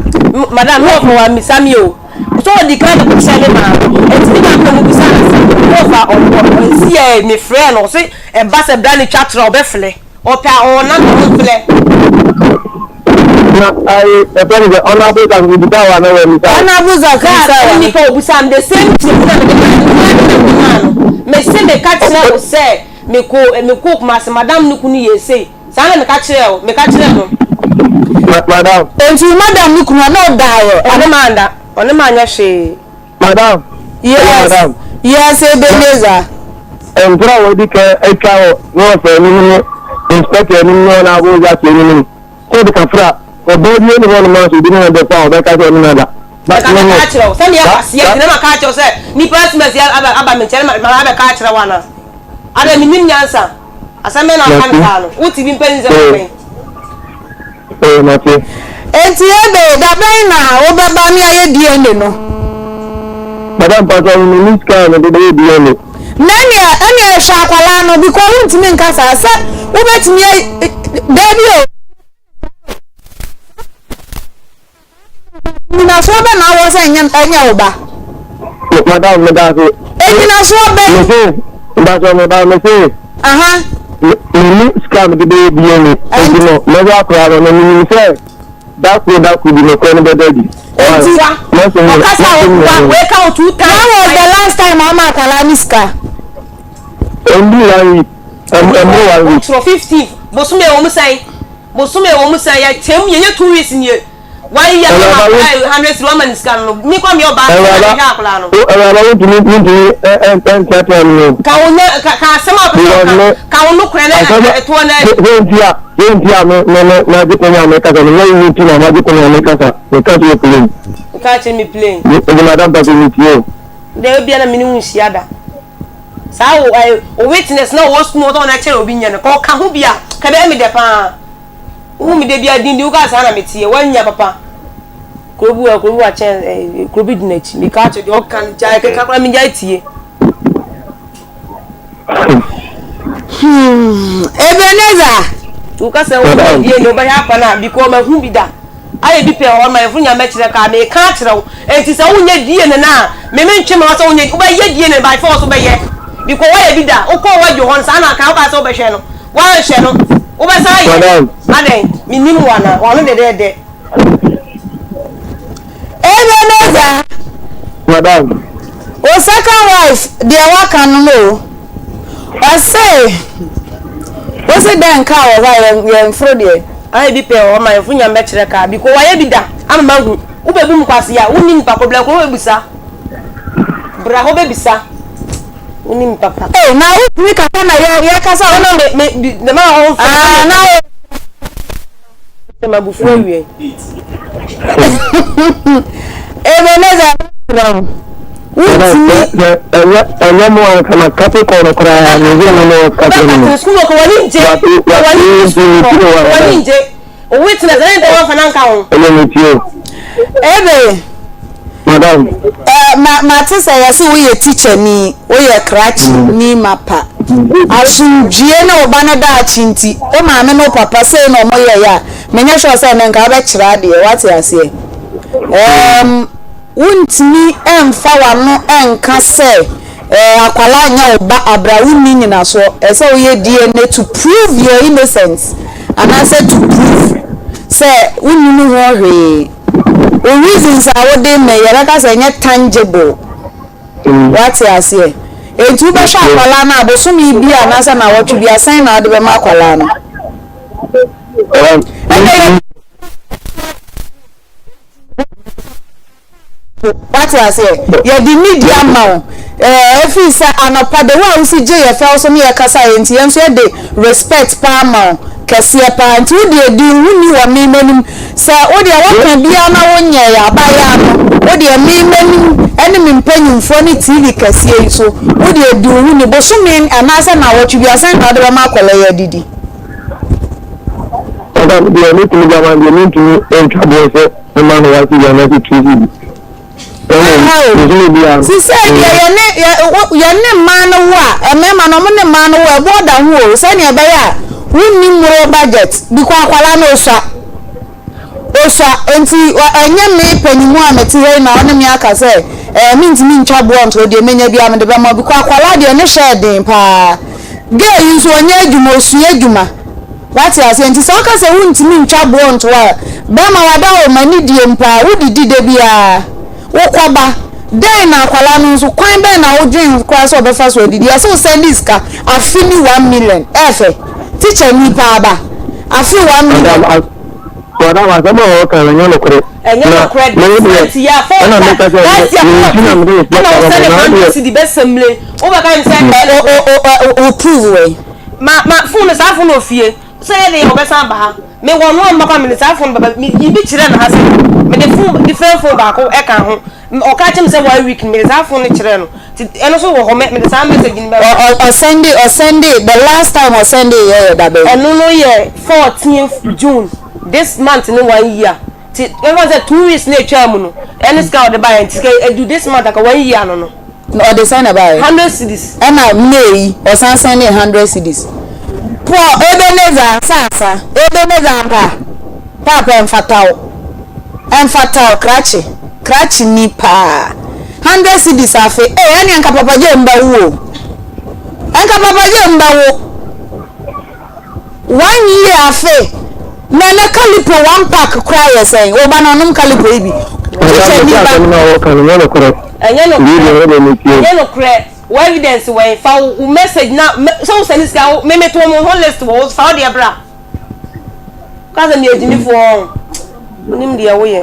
Madam, me wɔfa wammisa me o. So ɔdi kan de kɔhyɛ me maame. Enti me maame na ɔmo bisaa no asɛm. Me wɔfa ɔwɔ nsi ɛ me frɛ no ɔse ɛba sɛ bra ne twa torɔ a ɔbɛflɛ. Ɔpɛ a ɔwɔ number ɔmflɛ. Na ayi ɛfɛ no sɛ ɔnabo zak obisa wo anaa wammisa wo. Ɔnabo zak Kaa bisa sɛ wa. nipa obisaa me the same thing na mede maa no nti na mede maa no. Mese meka kyerɛ wo sɛ mekɔ mekɔɔ Kumasi madam no kunu yɛɛ sei. Saa na meka kyerɛɛ wo, meka kyerɛɛ no. Ma madam. Enti wo madam no kunu ɔne wo daeɛ? Ɔne me anda, ɔne me anyɛ hwee. Madam. Yes, Madam. yes, Ebenezer. Ntorɔ a wɔadi kan atwa wɔ ne ɔfa anim ne inspector anim ne ɔnabo Zaki anim no, sɛ ɔde kafra. Ɔbaa bi ɛni hɔ nom a sɛ obi ne no bɛkɔ a ɔbɛka sɛ ɔne no ada. Mɛka mɛka akyerɛ wo sɛ meyɛ kwasea nti na maka akyerɛ wo sɛ nipa asimasi aba aba me nkyɛn na ma abɛka akyerɛ wo anaa? Adɛn mennim nyansa? Asɛm bɛn na woka no saa no? Wote bi mpanyin nsɛm abɛn? Ee, mate. Enti Ebe, da bɛn na wobɛba ne ayɛ DNA no? Madam mpakyɛw me menni sika a mede bɛyɛ DNA. Na ɛneɛ ɛneɛ hwɛ akwadaa no because wontumi nka saa sɛ wobɛtumi ay daabi o. Nnyinasoɔ bɛn na wowɔ sɛ ɛnyɛ ɛnyɛ wo ba? Madam, meda ase. Nnyinasoɔ bɛn? Mese, mpakyɛw me ba, mese. Aha. Menni sika a mede bɛyɛ DNA, nti no mɛhwɛ akwadaa no, na menim sɛ da koro da koro bi nokorɛ no bɛda adi. Enti, ɔkasa a wei ka wo two times. When was the last time a woma akwadaa no sika? Ɛndu one week, ɛmmoro one week. Wotwerɛ 15 bosome a ɛwɔ mu sɛn? Bosome a ɛwɔ mu sɛn? Yɛkyɛm yɛnyɛ 2 weeks nie. One year na ma 100 cedi wama ne sika no no. Me kɔ meyɛ ɔbaa sɛ na mehwɛ akwadaa no. Awuraba wontumi wontumi ɛnteatea me o. Ka wo nya ka ka asɛm a wopɛ sɛ ɔka ka wo nokorɛ na ɛtoɔ na. Sɛ nti a sɛ nti a me me me magye kwan a mekasa no nyɛ wo nti na magye kwan a mekasa meka kyerɛ plain. Woka kyerɛ me plain. Nti madam Pate metie o. Da bia na me ne wo nhyia da. Saa wo ɛ wo witness na ɔwɔ sukuu mu ɔtɔ na kyerɛ obi nyɛ no ka ɔka ho bi a ka bɛyɛ me dɛ paa. Wohu me da bi a dindin wokaa saa na meteɛ woanya papa. Kuro bi wɔ kuro bi wɔ akyɛn ɛ kuro bi di n'akyi meka akyerɛ deɛ ɔka no gyae keka koraa megyae tie. Hmm, Ebenezer. Woka sɛ wo die ne wobɛyɛ akwa no a because mahu bi da. Ayɛ bi pɛn wɔ hɔ no ma yɛfo nya mɛkyerɛ kaa meka akyerɛ wo. Enti sɛ wonyɛ DNA no a me mentwe ma wo sɛ wonyɛ wobɛyɛ DNA by force wobɛyɛ because woayɛ bi da wokɔɔ w'adwo hɔ no saa na aka wokaa sɛ wobɛhwɛ no woanhwɛ no wobɛsan ayɛ adɛn menim wo anaa w'ano dɛdɛɛdɛ. Ebenezer. Madam. Wo second wife deɛ waka no no o. Ɔse wose dɛn kaa wɔ hɔ a yɛn foro deɛ. Ayɛ bi pɛn wɔ hɔ ma yɛn fo nyame bɛkyerɛ kaa bi kɔ wayɛ bi da ama mahu wo bɛ bu mu kwasea wo nim nipa kɔ bla kɔ bɛ bisa bra hɔ bɛ bisa wo nim papa. Ee na wo tumi kasa na yɛ yɛ kasa wo. Na me me na ma wɔn fɛ. Ah na wo. Sɛ ma bufu awie. Ebenezer mesrɛ wo wontumi. Ɛnyɛ ɛnyɛ mo anka ma kate kɔ no koraa ne yɛ no no kate no no. Sukuu kɔ wani ngye wani ngye sukuu kɔ wani ngye witness ɛne ntɛ wɔn fa nanka ho. Ɛnyɛ mi tie. Ebe. Madam. Eh, ma mate sɛ yɛse woyɛ teacher ni, woyɛ krakye ni mapa. Asomdwie ne wo ba no daakye nti, wo maame ne wo papa sei na ɔmo yɛeɛ a, menyɛ sure sɛ ɛnɛ nka wobɛkyerɛ adeɛ, woate aseɛ? Ɛɛm, wontumi mfa w'ano nka sɛ eh, akwadaa nyɛ wo ba abira wonni nyinasoɔ. Ɛsɛ sɛ woyɛ DNA to prove your innocence anaasɛ to prove sɛ wonnim ho hwee. Wo reasons a wode ma yi yɛbɛka sɛ ɛnyɛ tangible. Woate aseɛ? Enti wobɛhwɛ akwadaa no a bosome bi anaasɛ nnawɔtwe bi a sɛn na wode bɛma akwadaa no? Ɛnna yɛ Wate aseɛ? Yɛde nidi ama wo. Ɛɛ, ɛfiri sɛ anɔpa the way a wosi gye yɛ fɛw so ne yɛ kasa yɛ nti yɛn nso yɛde respect paa ma wo kɛseɛ paa. Nti wo deɛ di wo ho ni wɔ me m'anim. Sɛ wo deɛ woka biara na wonyɛɛ abayaa no, wo deɛ me m'anim ɛne me mpanyinfoɔ ne TV kɛseɛ yi so, wo deɛ di wo ho ni. Bosome anaasɛ nnawɔtwe biara sɛn na wode bɛma akwadaa yi adidi? Madam, deɛ mɛtumi de ama no deɛ mentumi ntwa boɔ sɛ mema no one cedi anaasɛ two cedi. Ɛha o, sisei deɛ yɛne yɛne mmaa no wo a, mmarima no wɔn ne mmaa no wo a, ɛboɔ da ho o, sɛnea ɛbɛyɛ a wonni mmoro budget, bikɔ akwadaa no osua, osua, nti ɛnyɛ me panyimu a mete ha yi na ɔne me aka sɛ ɛɛ mentumi ntwa boɔ nto deɛ menya biara mede bɛma bikɔ akwadaa deɛ ne hwɛ ɛden paa, girl yi nso ɔnyɛ adwuma, osua adwuma. Wate aseɛ? Nti sɛ woka sɛ wontumi ntwa boɔ nto a, bɛrima wada hɔ ma ne die mpo a, wodidi da biara. Wokɔba. Dɛn na akwadaa no nso, kwan bɛn na wodwen koraa sɛ ɔbɛfa so adidi? Ɛsɛ wo sɛnde sika afe ni 1 million. Ɛɛfɛ. Teacher ni paa ba. Afe 1 million. Madam, madam, asɛm a wɔka no ɛnyɛ nokorɛ. Ɛnyɛ Na nokorɛ me de. deɛ, Santi yɛ afɔ ɛna ɔsa. meka sɛ Last year me nti na 14 mede ɛna respect wo ama mo sɛnde na 100 deɛ cedi bɛsɛmle. Wobɛka ne sɛ O, o, o, o, o, prove wei. Ma ma phone no saa phone no wɔ fie. Sɛ yɛ den a ɔbɛsan aba ha. Me wɔ no a mma kɔ a mede saa phone bɛba me yi bi kyerɛ no ha sɛ mede phone different phone baako ɛka ho ɔka kyerɛ me sɛ one week mede saa phone no kyerɛ no ti ɛno nso wɔ hɔ mɛ mede saa message no bɛba. Ɔ ɔsɛnde ɔsɛnde the last time ɔsɛnde yɛ yɛ da bɛn. Ɛno no yɛ 14th June this month ne one year ti ɛfa sɛ 2 weeks na etwa mu no ɛne sika ɔde ba yɛ nti sika edu this month aka one year no no. Na ɔde sɛn na ɛbaeɛ? 100 cedis. Ɛna May yi ɔsan sɛndee 100 cedis. Paul Ebenezer Nsansa, Ebenezer ampa? Paapa ɛmfata wo. Ɛmfata wo, krakye. Krakye ni paa. 100 cedis afe, ei ɛneɛ nka Papa J mba wo o. Nka Papa J mba wo. One year afe na ɛnɛ calipo one pack koraa yɛ sɛn? Wo ba no ɔnom calipo yi bi? Teacher ni ba. Ɛnyɛ nokorɛ ɛnyɛ nokorɛ wo evidence wɛn fa wo message na sɛ wo sɛne sika wo me me to mo ho list wɔ wo fa wo deɛ bra ka sɛ meyɛ gyimifoɔ ɔn wonim deɛ woyɛ.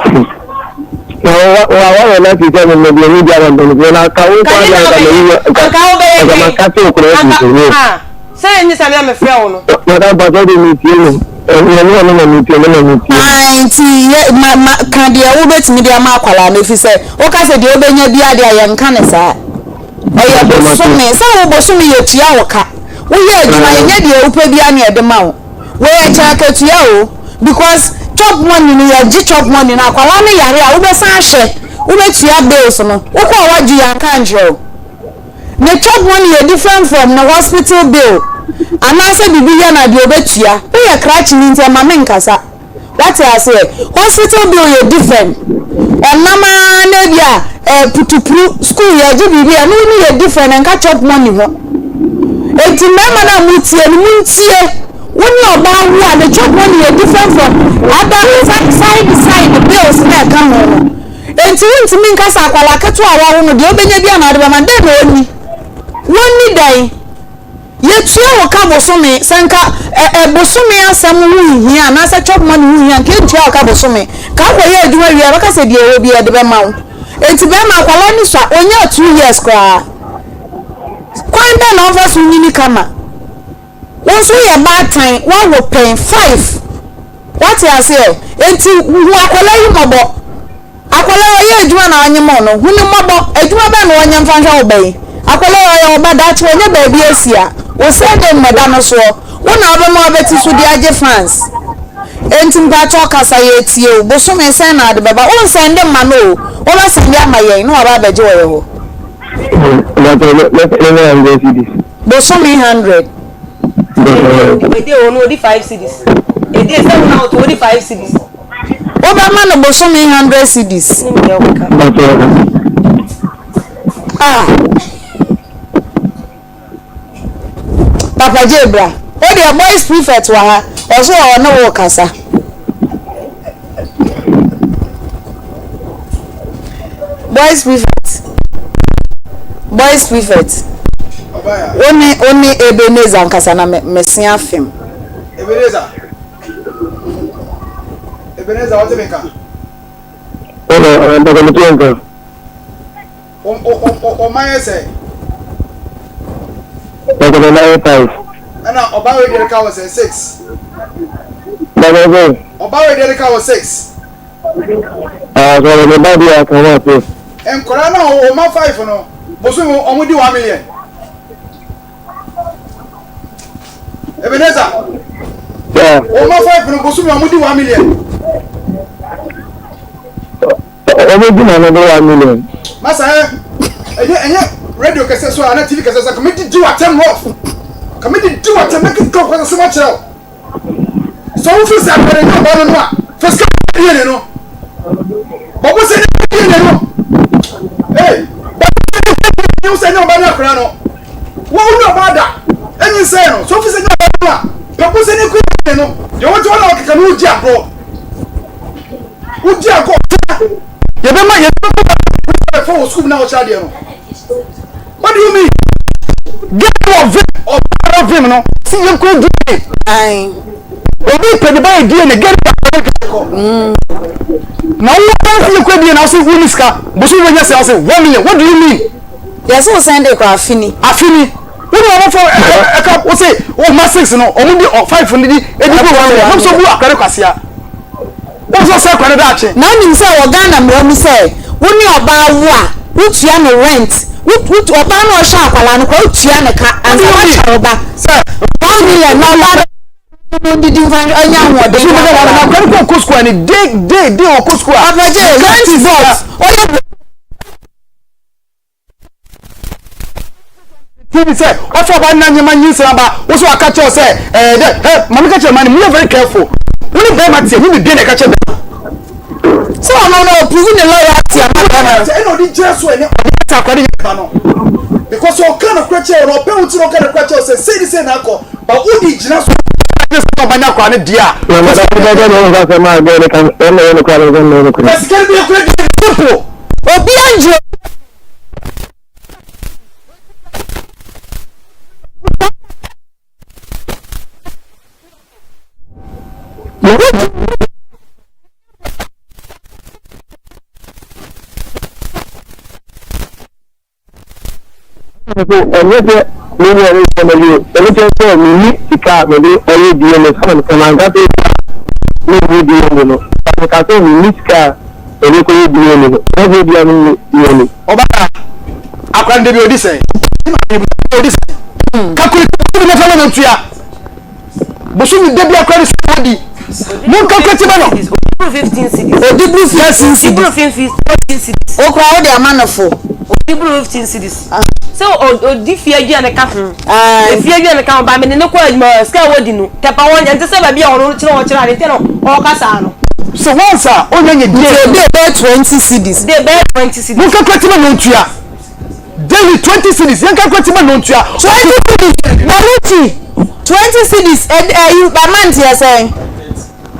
Na wa wa wa wɔ na ti sɛ mo mo deɛ mi di ama mpanyinfoɔ na ka wo nkwa deɛ anka ma yi nka anka wo bɛyɛ nka ma ka te okura anka ɛfiri so ah sɛ ɛnyɛ sɛ me a mefrɛ wo no. Madam pastor de mi tie no ɛnyɛ ne ɔno na mi tie no na mi tie. Ae nti yɛ ma ma ka deɛ wobɛtumi de ama akwadaa no ɛfiri sɛ woka sɛ deɛ wobɛnya biara deɛ a yɛnka no saa ɛyɛ bosome sɛ wo bosome yɛtua wo ka woyɛ adwuma yɛnyɛ deɛ wopɛ biara na yɛde ma wo Wei ɛkyɛ akatua o because chop money no yɛgye chop money no akwadaa no yare a wobɛsan ahwɛ wobɛtua bills no wokɔ a wagye yɛanka ankyerɛ wo ne chop money yɛ different from ne hospital bill anaasɛ biribi yɛ no a deɛ ɔbɛtua woyɛ krakye ni nti ɛma menkasa Wate aseɛ? Hospital bill yɛ different. Ɔnam ara na ebi a eh, putupru, school yɛgye biribi a, ɛno no yɛ different, ɛnka chop money ho. Enti mmarima no a motie no, montie. Wo ne ɔbaa wo a, ne chop money yɛ different from other side side bills na ɛka ho no. Enti wontumi nka sɛ akwadaa ketewa a wawo no deɛ wobɛnya bi a na wode bɛma no, dɛn na ɔnni? Wɔnni dɛn? Yɛtua wo ka bosome, sɛ nka ɛ ɛ bosome asɛm ho nhia anaasɛ chop money ho hia nka yɛntua wo ka bosome. Ka wokɔyɛ adwuma wie a bɛka sɛ deɛ ɛwɔ biara yɛde bɛma wo. Enti bɛrima akwadaa no sua, ɔnyaa 2 years koraa. Kwan bɛn na ɔmfa so nyini kama? Wo nso woyɛ baatan, woawo pɛn five. Woate aseɛ? Enti hu akwadaa yi mmɔbɔ. Akwadaa yi ɔyɛ adwuma na ɔnyem wo no, hu no mmɔbɔ. Adwuma bɛn na ɔnyɛ mfa nhwɛ wo ba yi? Akwadaa yi ɔyɛ wo ba, daakye wanya baabi asi a, wo surname mmɛda no soɔ. Wo na wobɛma wabɛti so de agye fans. Enti mpakyɛw kasa, yɛretie wo. Bosome sɛn na wode bɛba? Wonsɛnde mma no o, wobɛsɛnde ama yɛn na waba abɛgye wɔ yɛn hɔ. Mpakyɛw mɛsɛnde 100 cedis. Bosome 100. Ede o no odi 5 cedis. Ede sɛ wo na woto odi 5 cedis. Wobɛma no bosome 100 cedis. Ah. Papa J bra. Wo deɛ boys prefect wɔ ha. Ɔso wɔ ɔne wo kasa. Boys prefect. Boys prefect. Wo ne wo ne Ebenezer nkasa na me mese afem. Ebenezer. Ebenezer wote me nka? Ɔna mpaka mete wo nka. Ɔma yɛ sɛ? Mpaka mema yɛ five. Ɛna ɔba wei deɛ ka wɔ sɛ six. Mpaka sɛ? Ɔba wei deɛ ka wɔ six. Ah, sɛ ɔbɛ ba deɛ aka ho ase. Nkwadaa no a ɔma five no, bosom ɔmo di 1 million. Ebenezer. Yeah. Ɔma five no bosom ɔmo di 1 million. Ɔmo di na no de 1 million. Masa ɛ ɛnyɛ ɛnyɛ radio kɛse so a na TV kɛse so kàmi di di wa tɛm rough kàmi di di wa tɛm na kí kọ́ kọ́ sọ́mọ́ kyerɛ o. Sɛ wo fi sɛ akɔrɔ nyɛ ɔbaa no no a fɛ sika DNA no bɔbɔ sɛ nyɛ DNA no ee bɔbɔ sɛ nyɛ sɛ nyɛ ɔbaa no akɔrɔ no wo wo nyɛ ɔbaa da enyi nsɛn no sɛ wo fi sɛ nyɛ ɔbaa no a bɔbɔ sɛ nyɛ kɔ DNA no deɛ wɔn ti wɔn na wɔkeka no wogye agorɔ wogye agorɔ yɛbɛma yɛbɛma fɔ wɔ sukuu na wɔkyerɛ adeɛ no. What do you mean? Girl wɔ vim ɔbaa wɔ vim no si yɛn kɔ DNA. Obi pɛ ne ba yɛ DNA girl ba yɛ kɔ. Na wo ba si yɛn kɔ DNA na ɔsi wo ni sika bosom wo nyɛ sɛ ɔsi 1 million what do you mean? Yɛsɛ wo sɛn de kɔ afini. Afini. Wo ne wɔn fɔ ɛka wo se wo ma six no wɔn di five no di edi bu wɔn yɛ wɔn nso bu akora ne kwasia. Wɔn nso sɛ akora ne daakye. Na wonim sɛ wɔ Ghana mmara mu sɛ wo ne ɔbaa wo a wotua no rent wo wo ɔbaa no a ɔhwɛ akwadaa no koraa wotua ne ka ansa woakyɛ wo ba 1 million na ɔbaa no mo ndidi nfa nya ahoɔden nfa akwadaa no. Akwadaa no kɔ kɔ sukuu a ne day day day ɔkɔ sukuu a. Papa J rent box ɔyɛ. TV sɛ ɔfa ɔba nna nneɛma nyinsɛn aba wo so aka kyerɛ sɛ ɛɛ dɛ ɛ maame ka kyerɛ maame mu yɛ very careful wo ne bɛrima te ɛnyɛ biribi na ɛka kyerɛ bɛrima. Sɛ ɔno no ɔprove ne loyalty ama bɛrima no. Ɛna ɔde gyina so ɛne ɔde ata akora de yɛ ba no because ɔka no korɛ kyerɛ ɔno ɔpɛ wo ti na ɔka no korɛ kyerɛ sɛ sei ne sei na akɔ ba wo de gyina so ɛne sɛ ɔba nya akora ne deɛ a. Na mada mo bɛgɛ ne ɔnka sɛ maa gɛ ne ka ɛna yɛ no kora ne sɛ ne kora. Na sika no bi yɛ kora deɛ simple. Obi angye. Ɛnyɛ sɛ me nua no sɛ mɛyɛ ɛno kyerɛ sɛ menni sika a mede ɛyɛ DNA sɛ sɛ manka sɛ menyɛ DNA no meka sɛ menni sika a mede kɔyɛ DNA no ɛnyɛ sɛ ebia menyɛ DNA. Ɔbaa akora no dabi odi sɛn odi sɛn calculate bosomi na fɛn no ntua bosomi dabi akora no sɛ odi mo calculate ba no. Odi buru 15 cedis. Okura wo de ama no fo. Odi buru 15 cedis. Sɛ odi fie aduane ka ho. Efie aduane ka ho ba me ne ne kɔ adwuma sika a wodi no tɛpa wɔn ɛnte sɛ baabi a ɔno kyerɛ ɔkyerɛ ade nti na ɔka saa no. So once a onya nye die. Nti odi bɛyɛ 20 cedis. De bɛyɛ 20 cedis. Mo calculate ma no ntua. Daily 20 cedis yɛn calculate ma no ntua. 20 cedis Maruti 20 cedis ɛyi a month yɛ sɛn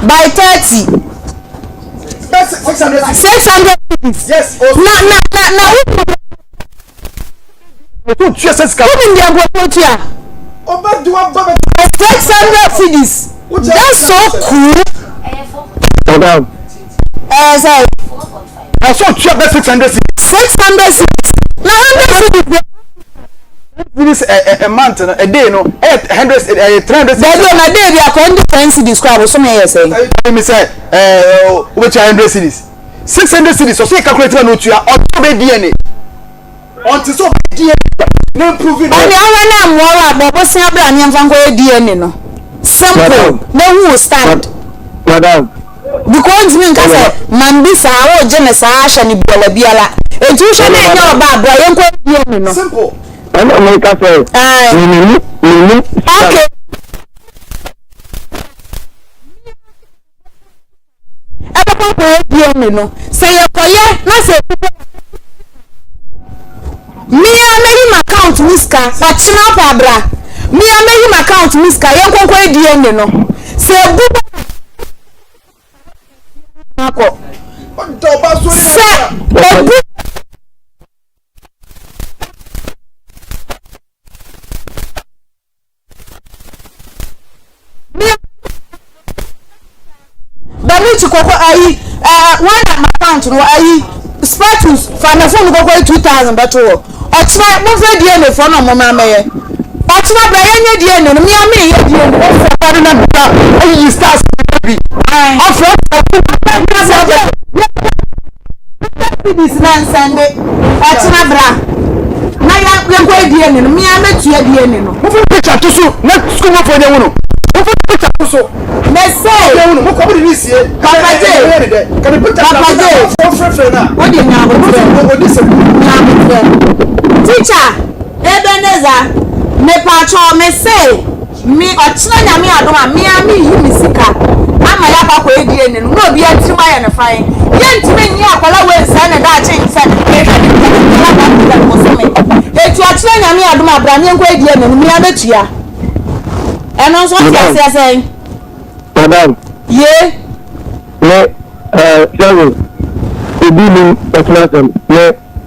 by 30. 600 cedis. Na na na na wo. Wonim deɛ nkurɔfoɔ tua? 600 cedis. That's so cool. Ɛyɛ sɛ. Ɛsɛ otua bɛ 600 cedis. 600 cedis. Na 100 cedis. Cedis ɛ ɛ month no a day no ɛyɛ 100 ɛyɛ 300. Dabi o na day bi akɔ ɛndi 10 cedis kɔ abosom yɛ sɛ. Ɛyɛ mi sɛ ɛɛ wobɛtua 100 cedis. 600 cedis ɔsɛ yɛ calculate ma na otua ɔtɔ bɛ DNA. Ɔnte sɛ ɔbɛ DNA na improve no. Ɛnea ɔhwɛ na mmoa wo a bɔ bosea bra ne yɛmfa nkɔyɛ DNA no. Simple na hu wo stand. Madam. Because ntumi nka sɛ man bi saa wogye ne saa ahyɛ no biala biala. Enti wohwɛ na ɛnyɛ ɔba a bra yɛnkɔyɛ DNA no. Simple. Ɛna meka sɛ menni menni. Okay. Ɛbɛkɔ akɔyɛ DNA no. Sɛ yɛkɔyɛ na sɛ ebi bɔ me ara mɛyi m'account mu sika ɔkyena apa abra me ara mɛyi m'account mu sika yɛnkɔ nkɔyɛ DNA no sɛ ebu bɔ akɔ sɛ ebu. Bamichi kɔkɔ ayi ɛɛ wɔn na ma account no ayi spatus fa na phone kɔkɔ yi 2000 bɛto hɔ ɔkyena mo fɛ DNA fɔ na ɔmo mra mɛyɛ ɔkyena bra yɛn nyɛ DNA no mia mi yɛ DNA. Ɔfɔ ɔde na bra ayiyi stars bi ɔfɔ ɔfɔ. Cedis na nsɛnde ɔkyena bra na yɛnkɔ yɛ DNA no mea mɛtua DNA no. Mofa picture to so na sukuu mɔfoɔ nyɛ hu no mofa picture to so. Mese. Nyɛ hu no mokɔ mode ne sie. Papa J. Papa J. Wode nya abotrɛ. Nya abotrɛ. Teacher Ebenezer mepakyɛw mese. Me ɔkyena Nyame adom a me ara meyi me sika ama yɛakɔ akɔyɛ DNA no na obiara tirim ayɛ no fann. Yɛntumi nnye akwadaa wei nsɛe ne daakye nsɛ mehwɛ ne biara biara 100 bosome. Enti ɔkyena Nyame adom a bra ne yɛnkɔyɛ DNA no me ara mɛtua. Ɛno nso wote aseɛ sɛn? Madam. Ye. Me eh, sɛbe obi nim ɔkyena asɛm me.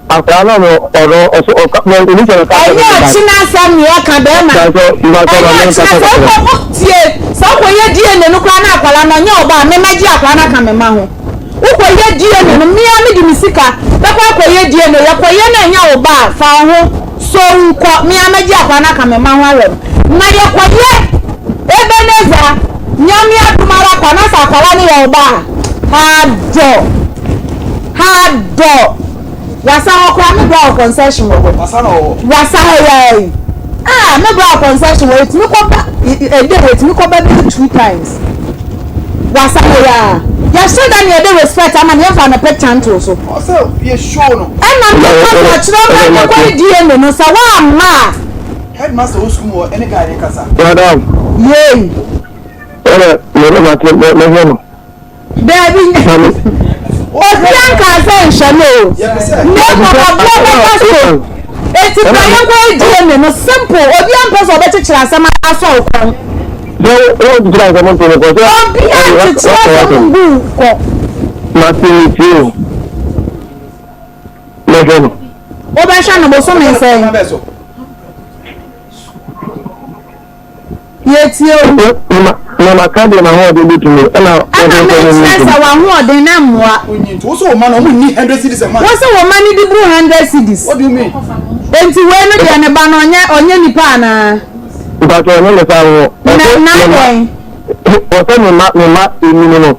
Akwadaa no no ɔno ɔso ɔka mɛ omi sɛ ɔka Ɛnyɛ ɔkyena asɛm ne yɛka bɛrima. Ɛnyɛ ɔkyena sɛ wokɔ wo tie sɛ wokɔ yɛ DNA no koraa na akwadaa no ɔnyɛ ɔba a me mɛgye akwadaa no aka me mma ho. Wokɔ yɛ DNA no mea me de me sika bɛkɔ akɔ yɛ DNA yɛkɔ yɛ na ɛnyɛ wo ba a fa wo ho. So nkɔ, me ara mɛgye akwadaa no aka me mma ho ahwɛ no. Na yɛkɔyɛ Ebenezer, Nyame adom ara kwa na sɛ akwadaa no yɛ wo ba a, hadɔ, hadɔ. Wasa hɔ koraa me bra wɔ concession wɔ hɔ. Wasa na ɔwɔ. Wasa hɔ yaa yi. Ah, me bra wɔ concession wɔ etumi kɔ ba a day etumi kɔ ba bɛyɛ two times. Wasa hɔ yaa. Yɛhyɛ da na yɛde respect ama no yɛmfa no picture nto so. Ɔsɛ yɛ show no. Ɛna me kɔ so ɔkyerɛ ɔbɛ ne kɔ ne DNA no sɛ wamma a. Headmaster wɔ sukuu mu hɔ ɛne guy ne kasa. Madam. Yay. Ɛna mɛ mɛ ma te mɛ mɛ hwɛ no. Daabi, obia nkaa sɛ nhyɛ no o, na mmom aboa bɛba so. Enti bra yɛnkɔyɛ DNA no, simple, obia mpɛ sɛ ɔbɛkyekyere asɛm asɔ wo kɔn. Obia nkyekyere asɛm ngu wo kɔn. Mate me tie o, mɛhwɛ no. Wobɛhwɛ no bosome sɛn? Yɛtie o. Na maka deɛ m'ahoɔden bɛtumi, ɛna Ɛna mekyerɛ sɛ w'ahoɔden na mmoa. Wo sɛ wo ma no ɔmo nni hundred cedis a month. Wo sɛ wo ma no di buru hundred cedis. What do you mean? Enti wei no deɛ ne ba no ɔnyɛ ɔnyɛ nipa anaa? Mpatsɔ ɔnyɛ ne saa wɔ. Na na dɛn? Ɔsɛ ne ma ne ma enum no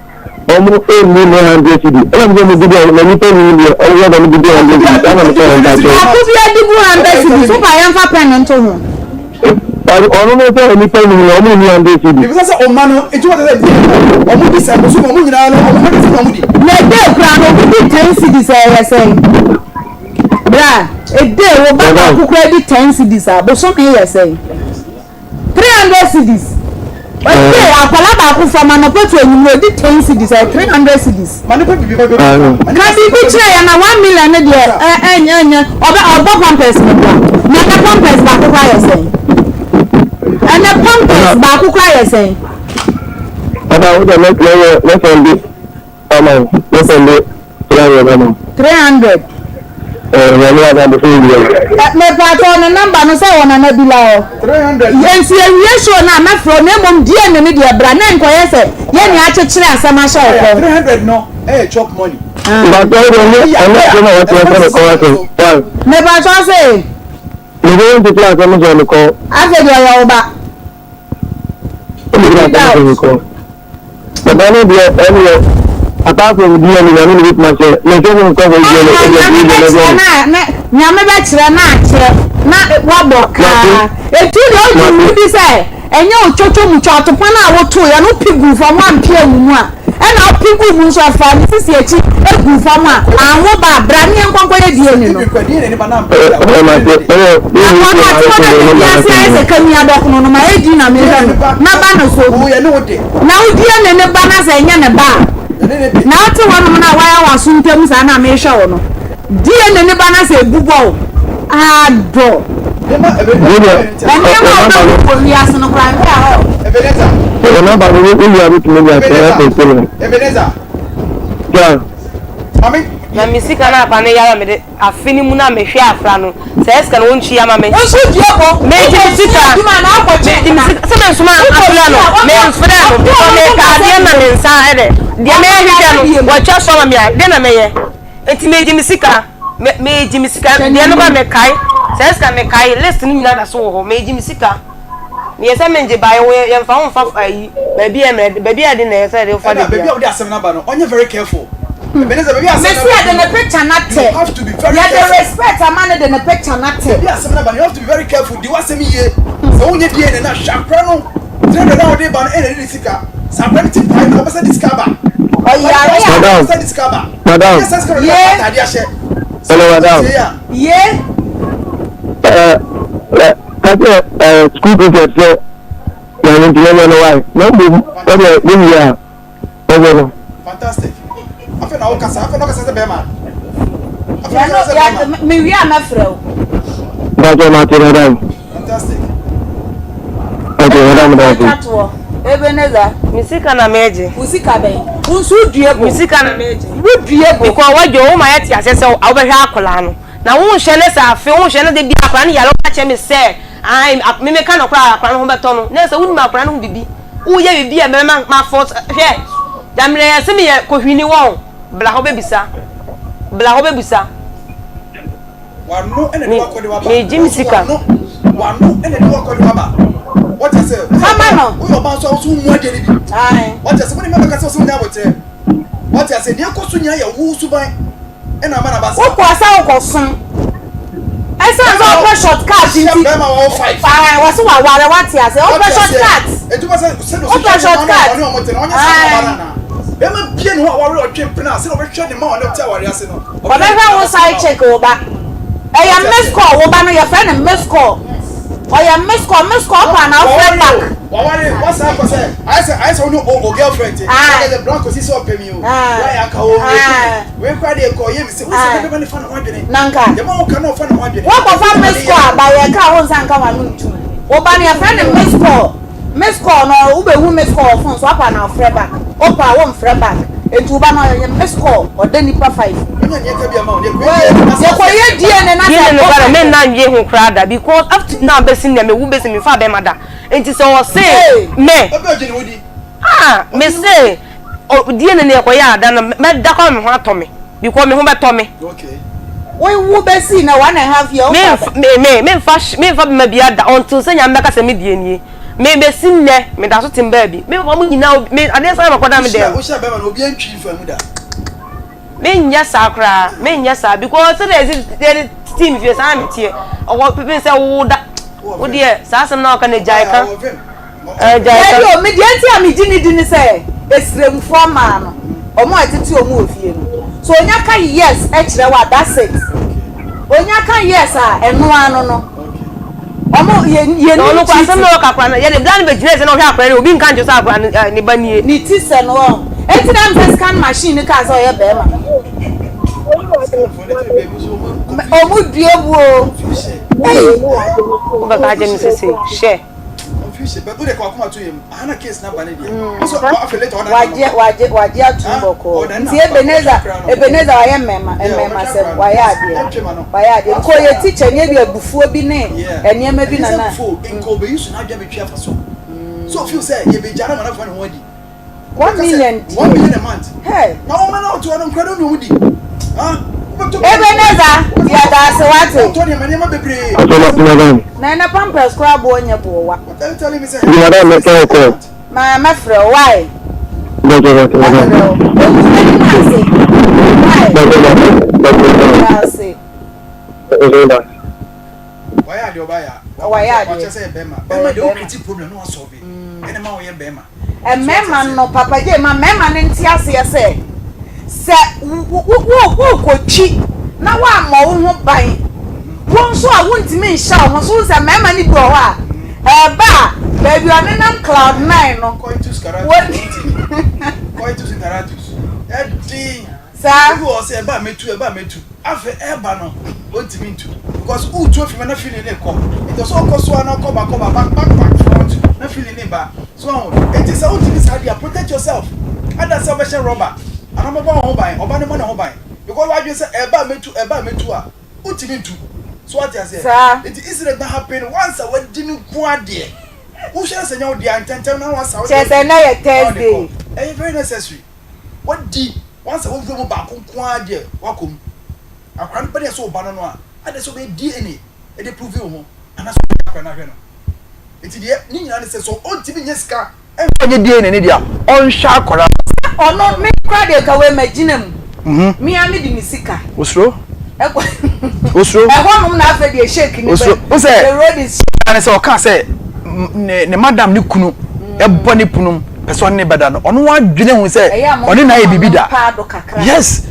ɔmo enni ne hundred cedi ɛna mi sɛ ɔmo di bi na nipa enum deɛ ɔmo yɛ dɛ ɔmo di bi hundred cedi ɛna mi sɛ mpatsɔ. Baako bi adi bu hundred cedis wo ba yɛn fa pɛn nto ho. Ɔno no sɛ nnipa num no ɔmo nni hundred cedi. Ebisa sɛ ɔma no nti wɔn sɛ deɛ ɔmo di sɛ bosom ɔmo nyinaa no ɔmo hundred cedi na ɔmo di. Na ede koraa no obi di ten cedis a ɛyɛ sɛn? Bra ede wo ba baako koraa di ten cedis a bosome yɛ sɛn? 300 cedis. Ɔse akwadaa baako from anɔpa to anwummerɛ ɔdi 10 cedis ɛyɛ 300 cedis. Ma ne pɛ biribi ba bɛ. Ka biribi kyerɛ yɛn na 1 million no deɛ ɛnyɛ ɛnyɛ ɔbɛ ɔbɔ pampers no boa na ɛnɛ pampers baako koraa yɛ sɛn? Ɛnɛ pampers baako koraa yɛ sɛn? Papa wo deɛ mɛ mɛ mɛ sɛn bi. Ama wo, me sɛnde 300 ama wo. 300. Eh, nyame ada before you go. Eh, me paatɔ ne number no sɛ wɔ nana bi la hɔ. 300. Nti yɛwie show no a mɛfrɛ wo na mmom DNA no deɛ bra na nkɔyɛ sɛ yɛne akyekyere asɛm ahyɛ wo kɔn. 300 no ɛyɛ chop money. Mpatsɔ wo deɛ ɛnyɛ ɛnyɛ asɛm a wɔte asɛ me kɔn ase. Why? Me paatɔ se. Me deɛ wɔnkyekye asɛm hyɛ me kɔn. Afei deɛ ɔyɛ wo ba. Papa no deɛ ɛneɛ apart from DNA nyame na bɛtumi akyerɛ na sɛ mo nkɔ hɔ DNA ɛdeɛ Nyame bɛkyerɛ na nyame bɛkyerɛ na akyerɛ na wabɔ kaa etu deɛ ɔgye wu di sɛ ɛnyɛ otwotwo mu twa ɔtopa no a wotoeɛ no wopi guu fam wampie angu mu a ɛna wopi guu mu nso ɛfaa ne sisi akyi guu fam a anwo ba a bra ne yɛnkɔ nkɔyɛ DNA no. Akoa no ɔte hɔ na ne wiase ayɛ sɛ kamia dɔkono no ma ɛdi na mehwɛ no na ba no so na wo DNA ne ba na sɛ ɛnyɛ ne ba a na wote hɔ nom na wayɛ w'aso ntam saa na mehwɛ wo no DNA ne ba na sɛ ebu bɔ wo adɔ nneɛma a wobɛhu wɔ wiase no koraa nhwɛ a hɔ. Na me sika no akwa no yare a mede afe no mu na mehwɛ afra no saa sika no wɔntua ma me. Wo nso dua bɔ. Megye me sika. Megye me sika sɛ mensoma afra no memfrɛ no because mepɛ adeɛ na me nsa ɛdɛ deɛ mehwehwɛ no wɔatwa so ama me a deɛ na mɛyɛ nti megye me sika megye me sika deɛ no ba mekae saa sika mekae list no nyinaa da so wɔ hɔ megye me sika. Meyɛ sɛ mengye baeɛ wo yɛmfa wo mfa ayi baabi a mmerɛ baabi a ɛde na ɛyɛ sɛ yɛde wo fa de Ɛna bia. baabi a wode asɛm no aba no ɔnyɛ very careful Ebenezer baabi a asɛm Mese no aba yɛde ne no picture no you atɛ have to be very Yɛde careful respect ama no de ne picture no atɛ. Baabi a asɛm no aba no you have to be very careful di w'asɛm yie sɛ wonyɛ DNA no a hwɛ akora no 300 a wode ba no ɛna ɛde ne sika sɛ akora no ti pae no ɔbɛsa de sika aba Ɔyare a. Madam. ɔbɛsa de sika aba Madam. ɛnyɛ sɛ sika na ɔde Ye. akɔ ataade ahyɛ sɛ Hello, madam. tie a Ye. Eh, eh, Ka kyerɛ ɛɛ sukuu prefect sɛ maame nti yɛnyɛ no wae na mmom wɔdeɛ wowie a wɔnyɛ no. Fantastic. Afei na wokasa, afei na wokasa sɛ bɛrima. Afei na wokasa sɛ bɛrima. Mewie a mɛfrɛ wo. Mpakyɛ mate madam. Fantastic. Okay, madam dase. Ebenezer. Me sika na megye. Wo sika bɛn? Wo nso wodue bo. Me sika na megye. Wodue bo. Because wadwo wo ma yɛte aseɛ sɛ wobɛhwɛ akwadaa no. Na wo nhwɛ no sɛ afe wo nhwɛ no da biara akwadaa no yare woka kyerɛ me sɛ ae me meka nɔkorɛ a akwadaa no ho bɛtɔ no na sɛ wonim akwadaa no ho bibi woyɛ bibi a ɛbɛma ma fɔ hwɛ dammerɛ yɛ se meyɛ kohwini wɔn bla hɔ bɛbisa bla hɔ bɛbisa. Me megye me sika. Fama no. Wokɔ sɛ wokɔsom. Ɛsiane sɛ wopɛ short cut nti. Ae, wɔse waware wate ase. Wopɛ short cut. Wopɛ short cut. Ae. Ɔbɛhwɛ wo side chick wo ba. Ɛyɛ miss call wo ba no yɛfrɛ no miss call. Ɔyɛ miss call miss call paa na wofrɛ back. Waware wasan akɔ sɛ ayɛ sɛ ayɛ sɛ wo ne o girlfriend te. Wɔka sɛ bra kɔsi sɛ ɔpɛ mi o. Bra yɛ aka o wei kɔ wei kora deɛ kɔ yɛ mi sɛ wo sɛ bɛbɛ ne fa ne ho adwene. Nanka. Yɛ ma wo ka na ɔfa ne ho adwene. Wɔkɔfa miss call aba yɛ ka wo nsa nka w'ano ntum. Wo ba no yɛfrɛ no miss call. Miss call no wo bɛ hu miss call wɔ phone so apa na ɔfrɛ back wo pa wo nfrɛ back enti wo ba no ɔyɛ miss call ɔda nipa 5 mu yɛ kɔ yɛ DNA na sɛ DNA no kora me nna nwie ho koraa da because up to now bɛsi nnɛ me wo bɛsi me nfa bɛma da enti sɛ ɔse me ah me se DNA no yɛ kɔ yɛ ada no mɛda kɔ me ho atɔ me because me ho bɛtɔ me. Wo wo bɛsi na one and half year wo fa bɛ. Me me me nfa me nfa bɛma bi ada until sɛ nyame bɛka sɛ me deɛ nie me bɛsi nnɛ me da so tem baabi me papa mo nyinaa me adeɛ san ma kɔda me dɛm. Wohyia bɛma no obi antwi nfa mu da. Me nyɛ saa koraa me nyɛ saa because sɛdeɛ yɛsi yɛde tete me fie saa na me teɛ ɔwɔ pepe sɛ wo da wo deɛ saa asɛm na ɔka no gyae ka. Dabi o, me deɛ nti a megye no di ne sɛ esremfoɔ mmaa no, wɔn a ɛtete wɔn wɔ fie no, sɛ onya ka yes kyerɛ wo a, that's it. Onya ka yes a, ɛno ara no no. Wɔn yɛ yɛ Na nim ɔno koraa asɛm cheating. na ɔka koraa no yɛde bra no bɛgyina sɛ na ɔhwɛ akwadaa no obi nka nkyerɛ sɛ akwadaa no eh, ne ba nie. Ne ti sɛ no ɔn. Enti na ɛm sɛ scan machine no kaa sɛ ɔyɛ bɛrima no. Ɔmo dua bu o. Ei. Wobɛka akyerɛ me sese hwɛ. Wagye wagye wagye atum bɔkɔɔ nti Ebenezer Ebenezer wayɛ mmɛma mmɛma sɛm wayɛ adeɛ wayɛ adeɛ nka ɔyɛ teacher ni ebi abufuo bi ne nneɛma bi na na. 1 million deɛ. 1 million a month. Hey. Na wɔn na ɔtɔ no nkura no na wɔn di. Ha? Ebenezer yɛda ase wate. Ɔtɔ nneɛma nneɛma bebree. Na ɛnɛ pampers koraa boɔ nyɛ boɔ wa. Madam mɛka wo kɔ. Ma mɛfrɛ wo why? Mɛfrɛ wo. Ogu m'anim ase. Why? Mɛda ase. Wayɛ adeɛ ɔba yɛ a. Wayɛ adeɛ. Wakyɛ sɛ yɛ bɛrima. Bɛrima deɛ o create problem na wasɔlve. Ɛna ma ɔyɛ bɛrima. Mmarima no, Papa Jay, ma mmarima no nte aseɛ sɛ, sɛ worekɔtwi na woammɔ wo ho ban, wo nso a wontumi nhyɛ wo ho so, wohu sɛ mmarima no bi wɔ hɔ a, ɛreba a, baabi a ɔnenam cloud nine no, Coitus coitus interruptus. Ɛden. Saa. Obi wɔ hɔ sɛ ɛba a mɛtu, ɛba a mɛtu. Afei ɛreba no, ɔntumi ntu. Because woretu afiri mu na feeling no rekɔ. Nti ɔsɛ ɔkɔ so a na ɔkɔ ba kɔ ba, back back back front na feeling no reba. So wahu? Nti sɛ wontumi saa deɛ a, protect yourself. Ada sɛ wobɛhyɛ rɔba anaa wobɛbɔ wo ho ban, ɔba no mmɔ ne ho ban. Because w'adwene sɛ ɛreba a mɛtu, ɛreba a mɛtu a, wontumi ntu. So wate aseɛ? Saa. Nti incident no happen once a wadi no nko ara deɛ, wohwɛ na sɛ ɛnyɛ wo dea a, ntɛntɛm na woasa wo Kyerɛ deɛ sɛ afi ɛnnɛ yɛ na wode kɔ. Thursday. Ɛyɛ very necessary. Wadi once a wowura mu baako nko ara deɛ wakɔ mu. Akwadaa no pɛ deɛ sɛ ɔba no no a, adɛn sɛ wobɛyɛ DNA de prove wo ho anaasɛ wobɛyɛ akwadaa no ahwɛ no. Nti deɛ ne nyinaa ne sɛ sɛ ɔntumi nyɛ sika mfa nyɛ DNA no deɛ a, ɔnhwɛ akwadaa no. Sɛ ɔno me koraa deɛ nka wei magyina mu. Me ara mede me sika. Osuro. Ɛkɔ. Osuro. Ɛhɔ nom na afei deɛ shake ne Osuro. bɛ. Wo sɛ. The road is. Ne sɛ ɔkaa sɛ ne ne madam ne kunu ɛbɔ ne punum pɛ sɛ ɔne ne bɛda no ɔno adwene ho sɛ ɔne na ayɛ biribi da. Yes.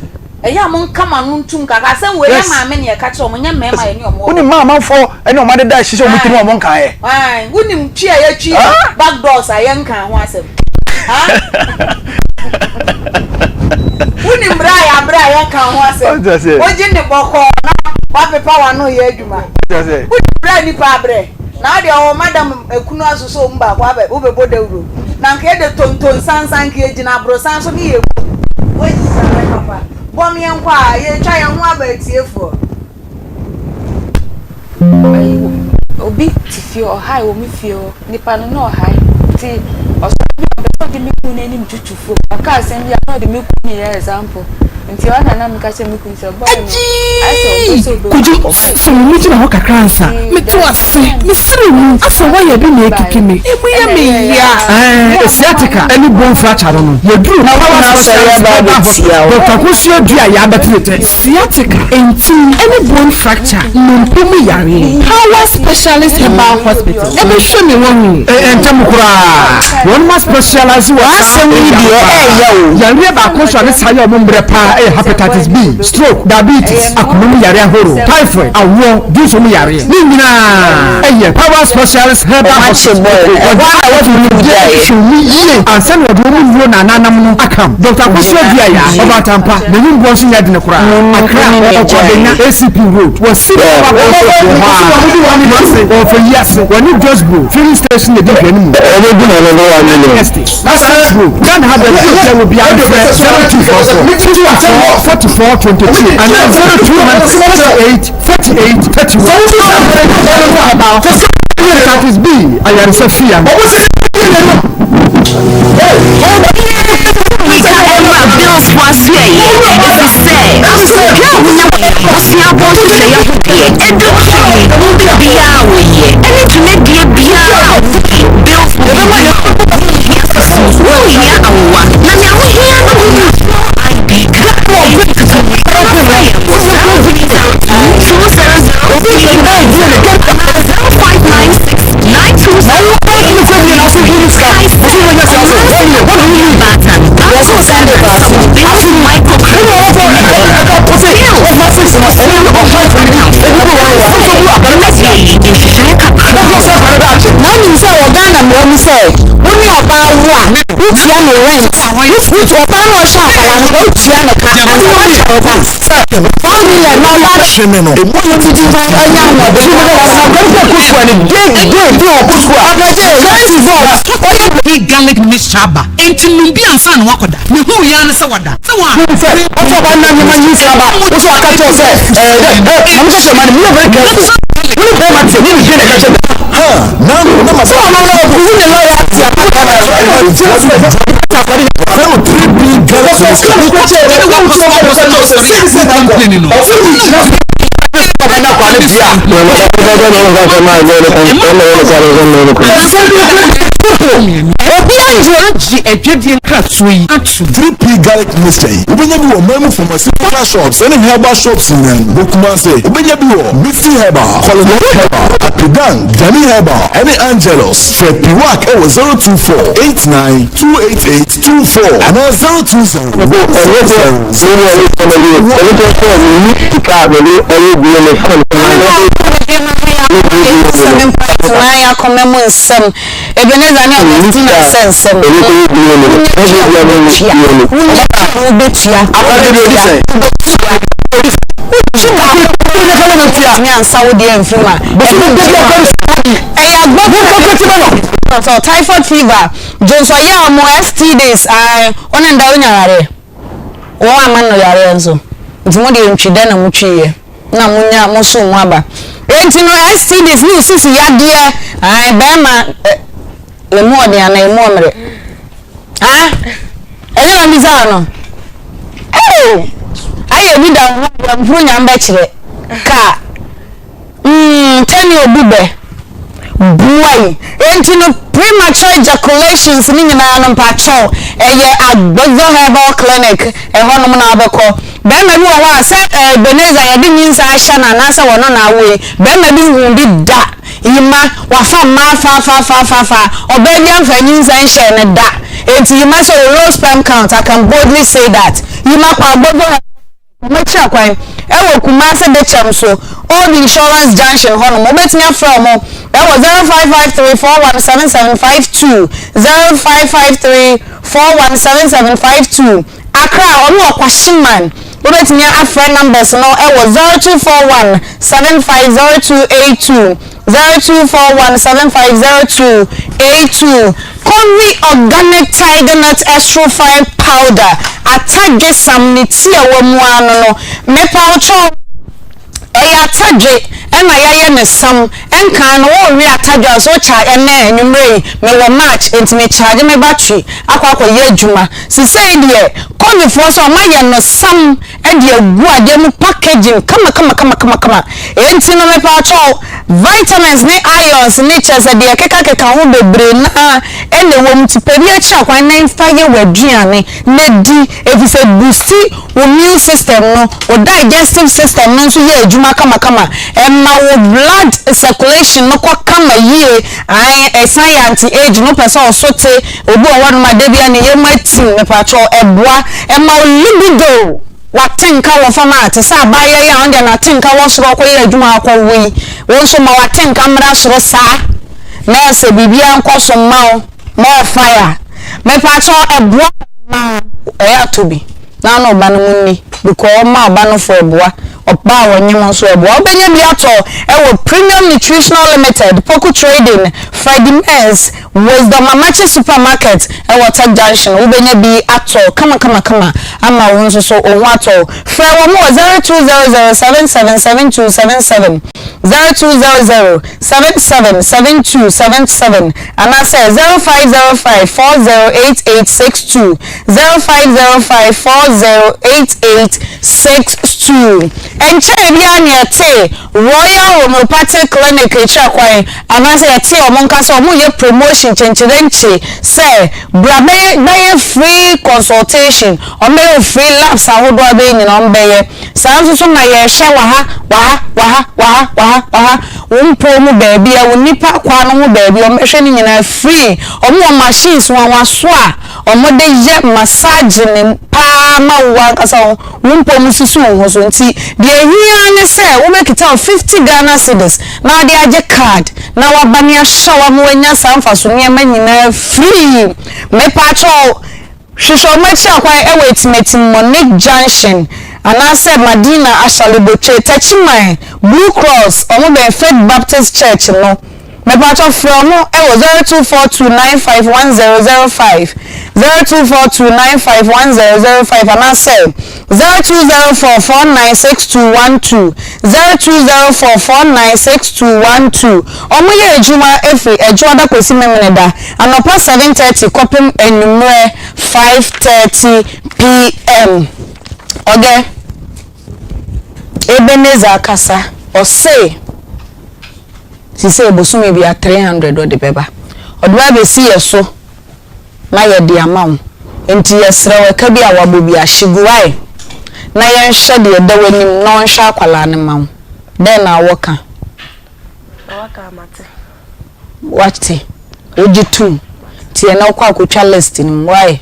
Ɛyɛ a monka mo ano ntom kakra. Asɛm wei yɛ maame na yɛka kyerɛ wɔn, nyɛ mmarima yɛne wɔn wɔ hɔ. Wonim mmaa amanfoɔ ne wɔn adeda ahyehyɛ wɔn tirim a wɔn nkaeɛ. Ae, wonim twi a yɛtwi back doors a yɛnkaa ho asɛm. Wonim berɛ a yɛabrɛ a yɛnkaa ho asɛm. Wogye ne bɔkɔɔ na wapepa w'ano yɛ adwuma. Wonim berɛ a nnipa abrɛ. Na wo deɛ ɔwɔ madam ekunu asosɔ wɔn mu baako abɛ wobɛbɔ dawuro. Na nka yɛde tonton sansan nka yɛgyina aborosan so ne yɛbɔ mu. Woayi sare papa. Bɔm yɛnkɔ a yɛretwa yɛn ho aba atiefoɔ. Ayi obi te fie hɔ ɔhae wɔ me fie hɔ nipa no na ɔhae nti ɔsɔre bi a. Ɔpɛ sɛ ɔde me kunu no anim twitwi fam. Ɔka asɛm bi a na ɔde me kunu no yɛ example. Nti ɛhɔ na na meka kyerɛ me kunu sɛ boy no ayɛ sɛ ɔpɛ sɛ ɔbɛwu. Kojo, sɛ wo mu gyina hɔ kakra ansa. Mete wo ase. Mesrɛ wo, asɛ woayɛ bi na ekeke me. Emu yɛ me ya. Ɛɛ, sciatica ne bone fracture no no, yɛduru Power Specialist Herbal Hospital, Dɔkta Akosua Dua a yɛabɛte ne tɛ. Sciatica, ntini ne bone fracture, nnompe mu yareɛ. Power Specialist Herbal Hospital bɛhwɛ me wahu. Ntɛm koraa, wɔnom aspecialise wɔ saa W'asɛm yi deɛ ɛɛya o. Yareɛ baako nso a ne saa yɛ wɔn mmerɛ paa yɛ hepatitis B, stroke, diabetes, akoma mu yareɛ ahorow, typhoid, awoɔ, dwonsɔ mu yareɛ. Ne nyinaa yɛ Power Specialist Herbal Hospital. Wɔde nimdeɛ ahwehwɛ wo mu yie ansa na wɔde wɔn nnuro na ananam no aka wo. Dɔkta Akosua Duayaa, Ɔbaatan Pa, n'anim boɔ nso nyɛ dene koraa. Accra, Ɔkwabenya, ACP Road, wɔ City Power Bus Stop wɔ hɔ ara. Kumasi, wɔ Feyiase, wɔne Josbro Filling Station na ɛdi nhwɛanimu. Nani Estate, Access Road, Ghana ha baabi a obiara wɔ biara mfrɛ 0244 54 44 22 anaa 0200 48 48 31. Hepatitis B ayaresa fie ankasa. Mmirika mma Bills fo asoɛeɛ, ɛfiri sɛ asomdwoeɛ a wonya wɔ yɛn abusuabɔ nhyehyɛeɛ ho deɛ, ɛdu pii, biribiara a woyɛ ne dwumadie biara a wodi, Bills fo de ma wo. Wonhia susu, wonhia awowa, na nea wohia ne wo national ID card. Enti tutu mmirika na frɛ yɛn wɔ 0302 200 389 anaa 0596 920 Na wonim sɛ wɔ Ghana mmara mu sɛ wo ne ɔbaa wo a wotua no rent, wotu ɔbaa no a ɔhwɛ akwadaa no wotua no ka ansa woakyɛ wo ba 1 million na ɔbaa no wotiti hɔ anya ahoɔden Ɔde garlic mixture aba, enti nom bi ansa na woakɔda. Mehuu yi ara ne sɛ wada. Sɛ wa. Wohu sɛ ɔsɛ ɔba nna nneɛma nyinsɛn aba wo so aka kyerɛ wo sɛ ɛɛ dɛ ɛ maame kyerɛ ma no meyɛ very careful wo ne bɛrima te ne ne dwen na ɛka kyerɛ me ha na na ma sɛ ɔno no ɔbu ne lɔya ate ama Agye adwadie nkratoɔ yi atom. 3P Garlic Mixture yi, wobɛnya bi wɔ ɔman mu pharmaceutical shops ne herbal shops nyinaa mu. Wɔ Kumasi, wobɛnya bi wɔ Misty Herbal, Colonel Herbal, Apidan, Dani Herbal ne Angelus. Frɛ Piwak wɔ 024 89 288 24 anaa 020 160 Akoma mu nsɛm Ebenezer ne Augustina sɛ nsɛm Wonya tua wobɛtua wobɛtua wobɛtua wotumi ansa wo deɛ mfiri mu a ɛyɛ agbɔfo typhoid fever dwonsɔ yɛ ɔmo STDs ɔne nda wonya yareɛ wɔn ama no yareɛ nso nti mo deɛ ntwi dɛ na mo twiiɛ na mo nya mo so mo aba enti no STDs ne osisi yadeɛ ae bɛrima emu ɔden anaa emu ɔmmerɛ ah ɛnyɛ na mbisa no ee ayɛ bi da ho a mpuru nyam bɛkyerɛ kaa mm tɛni obu bɛ buai enti no premature ejaculations ne nyinaa no mpakyɛw ɛyɛ Agbodza Herbal Clinic ɛhɔnom na wobɛkɔ bɛrima bi wɔ hɔ a sɛ Ebenezer yɛde nyinsa ahyɛ no anaasɛ wɔno na awo yi bɛrima bi nhu bi da yima wafa mmaa fafafafafa ɔbaa bi amfa nyinsa nhyɛ no da enti yima sɛ o low sperm count I can boldly say that yima kɔ Agbodza Wɔakyira kwan wɔ Kumasi Dekyɛm so, Old Insurance Junction hɔnom. Wobɛtumi afrɛ wɔn wɔ 0553 417752, 0553 417752. Accra, wɔn wɔ Kwashiman. Wobɛtumi afrɛ numbers no wɔ 0241 750282. 0241750282 Conwy Organic Tiger Nut Extra Fine Powder Atadwe sam ne tiawa mu ara no no mepawokyɛw ɛyɛ atadwe ɛna. Ɛna yɛayɛ no sam. Nkan no worewe atadwe a so wo ɛnnɛ anwummerɛ yi mewɔ match enti me charge me battery akɔ akɔyɛ adwuma. Sesei deɛ Covid foɔ nso wɔayɛ no sam de agu adeɛ mu packaging kama kama kama kama kama. Enti no mepaakyɛw vitamins ne irons ne kyerɛ sɛ deɛ ɛkeka keka ho bebree no ara na ɛwɔ mu nti pɛ bi akyira kwan na fa yɛ w'aduane na di efisɛ ɛboosti wo immune system no, wo digestive system no nso yɛ adwuma kamakama, ɛma wo blood circulation no kɔ kama yie, ae, ɛsan yɛ anti aging, wopɛ sɛ ɔso te, obi wɔ hɔnom a da biara ne yam atim, mepakyɛw, ɛboa, ɛma wo libido, w'atenka wɔ fam a, te sɛ abaayewa yi a ɔno deɛ n'atenka wɔ soro ɔkɔyɛ adwuma akɔwo yi, wo nso ma w'atenka mmra soro saa, na sɛ biribiara nkɔ so mma wo. More fire mepakyɛw ɛboa mmaa ɛyɛ atɔ bi na ne ɔba no mu nni because ɔma ɔba no fo ɛboa ɔba a ɔnyem nso ɛboa wobɛnya bi atɔ ɛwɔ Premium Nutritional Limited Poku Trading Freddie Merz Wisdom Amakye Supermarket ɛwɔ Tech Junction wobɛnya bi atɔ kama kama kama ama wo nso so wo ho atɔ frɛ wɔn wɔ 0200 777277 0200 777277 anaasɛ 0505 408862, 0505 408862. Ɛnkyɛe biara na yɛtee Royal Homeopathic Clinic akyira kwan anaasɛ yɛtee wɔn nka sɛ wɔreyɛ promotion kyenkyerenkye sɛ bra bɛyɛ bɛyɛ free consultation, wɔbɛyɛ wo free labs ahodoɔ a bɛyɛ nyinaa wɔbɛyɛ. Saa nso so na yɛrehwɛ wɔ ha, wɔ ha, wɔ ha, wɔ ha, wɔ ha, wɔ ha. Wo mpɔw mu baabi a, wo nnipa akwaa no ho baabi a, wɔbɛhwɛ ne nyinaa free. Wɔwɔ machines nwanwaso a wɔde yɛ massage no paa ma wo ankasa wo wo mpɔw mu sisi wo ho so. Nti deɛ ɛhia ara ne sɛ wobɛkita wo 50 Ghana cedis na wode agye card na waba ne ahyɛ wo ama woanya saa mfaso nneɛma nyinaa free. Mepaakyɛw. Hwehwɛ wɔn akyi akwan wɔ Atimatim Monique Junction anaasɛ Madina Ashale Botwe, Techiman, Blue Cross, wɔn bɛn Faith Baptist Church no. Mepakyɛw frɛ wɔn wɔ 0242951005, 0242951005 anaasɛ 0204496212, 0204496212. Wɔyɛ adwuma firi Adwoada kɔsi Memeneda. Anɔpa 7:30 kɔpem anwummerɛ 5:30 PM. Ɔgɛ Ebenezer akasa, ɔse sisei bosome bia 300 ɔde bɛba. Ɔde ba abɛsi yɛ so na yɛde ama wo. Nti yɛsrɛ wo ɛka bi a wabɔ bi a hye gu wae na yɛnhwɛ deɛ ɛda w'anim na ɔnhwɛ akwadaa no ma wo. Dɛn na wɔka? Na waka a mate. Wate? Wogye tom. Nti ɛnɛ wokɔ akɔtwa list no mu. Why?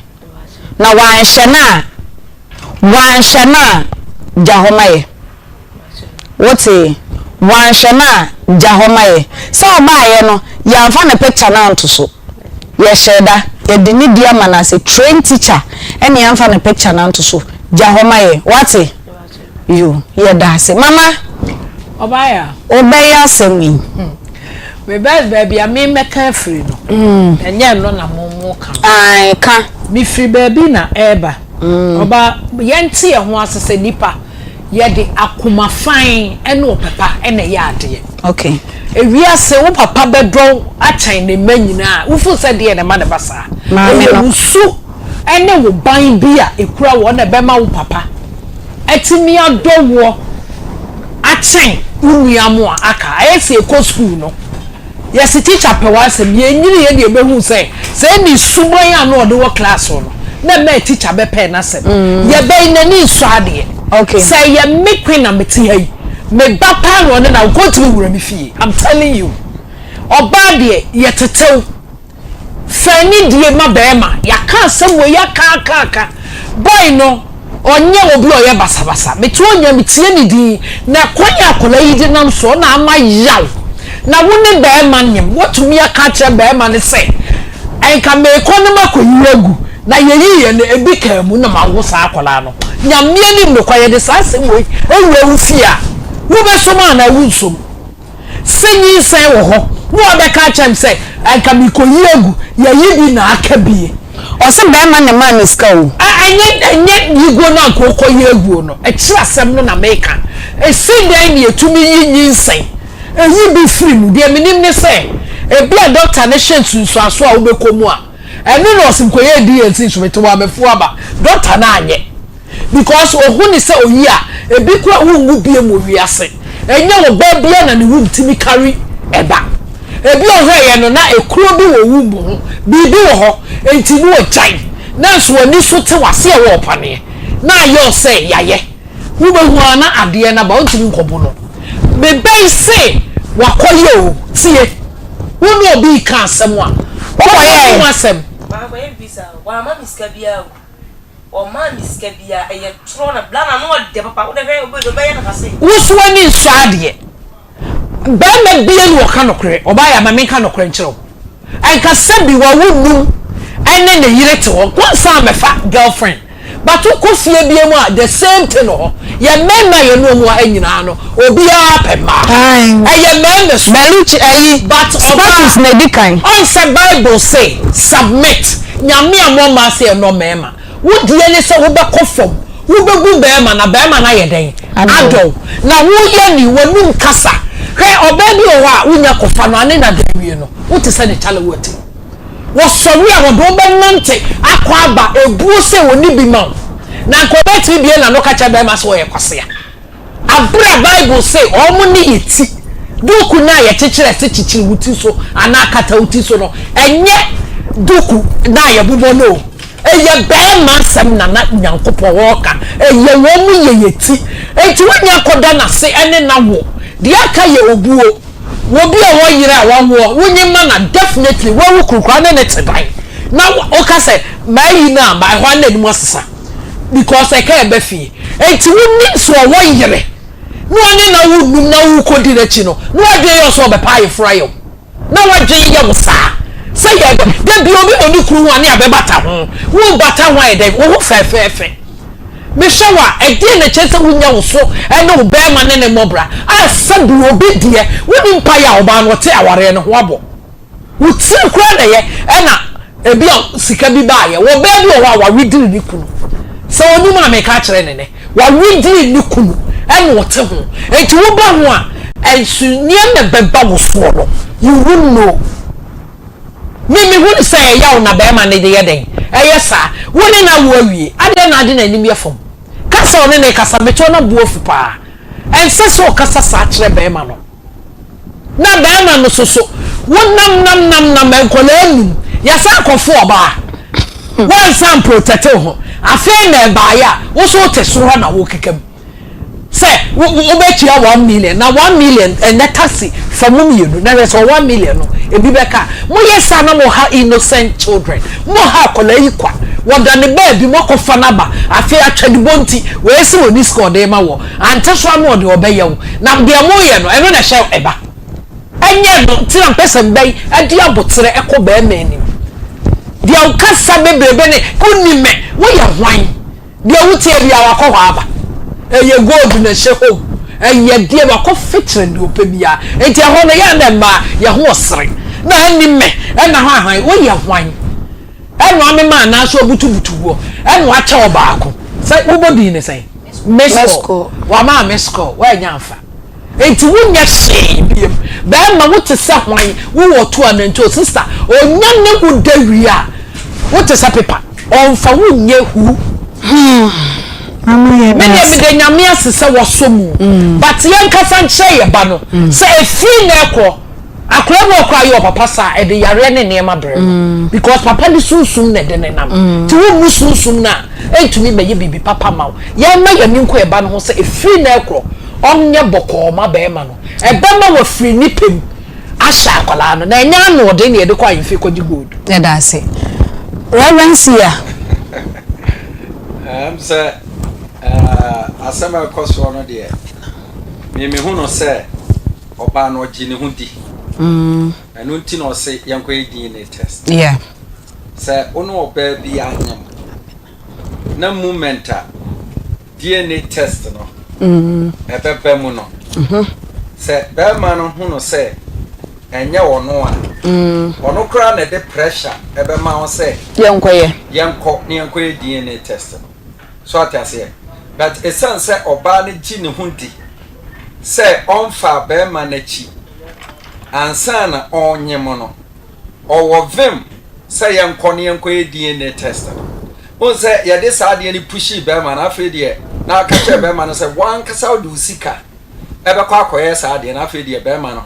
Na wanhyɛ no a, wanhyɛ no a, gya hɔ ma yɛ. Wote? Wanhyɛ no a, gya hɔ ma yɛ. Sɛ ɔbaayɛ no, yɛamfa ne picture no anto so. Yɛhyɛɛ da, yɛde ne di ama no as a trained teacher, ɛne yɛamfa ne picture no anto so. Gya hɔ ma yɛ. Wate? Yo, yɛda ase. Mama, Ɔbaeɛ a. wobɛyɛ asɛm yi. Me best baabi a me mɛka afiri no, mm. ɛnyɛ ɛno na mo mo ka no. Ae, ka. Mefiri baabi na ɛreba. Mm. Ɔba, yɛnte yɛn ho ase sɛ nipa, yɛde akoma fann ɛne ɔpɛpa ɛna ɛyɛ adeɛ. Okay. Ewiase wo papa bɛdɔ wo akyɛn ne mma nyinaa, wofu sɛ deɛ na ɛma ne ba saa. Maame no. Ɛyɛ wo su ɛne wo ban bi a ekura wɔ na ɛbɛma wo papa atumi adɔ woɔ akyɛn wo nua mo a aka. Ayɛ sɛ yɛkɔ sukuu no, yɛse tikya pɛ w'asɛm, yɛnyini yɛ na yɛbɛhu sɛ sɛ ne suban a na ɔde wɔ class hɔ no na ɛmaa tikya bɛpɛɛ n'asɛm. Yɛbɛyi n'ani nsɔ adeɛ. Sɛ ɛyɛ me Queen na mete ha yi, me ba paa na ɔne no awo, kɔntumi nwura me fie. I'm telling you. Ɔbaa deɛ, yɛtetew. Fa anidie ma barima. Yɛaka asɛm wei aka aka aka. Boy no ɔnyɛ obi a ɔyɛ basabasa. Mete hɔ nyinaa metie ne din. Na kwan a akwadaa yi de nam soɔ na ama yaw. Na wo ne barima nyem. Woatumi aka akyerɛ barima no sɛ nka merekɔ na makɔyi agu. Na yɛyiiɛ no ebi kaa mu na mawo saa akwadaa no. Nyame anim nokware yɛde saa asɛm wei wura wo fie a, wobɛsom anaa wonsom? Sɛ nyinsɛn wɔ hɔ na wabɛka akyerɛ me sɛ anka merekɔyi agu, yɛayi bi na aka bie. Ɔse bɛɛma na ɛmaa no sika o. A ɛnyɛ ɛnyɛ yiguo no anka ɔkɔyi aguo no, ɛkyerɛ asɛm no na meka. Esi dɛn na yɛtumi yi nyinsɛn? Ɛyi bi firi mu. Deɛ menim ne sɛ, ebia dɔkta no hwɛ nsunsuansoɔ a wobɛkɔ mu a, ɛno na ɔse mekɔyɛɛ D&C nso mete hɔ a mafu aba. Dɔkta no anyɛ. Because ohu ne sɛ oyi a, ebi koraa wonwu biom wɔ wiase. Ɛnyɛ ɔbaa biara na ne womb tumi carry ɛba. Ebi ɔhwɛeɛ no na ekuro bi wɔ womb ho, biribi wɔ hɔ, enti no wagyae. Nanso w'ani so te w'ase a ɛwɔ ɔpaneɛ, na ayɛ wo sɛ yayɛ. Wobɛhu ara na adeɛ no aba, wontumi nkɔbo no. Mebɛn se wakɔyɛ o, tie. Wo ne obi reka asɛm a, wokɔyɛ ho asɛm. Mankɔyɛ biribi saa o, wamma me sika biara o. Ɔmmaa me sika biara, ɛyɛ torɔ na bla na ano ɔdɛ papa, wodɛ hwɛ ɔbɛyɛ no ha sei. Wo so w'ani nsɔ adeɛ. Barima bia ni ɔka nokorɛ, ɔbaa yɛ ma menka nokorɛ nkyerɛ wo. Ɛnka sɛbi wawo num ɛne ne yere te hɔ, nko ansa mɛfa girlfriend. But wokɔ fie bia mu a the same thing wɔ hɔ. Yɛ mmarima a yɛne wɔn wɔ ha nyinaa no, obiara pɛ mmaa. Ɛyɛ mmarima su. Baruch ayi, But Spartus ɔbaa, na edi kan. ɔn sɛ Bible se submit, Nyame ammɔ mmaa sɛ yɛnnɔ mmarima. Wo deɛ ne sɛ wobɛkɔ fam, wobɛbu barima na barima no ayɛ dɛn? Adɔ wo. Na woyɛ ni, w'anum kasa. Hwɛ, ɔbaa bi wɔ hɔ a wonya kɔfa no a ne nna da awie no, wote sɛ ne kyale wote. Wɔsɔre a wɔde wo bɛnante akɔ aba ebuo sɛ wɔnni bi ma wo. Na anka ɔbɛtumi bue n'ano ka kyerɛ barima sɛ ɔyɛ kwasea. Abere a Bible se wɔn ne yɛ ti, duku no a yɛkyekyere ɛse kyekyere wo ti so anaa kata wo ti so no, ɛnyɛ duku no a yɛbobɔ no o. Ɛyɛ barima asɛm na na Nyankopɔn ɔɔka. Ɛyɛ wɔn yɛ yɛ ti. Enti wonya kɔda n'ase ɛne no awo. Deɛ aka yɛ obuo. Obi a ɔwɔ yere a wawoɔ, wonye ma na definitely wawu kuru koraa ne ne te dan na woka sɛ mayi no a ɛhɔ ara na anim asesa because ɛka ɛba fie. Enti wonim sɛ ɔwɔ yere na ɔne no awo num na wokɔdi n'akyi no na wadwene yɛ wo sɛ ɔbɛpa ayeforo ayɛ wo na wadwene yɛ wo saa sɛ yɛ dɛ da bi obi wɔ ne kunu ho a ne abɛbata ho wobata ho ayɛ dɛn wo ho fɛfɛɛfɛ. Mehwɛ wo a, ɛdeɛn na ɛkyerɛ sɛ wonya wo so ne wo barima ne ne mmɔbra a sɛbi obi deɛ wonni mpaeɛ a ɔbaa no ɔte awareɛ no ho abɔ wo tiri koraa na ɛyɛ ɛna ebi a sika bi baayɛ wɔ baa bi wɔ hɔ a wawediri ne kunu sɛ onim a meka akyerɛ ne nɛ wawediri ne kunu ɛna ɔte ho enti woba ho a ɛnso nneɛma bɛba wo soɔ no you won't know. Me mehu no sɛ ɛyaw na barima no de yɛ dɛn ɛyɛ saa? Wo ne no awo awie, adɛn na ade n'anim yɛ fam? Ka sɛ ɔne no rekasa, mekyɛw na bo afu paa. Ɛnsɛ sɛ ɔkasa saa kyerɛ barima no. Na barima no nso so, wo nam nam nam nam nkwadaa num, yɛsan kɔfo ɔbaa, woansan mprotɛte wo ho, afei na ɛbaeɛ a, wo nso wote soro hɔ na wokeka mu. Sɛ wo wobɛtua 1 million na 1 million ɛnɛ taxi fa mu mmienu na hwɛ sɛ 1 million no ebi bɛka. Moyɛ saa na mo ha innocent children, mo ha akwadaa yi kwa. Wɔda ne baabi mo akɔfa n'aba afei atwadibɔ nti wei sɛ wɔni sika ɔde ma wɔ ante so ano ɔde ɔbɛyɛ wo na deɛ moyɛ no ɛno na ɛhyɛ ɛba ɛnyɛ no nti na mpɛ sɛ mbɛyi ɛde aboterɛ ɛkɔ bɛrima anim deɛ wokasa bebrebe ne wonim me woyɛ hwan. Deɛ wotie biara wakɔ hɔ aba. Ɛyɛ gold na ɛhyɛ hɔ o, ɛyɛ deɛ wakɔ fekyerɛ deɛ ɔpɛ biara. Nti ɛhɔ no yɛ a na mmaa yɛ ho ɔsere. Na ɛnni mmɛ ɛna hwan hwan, woyɛ hwan? Ɛna amema anaasɛ ɔbutubutu woɔ ɛna wakyɛ ɔbaako. Sɛ wobɔ din ne sɛn? Miss call. Wama miss call, woannya amfa. Enti wonyɛ hwee biom. Bɛɛma wote sɛ hwan? Wowɔ to anantwi o sister onya ne wo da wie a wote sɛ paper ɔnfa wo nyɛ hu. Me deɛ meda Nyame ase sɛ wasɔ mu but yɛnkasa nkyerɛ yɛ ba no sɛ ɛfiri nnɛ rekɔ Akwadaa bi wɔ hɔ koraa yɛ ɔpapa saa a, ɛde yareɛ ne nneɛma brɛ no because papa de sunsum na ɛde ne nam. Nti wommu sunsum no a, ɛntumi mmɛyɛ biribi papa mma wo. Yɛmma yɛn ani nkɔ yɛn ba no ho sɛ ɛfiri nnɛ rekorɔ, ɔnyɛ bɔkɔɔ mma barima no. Ɛbɛma wafiri ne pɛ mu ahyɛ akwadaa no, na ɛnyɛ anoɔden na yɛde kɔ ahemfie kɔgye gold. Yɛda ase. Rev. Sia. Ɛm sɛ asɛm a ɛkɔ soɔ no deɛ, me mehu no sɛ Ɔbaa no ɔgye ne ho di. Ɛno nti na ɔse yɛnkɔyɛ DNA test. Yeah. Sɛ wo ne ɔbaa bi anyem na moment a DNA test no ɛbɛba mu no, sɛ bɛrima no hu no sɛ ɛnyɛ ɔno a, ɔno koraa na ɛde pressure ɛbɛma wo sɛ yɛnkɔyɛ. Yɛnkɔ na yɛnkɔyɛ DNA test no. So ate aseɛ? But ɛsiane sɛ ɔbaa no gye ne ho di sɛ ɔmfaa barima no akyi. ansa na ɔnyem no, ɔwɔ vim sɛ yɛnkɔ na yɛnkɔyɛ DNA test no. Wohu sɛ yɛde saa adeɛ no pushii bɛrima no, afei deɛ na aka kyerɛ bɛrima no sɛ wankasa wode wo sika ɛbɛkɔ akɔyɛ saa adeɛ no, afei deɛ bɛrima no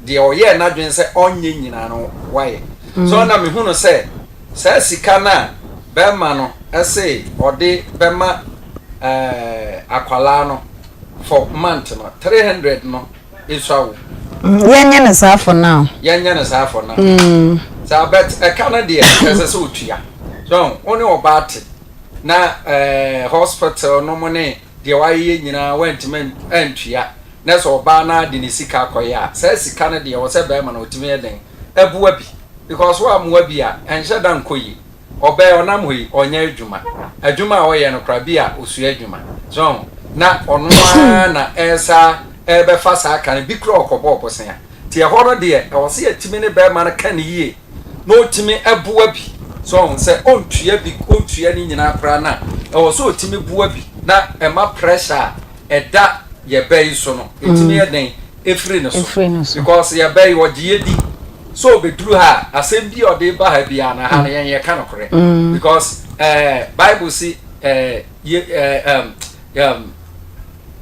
deɛ ɔyɛɛ n'adwene sɛ ɔnyɛ nyinaa no wayɛ. So na mehu no sɛ saa sika no a bɛrima no ɛse ɔde bɛma ɛɛ akwalaa no for month no, 300 no esua wo. Yɛnyɛ no saa for now. Yɛnyɛ no saa for now. Mm. Saa but ɛka no deɛ ɛsɛ sɛ otua. So wo ne ɔbaa te na ɛɛ hospital no mo ne deɛ wayɛ nyinaa wantumi antua na sɛ ɔbaa no de ne sika akɔyɛ a saa sika no deɛ wɔ sɛ bɛrima no ɔtumi yɛ den ɛboa bi because woamoa bi a ɛnhyɛ da nkɔ yie. Ɔbaa yi ɔnam hɔ yi ɔnyɛ adwuma. Adwuma a ɔyɛ no koraa bi a ɔsua adwuma. So ho? Na ɔno ara na ɛresa ɛrebɛfa saa ka no, bi koraa ɔkɔbɔɔ bosea. Nti ɛhɔ no deɛ ɛwɔ sɛ yɛtumi ne barima no ka no yie na ɔtumi boa bi. So ho? Sɛ ɔntua bi, ɔntua ne nyinaa koraa no a, ɛwɔ sɛ ɔtumi boa bi na ɛma pressure a ɛda yɛn ba yi so no, ɛtumi yɛ den ɛfiri ne so. Because yɛn ba yi ɔgye yɛ di. Sɛ ɔbɛduru ha a, asɛm bi a ɔde ba ha biara no, ha no yɛn yɛka nokorɛ. Mm. Because eh, Bible si eh, ye, eh, um, um,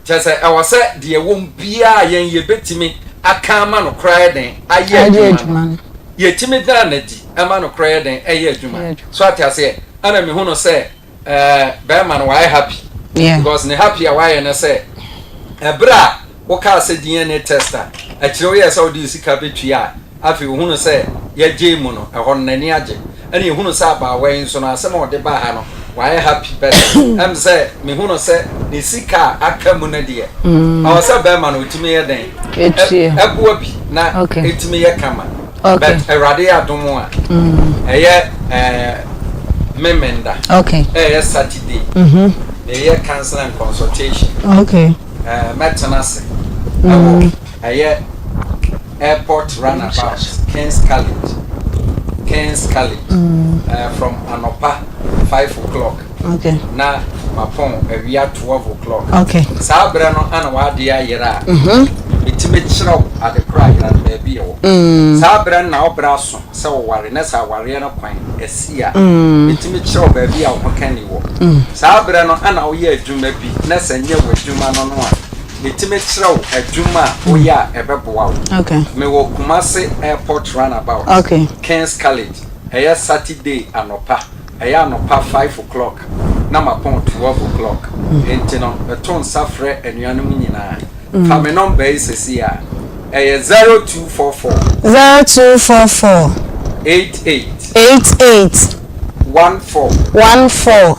kyerɛ sɛ ɛwɔ sɛ deɛ ɛwɔ mu biara yɛn yɛbɛtumi aka ama no koraa yɛ den ayɛ adwuma no. Yɛtumi dan no adi ɛma no koraa yɛ den ɛyɛ adwuma. So ate aseɛ, ɛna mehu no sɛ Eh, bɛrima no wayɛ happy. Yeah. Because ne happy a wayɛ no sɛ ɛberɛ a wokaa sɛ DNA test a akyire woyɛ sɛ wode sika bɛtua a afei ohunu sɛ yɛgyee mu no ɛhɔ no n'ani agye ɛna ehunu sɛ abaawa yi nso no asɛm a ɔde baa ha no wayɛ happy but ɛm sɛ mehunu sɛ ne sika a aka mu no deɛ mm. ɔwɔ sɛ bɛrima no ɔtumi yɛ dɛn ɛboa bi na ɛtumi yɛ kama Okay. But Awurade yɛ adom a, mm. ɛyɛ ɛɛ Memenda. Okay. Ɛyɛ Saturday. Mhm. Meyɛ counseling and consultation. Okay. Ɛɛ mɛtena ase. Ɛwɔ mm. ɛyɛ airport runabout King's College. King's College. Mm. Uh, from anɔpa 5 o'clock. Okay. Na mapɔn awia 12 o'clock. Okay. Saa berɛ no ana w'adeɛ ayera a. Mhm. Metumi kyerɛ wo ade korɔ ayera no baabi ɛwɔ. Saa berɛ no na wobrɛ aso sɛ wɔware na sɛ awareɛ no kwan asi a. Metumi kyerɛ wo baabi a wo ho kani wɔ. Saa berɛ no ana woyɛ adwuma bi na sɛ nyɛ w'adwuma no no a metumi kyerɛ wo adwuma a woyɛ a ɛbɛboa wo. Okay. Mewɔ Kumasi airport runabout. Okay. King's College. Ɛyɛ Saturday anɔpa. Ɛyɛ anɔpa 5 o'clock na mapɔn 12 o'clock. Enti no meto nsa frɛ anuanom nyinaa. Fa me nɔmba yi sɛsi a ɛyɛ 0244. 0244. 88. 88. 14. 14.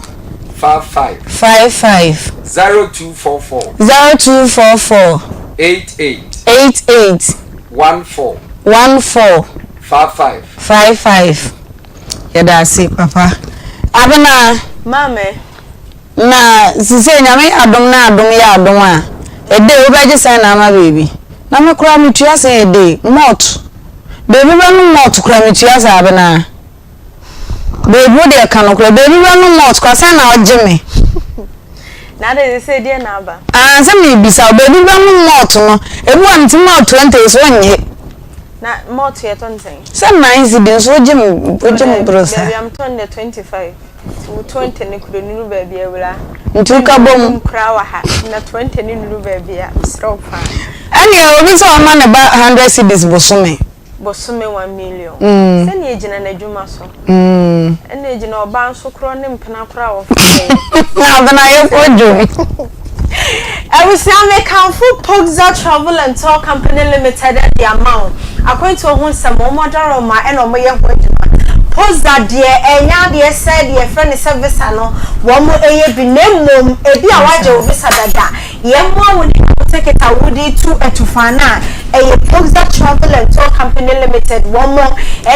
55. 55. 0244. 0244. 88. 88. 14. 14. 55. 55. Yɛda ase papa. Abena. Maame. Na sisei Nyame yɛ adom na adom yɛ adom a, a day wobɛgye sɛn na ama baby? Na me koraa metua sɛn a day? Malt. Baby bɛnom malt koraa metua sɛn Abena? Baby wo deɛ ka nokorɛ, baby bɛnom malt koraa sɛn na wogye me? Na ade sesei deɛ na aba? Ah sɛ mebisa wo, baby bɛnom malt no, ebi wɔ a metumi ma wo 20 nso wonnye. Na malt yɛtɔ no sɛn? Sɛ 9 cedi nso wogye me wogye me boro saa. Baabi a metɔ no deɛ 25. Nti wo 20 no kura nuru baabi awura. Nti woka bɔ mu. Kura wɔ ha na 20 no nuru baabi a mesrɛ wo paa. Ɛnneɛ obi sɛ ɔma ne ba 100 cedis bosome. Bosome 1 million. Mm. Sɛnea egyina n'adwuma so. Mm. Ɛna egyina ɔbaa nso korɔ ne mpena korɔ a wɔfa yɛ. Abena yɛ kɔ dwom. Abusua mekamfo Pogza Travel and Tour Company Limited de ama wo. Akwantuo ho nsɛm, wɔn adaworoma na wɔyɛ ho adwuma. Pogza deɛ ɛnyɛ adeɛ sɛ deɛ yɛfrɛ no sɛ visa no wɔn yɛ bi na mmom ebi a wɔagye wo visa dada. Yɛmmoa wo ne wo ticket a wode retu atufan no a, ɛyɛ Pogza Travel and Tour Company Limited wɔn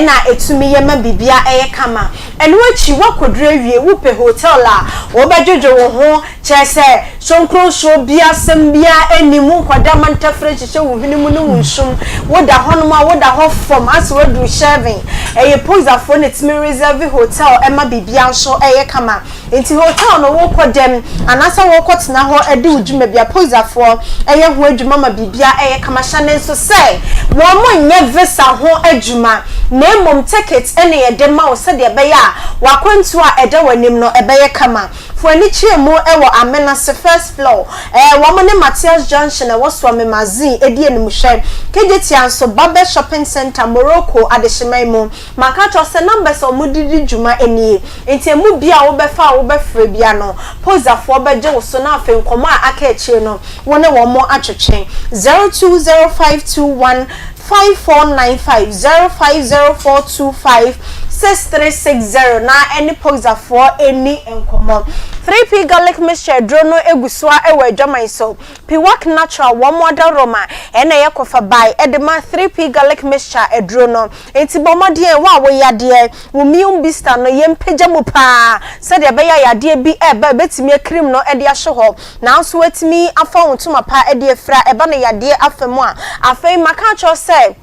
na ɛtumi yɛ ma biribiara yɛ kama. Ɛno akyi woakɔduru awie, wopɛ hotel a wobɛdwodwo wo ho. Kyerɛ sɛ, sonkronsuo biara, asɛm biara nni mu, nkwadaa ma ntafire nhyehyɛ wo hwene mu ne wo nsum. Woda hɔnom a, woda hɔ fam asɛ woaduru Shervin. Ɛyɛ Posafoɔ na ɛtumi reserve hotel ma biribiara nso yɛ kama. Nti hotel no wokɔ dɛm anaasɛ wokɔ tena hɔ di wo dwuma bi a, Posafoɔ yɛ ho adwuma ma biribiara yɛ kama. Hyɛ no nso sɛ, wɔnyɛ visa ho adwuma na mmom ticket na yɛde ma wo sɛdeɛ ɛbɛyɛ a w'akwantuo a ɛda w'anim no ɛbɛyɛ kama. Fo ani kyerɛ mu wɔ Amenase first floor, ɛɛ wɔn ne Mathias Junction a ɛwɔ Suame Mazin di animhwɛ. Kejetia nso, Babes Shopping Centre, Morocco adehyeman mu. Maka akyerɛ wo sɛ numbers a wɔde di dwuma nie, nti emu bi a wobɛfa a wobɛfrɛ bia no, Posafoɔ bɛgye wo so na afei nkɔmmɔ a aka akyire no, wo ne wɔn atwetwe. 020521 5495 050425 6360 na ɛne Poxafoɔ ɛni nkɔmmɔ. 3P Garlic Mixture aduro no gu so ara wɔ adwaman so. Piwak Natural wɔn adaworoma ɛna ɛyɛ kɔfa bae ɛde ma 3P Garlic Mixture aduro no. Enti bɔ mmɔden wo a wo yadeɛ, wo immune booster no yɛmpagya mu paa sɛdeɛ ɛbɛyɛ a yadeɛ bi ɛreba a ɛbɛtumi akirim no de ahyɛ hɔ. Nanso woatumi afa wo ntoma pa de afira, ɛba no yadeɛ afa mu a, afei maka akyerɛ wo sɛ,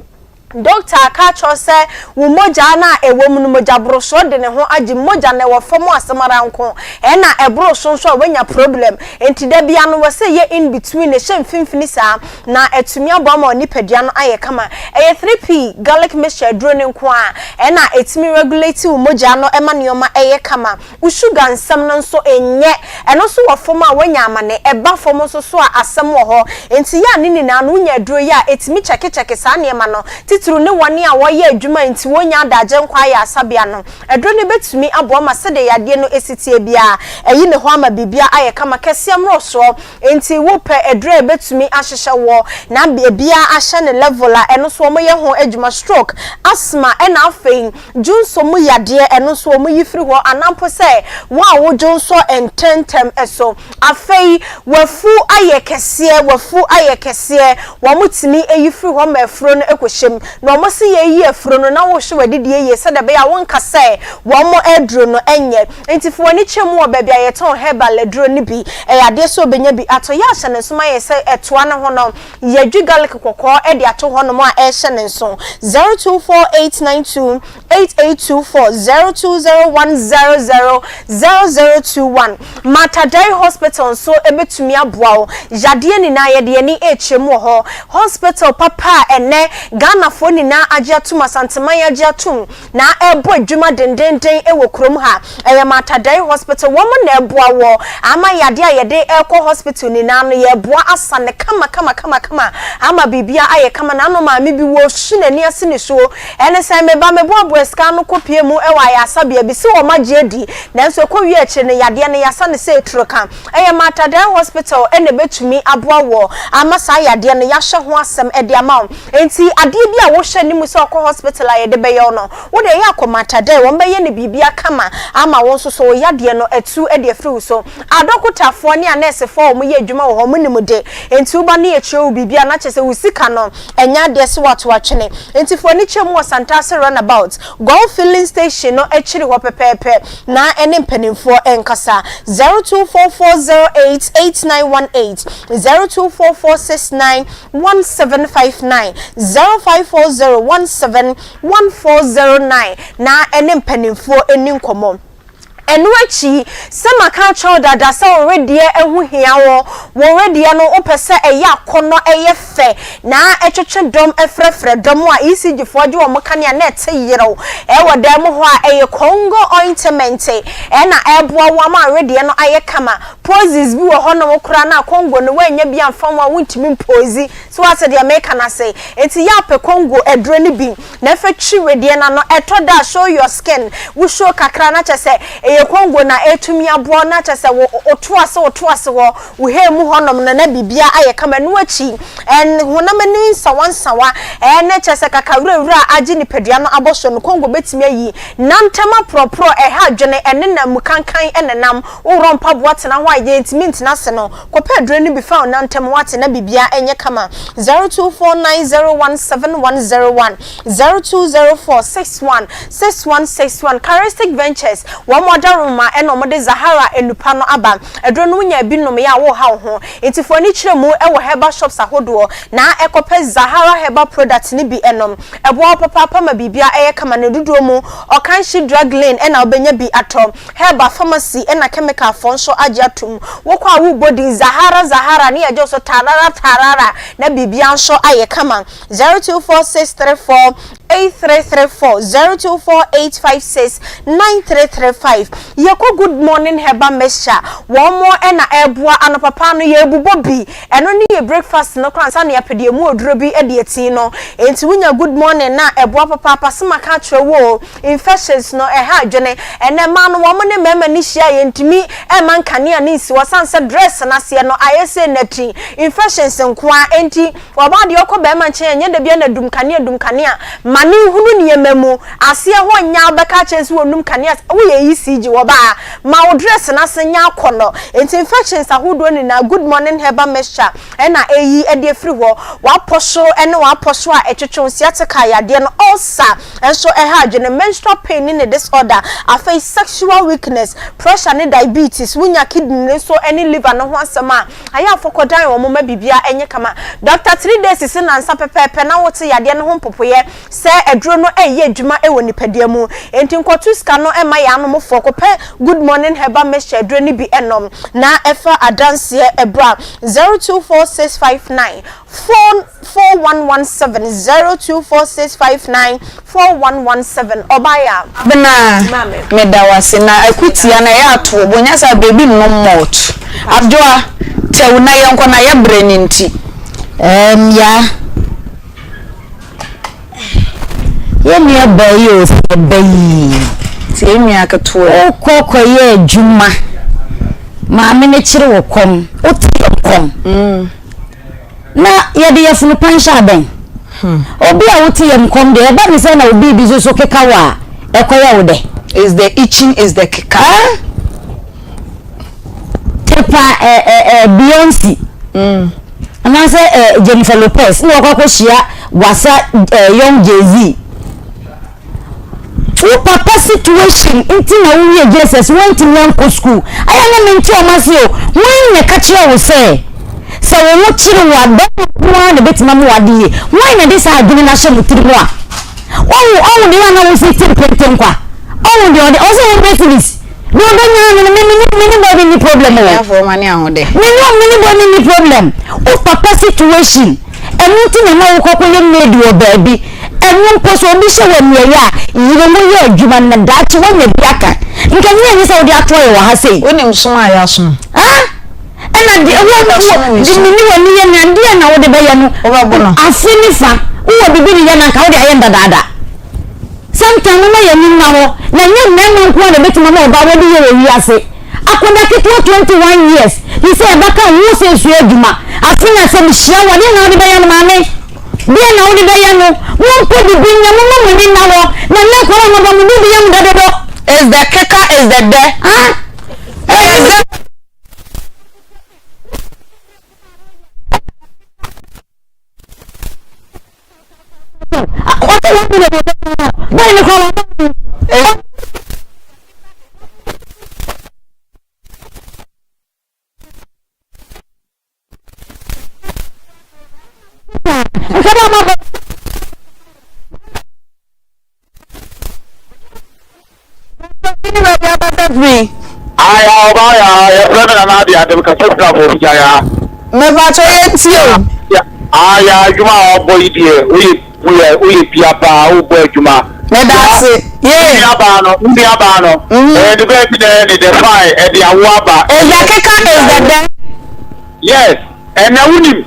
dɔkta aka akyerɛ wo sɛ wo mogya no a ɛwɔ mu no, mogya borosoɔ de ne ho agye mu, mogya no ɛwɔ fam asɛm ara nko, ɛna ɛboro so nso a woanya problem, enti da biara no wɔ sɛ ɛyɛ in between, ɛhyɛ mfimfini saa, na atumi aboa ma wo nipadua no ayɛ kama. Ɛyɛ 3P garlic mixture aduro no nko ara ɛna ɛtumi regulate wo mogya no ma nneɛma ɛyɛ kama. Wo sugar nsɛm no nso nyɛ. Ɛno nso wɔ fam a woanya amane. Ɛba fam nso so a asɛm wɔ hɔ. Enti yɛ a ne nyinaa no wonya aduro yi a ɛtumi kyɛkekyɛke saa nneɛma no, titiriw ne wɔn a wɔyɛ adwuma nti wɔnnya adagye nkɔ ayaresabea no. Aduro no bɛtumi aboa ma sɛdeɛ yadeɛ no si teɛ biara, ayi ne hɔ ama biribiara ayɛ kama kɛseɛ mmorosoɔ. Enti wopɛ aduro a ɛbɛtumi ahyehyɛ woɔ na ebiara ahyɛ ne level a, ɛno nso wɔyɛ ho adwuma. Stroke, asthma ɛna afei dwonsɔ mu yadeɛ, ɛno nso wɔyi firi hɔ anaa mpo sɛ wo a wodwonsɔ ntɛntɛm so. Afei w'afu ayɛ kɛseɛ, w'afu ayɛ kɛseɛ, wɔtumi yi firi hɔ ma afuro no kɔhyɛ mu. Na wɔse yɛyi afuro no na wohwɛ w'adidie yie sɛdeɛ ɛbɛyɛ a wonka sɛ wɔn aduro no nyɛ. Enti fa w'ani kyerɛ mu wɔ baabi a yɛtɔn herbal aduro no bi. Ɛyɛ adeɛ sɛ wobɛnya bi atɔ. Yɛ ahyɛ no nso ma yɛ sɛ ɛtoa no ho no, yɛdwi garlic kɔkɔɔ de ato hɔnom a ɛrehyɛ no nso. 024892 8824 020100 0021. Mater Dei Hospital nso bɛtumi aboa wo. Yadeɛ nyinaa yɛde yɛn ani rekyerɛ mu wɔ hɔ. Hospital papa a ɛnnɛ Ghanafoɔ nyinaa agye atom, Asanteman agye atom, na ɛrebɔ adwuma dendeenden wɔ kurom ha. Ɛyɛ Mater Dei Hospital, wɔn na ɛboa wɔ ama yadeɛ a yɛde rekɔ hospital nyinaa no, yɛreboa asa no kama kama kama kama ama biribiara ayɛ kama. Na ano maame bi wɔresu n'ani ase nisuo, ɛne sɛ, me ba meboaboa sika ano kɔpue mu wɔ ayaresabea bi, sɛ wɔn agye adi, nanso ɛkɔwie akyire no yadeɛ no yɛasa no sɛ eturo ka. Ɛyɛ Mater Dei Hospital na ɛbɛtumi aboa woɔ ama saa yadeɛ no yɛahyɛ ho asɛm de ama wo. Enti adeɛ bi a wohwɛ anim sɛ wokɔ hospital a yɛde bɛyɛ wo no, wo deɛ yɛ akɔ Mater Dei, wɔbɛyɛ no biribiara kama ama wo nso so wo yadeɛ no atu de afiri wo so. Adɔkotafoɔ ne anɛɛsefoɔ a wɔyɛ adwuma wɔ hɔ, wɔnim de. Enti woba na yɛkyerɛ wo biribi a na kyerɛ sɛ wo sika no ɛnyɛ adeɛ sɛ woato atwene. Enti fa w'ani kyerɛ mu wɔ Santase Runabout, Goil Filling Station no akyiri hɔ pɛpɛɛpɛ na ɛne mpanimfoɔ nkasa. 0244088918, 024469 1759, 054017 1409 na ɛne mpanimfoɔ nni nkɔmmɔ. Ɛno akyi, sɛ maka akyerɛ wo dada sɛ wo wedeɛ ho hia wo, wo wedeɛ no wopɛ sɛ ɛyɛ akɔnnɔ, ɛyɛ fɛ, na ɛtwetwe dɔm, ɛfrɛfrɛ dɔm a ECG foɔ gye wɔn kanea na ɛte yerɛw wɔ dan mu hɔ a, ɛyɛ Congo ointment na ɛboa wo ama wedeɛ no ayɛ kama. Poses bi wɔ hɔnom koraa no a Congo no woannya bi amfa ho a wontumi mposi. So woate deɛ meka no ase? Enti yɛ a pɛ Congo aduro no bi na fa twi wedeɛ no ano. Ɛtɔ da a show your skin, wo show kakra na kyerɛ sɛ ɛyɛ Congo na ɛretumi aboa wo na kyerɛ sɛ wo wo to ase wo to ase hɔ, wo hair mu hɔnom no na biribiara ayɛ kama. Ɛno akyi ɛn honam ani nsawansawa ɛne kyerɛ sɛ kakawurawura a agye nipadua no abɔ so no Congo bɛtumi ayi. Nantam aporɔporɔ, ɛha adwene, ɛnenam mu kankan ɛnenam. Woworɔ mpaboa tena hɔ a yɛntumi ntena ase no, kɔpɛ aduro no bi fa wo nan ntam woate na biribiara nyɛ kama. 0249017101, 0204616161, Charistic Ventures, wɔn adaroma na wɔde Zahara nnupa no aba. Aduro no wonya bi nom yɛ a woreha wo ho. Nti fa w'ani kyerɛ mu wɔ herbal shops ahodoɔ na kɔpɛ Zahara herbal product no bi nom. Ɛboa wo papaapa ma biribiara yɛ kama na dodoɔ mu Ɔkanhye Drug Lane na wobɛnya bi atɔ. Herbal pharmacy na chemical foɔ nso agye atom. Wokɔ a worebɔ din Zahara Zahara ne yɛgye wo so tarara tarara na biribiara nso ayɛ kama. 024634 8334 024856 9335 Yɛkɔ Good Morning Herbal Mixture wɔn na ɛreboa anɔpa paa no yɛrebobɔ bi ɛno ne yɛ breakfast no koraa ansa na yɛapɛ deɛ ɛmu oduro bi de atii no enti wonya Good Morning no a ɛboa papaapa se maka akyerɛ wo o infections no ɛha adwene ɛnɛ mmaa no wɔn ne mmarima no hyia a yɛntumi mma nkanea no nsi hɔ sane sɛ dress no aseɛ no ayɛ sɛ nati infections nko ara enti Ɔbaa deɛ ɔkɔ barima nkyɛn a, ɛnyɛ da biara na dum kanea dum kanea ma no nhunu nneɛma mu. Aseɛ hɔ nyɛ a wobɛka akyerɛ no sɛ wɔnnum kanea. Woyɛ ECG, ɔbaa, ma wo dress no ase nyɛ akɔnnɔ. Enti infections ahodoɔ nyinaa, Good Morning Herbal Mixture na ɛyi de afiri hɔ. W'apɔ so ne w'apɔ so a ɛtwetwe wo, sciatica yadeɛ no, ulcer nso ɛha adwene, menstrual pain ne ne disorder, afei sexual weakness, pressure ne diabetes, wonya kidney no nso ne liver no ho asɛm a, Ayɛ afɔkɔ dan wɔn ma biribiara nyɛ kama. Doctor Three-Days se nansa pɛpɛɛpɛ na wote yadeɛ no ho mpopoeɛ sɛ aduro no reyɛ adwuma wɔ nipadua mu. Enti nkɔto sika no mma yɛn anomofoɔ. Kɔpɛ Good Morning Herbal Mixture aduro no bi nom na fa adanseɛ bra. 024659 4117 024659 4117 Ɔbaeɛ a. Abena, meda wo ase. Na akutia no ɛyɛ ato wo bo, nyɛ saa baby nnom malt. Adwoa, tɛw na yɛnkɔ na yɛbrɛ no nti. Ɛɛm ya. Yɛn nua baa yi o, sɛ ba yi. Sɛ yɛn nua ketewa yi. Wokɔ kɔyɛ adwuma, maame no kyere wo kɔm, wote yɛn kɔm. Na yɛde yafunu pan hyɛ abɛn. Obi a wote yam kɔm deɛ, ɛba ne sɛ na obi bi nso so keka wo a, ɛkɔyɛ wo dɛ. Is the itching is the keka. Ah? Tepa ɛ ɛ ɛ Beyonce. Mm. Anaasɛ ɛ Jennifer Lopez na wakɔ akɔhyia wasa ɛ young Jay-Z. Wo papa situation nti na wo wie JSS woantumi ankɔ school. Ayɛ na mente wɔn ase o. Hwan na ɛka kyerɛ wo sɛ sɛ wo ho kyere wo a bɛrima nko ara na ebetumi ama w'ade yie? Hwan na ɛde saa adwene no ahyɛ mo tirim a? Ɔho ɔho deɛ a na wo si te mpenten kwa. Ɔho deɛ ɔde ɔsɛ hundred cedis. Deɛ ɔbɛnya no no me me me ne boy no nni problem o. Ahiafoɔ ma ne ahode. Me ne me ne boy no nni problem. Wo papa situation. Ɛno nti na ɛma wokɔ kɔyɛ maid wɔ baabi. Ɛno mpo sɛ obi hyɛ wo aniɛyɛ a, yere ho yɛ adwuma no na daakye woanya bi aka. Nka ɛnyɛ ɛnyɛ sɛ wode atoa yɛ wɔ ha sei. Wonim som a yɛasom. Ah! Ɛna deɛ wo wo de mene w'ani yɛ me adeɛ na wode bɛyɛ no. Wobɛbo no. Afe ne fa. Wowɔ biribi de yɛ no anka wode ayɛ no dadaada. Sometimes momma yɛn ani nna hɔ, na ɛnyɛ mmarima nko ara na ɛbɛtumi ama ɔbaa wadi yie wɔ wiase. Akwadaa ketewa 21 years, he sɛ ɛbɛka wo wo sɛ sua adwuma. Afei na sɛ mehyia wo a, deɛ na wode bɛyɛ no maame? Deɛ na wode bɛyɛ no? Mompɛ biribi nyɛ, momma mo ani nna hɔ, na nnɛ nkwadaa a moaba mo biribi yɛ mo dɛ dodo. Is the keka is the dɛ. Ah! Is the. Ɔsɛ wɔn mu na ɛbɛ mu no, bɛyɛ ne kora wɔn mu. Nkɔmɔ ma bɔ. Aya ɔba ya yɛfrɛ me nana ade ade mekasa firi afɔfigya ya. Mepakyɛ yɛ ntie o. Aya adwuma a ɔbɔ yi deɛ woyɛ woyɛ woyɛ pia paa wobɔ adwuma. Meda ase yee. Wo nua baa no wo nua baa no ɛyɛ ne baabi na ɛyɛ ne dɛ fine ɛde awo aba. Is the keka is the dɛ. Yes ɛnɛ wonim.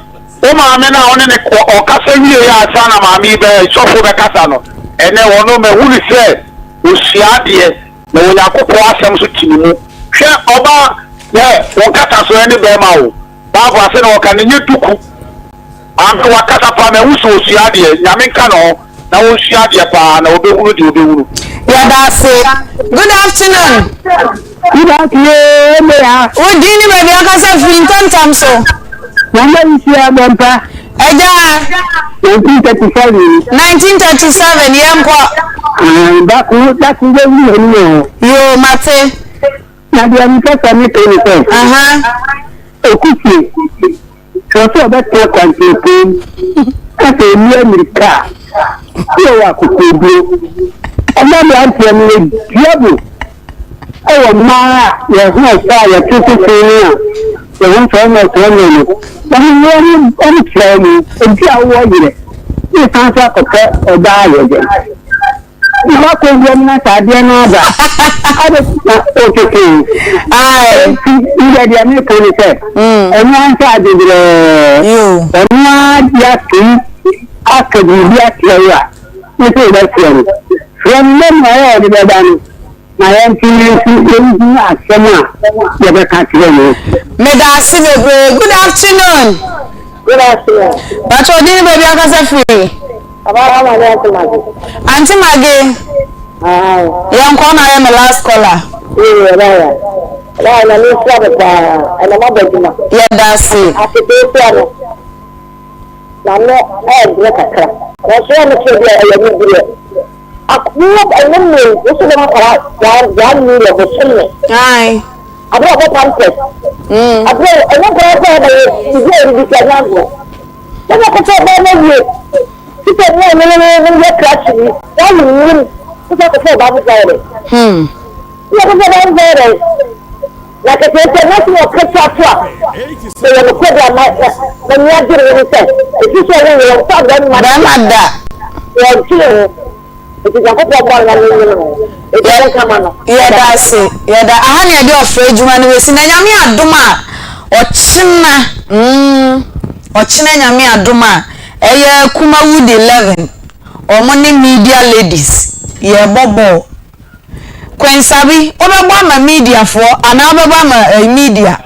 Wo maame no a wo ne no ɔkasa wieeɛ ansa na maame yi bɛ sɔfo bɛkasa no, ɛnnɛ ɔno mahu no sɛ ɔsua adeɛ na Onyankopɔn asɛm nso te ne mu. Hwɛ ɔbaa hwɛ wo nkatasoɔ ɛne bɛrima o, Bible ase na ɔka no nyɛ duku. Maame wakasa paa mahu sɛ ɔsua adeɛ, Nyame nka ne ho na ɔnsua adeɛ paa na ɔbɛhunu deɛ ɔbɛhunu. Yɛda ase. Good afternoon. Good afternoon, Mayor. Wo din ne baabi akasa firi ntɛmntɛm so. Mama Nsia Bɛmpa. Agya. 1937. 1937 yɛnkɔ. Dako dako bɛ wu yɛn mu. Yoo mate. Na deɛ mepɛ sɛ meka ne sɛ, Okusie, sɛ ɔsɛ ɔbɛtena kwantempɔn mu na sɛ ɔni amirika a, na ɔwɔ akokoɔduro. Ɛma mmeranteɛ no yɛdua bo wɔ mmaa a yɛn ho ɛfɛ a yɛte sese no a yɛn ho sɛ ɔnyɛ sɛ ɔnyɛ no, wɔn wɔn kyerɛ mu, ebi a wowɔ yerɛ, ne san so akɔpɛ ɔbaa yɛ dɛn. Na wakɔ wuram na sɛ adeɛ no aba ade na ɔtete nti ndɛ deɛ meka ne sɛ ɛno ara nso adwebrɛɛ ɔno ara de atom aka biribi akyerɛ wo a wo sɛ wobɛfrɛ no frɛ no na mmuaeɛ a ɔde bɛba no ma yɛnte ne nso yɛnhu asɛm a yɛbɛka akyerɛ no. Meda ase bebree. Good afternoon. Good afternoon. Pacho odin ne baabi akasa firi. Ɔbaa ma ne Auntie Maggie. Auntie Maggie. Aye. Yɛn kɔ na ayɛ me last caller. Ee ɔbaa ya. Ɔbaa ya na me nhyira mo paa. Ɛna mo abɔ adwuma. Yɛda ase. Aketeesia no. N'ano ɛɛdene kakra. Nanso yɛ no kyerɛ bi a ɛyɛ anibereɛ. Akoa ɛnyɛ mmere yi wosi bɛma akwadaa one one million bosome. Aye. Abere ɔbɔ pampers. Abere ɛnyɛ nkwadaa sɛ ɛbɛyɛ bibi a yɛde di anya agorɔ. Na na kɔfɛ ɔbaa no awie. Sisɛ ne ɔne ne ne ne yɛ krakye yi wayi nwuram sisɛ kɔfɛ ɔbaa foforɔ ayɛ dɛ. Sisɛ kɔfɛ ɔbaa foforɔ ayɛ dɛ. Na kɛkɛ sɛ na sɛ ɔka twa to a sɛ yɛ nokorɛ de a ma m'ani agye ne ho ne sɛ ɛfiri sɛ ɔwo yɛ ɔmfa bɛrima bɛrima da wɔntwe ho nti Nyankopɔn mmɔ no na menyini ho nti monka ma no. Yɛda ase yɛda aha ne yɛde ɔfrɛ adwuma no bɛsi na Nyame adom a ɔkyena mm ɔkyena Nyame adom a ɛyɛ Kumawood 11 ɔmo ne media ladies yɛbɔ bɔɔl Kwensabi, wobɛbɔ ama mediafoɔ anaa wobɛbɔ ama eh, media?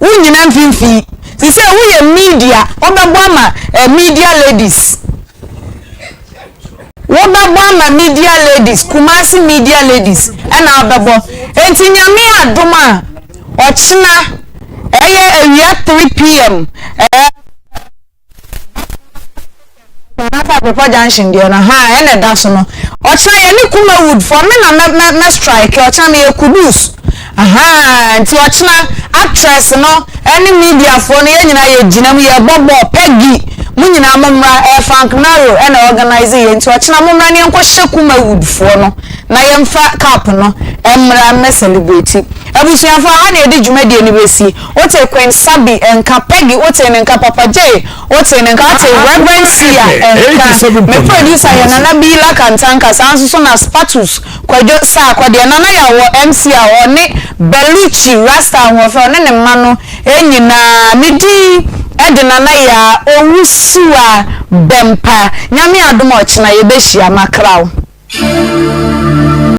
Wonyina mfimfini. Te sɛ woyɛ media, wobɛbɔ ama eh, media ladies. Wobɛbɔ ama media ladies, Kumasi media ladies ɛna wobɛbɔ. Enti nyame adom a, ɔkyena ɛyɛ awia 3 pm ɛɛ Anaasɛ Abrepɔ junction deɛ no haa ɛna ɛda so no ɔkyena yɛne Kumawood foɔ me na mɛ mɛ mɛ strike ɔkyena meyɛ Kudus ahaa nti ɔkyena actress no ɛne media foɔ no yɛn nyinaa yɛ gyina mu yɛbɔ bɔɔl Peggy mo nyinaa mo mmra ɛyɛ Frank Naro ɛna organize yɛ nti ɔkyena mo mmra ne yɛnkɔ hyɛ Kumawood foɔ no na yɛmfa cup no mmra mmɛ celebrate abusuafoɔ aha na yɛde dwumadie no bɛsi Wote Queen Sabi nka, Peggy wotee ne nka, Papa Jay wotee ne nka, wote Reverend Sia nka, me producer yɛ Nana Biila Kantanka, saa nso so na Spatus Kwadwo Sarkɔ deɛ Nana Yaw wɔ MC a ɔne Bellucci Rasta Ahoɔfɛ ɔne ne mma no nyinaa, me din de Nana Yaa Owusuaa Bɛmpa, Nyame adom a ɔkyena yɛbɛhyia, makraw.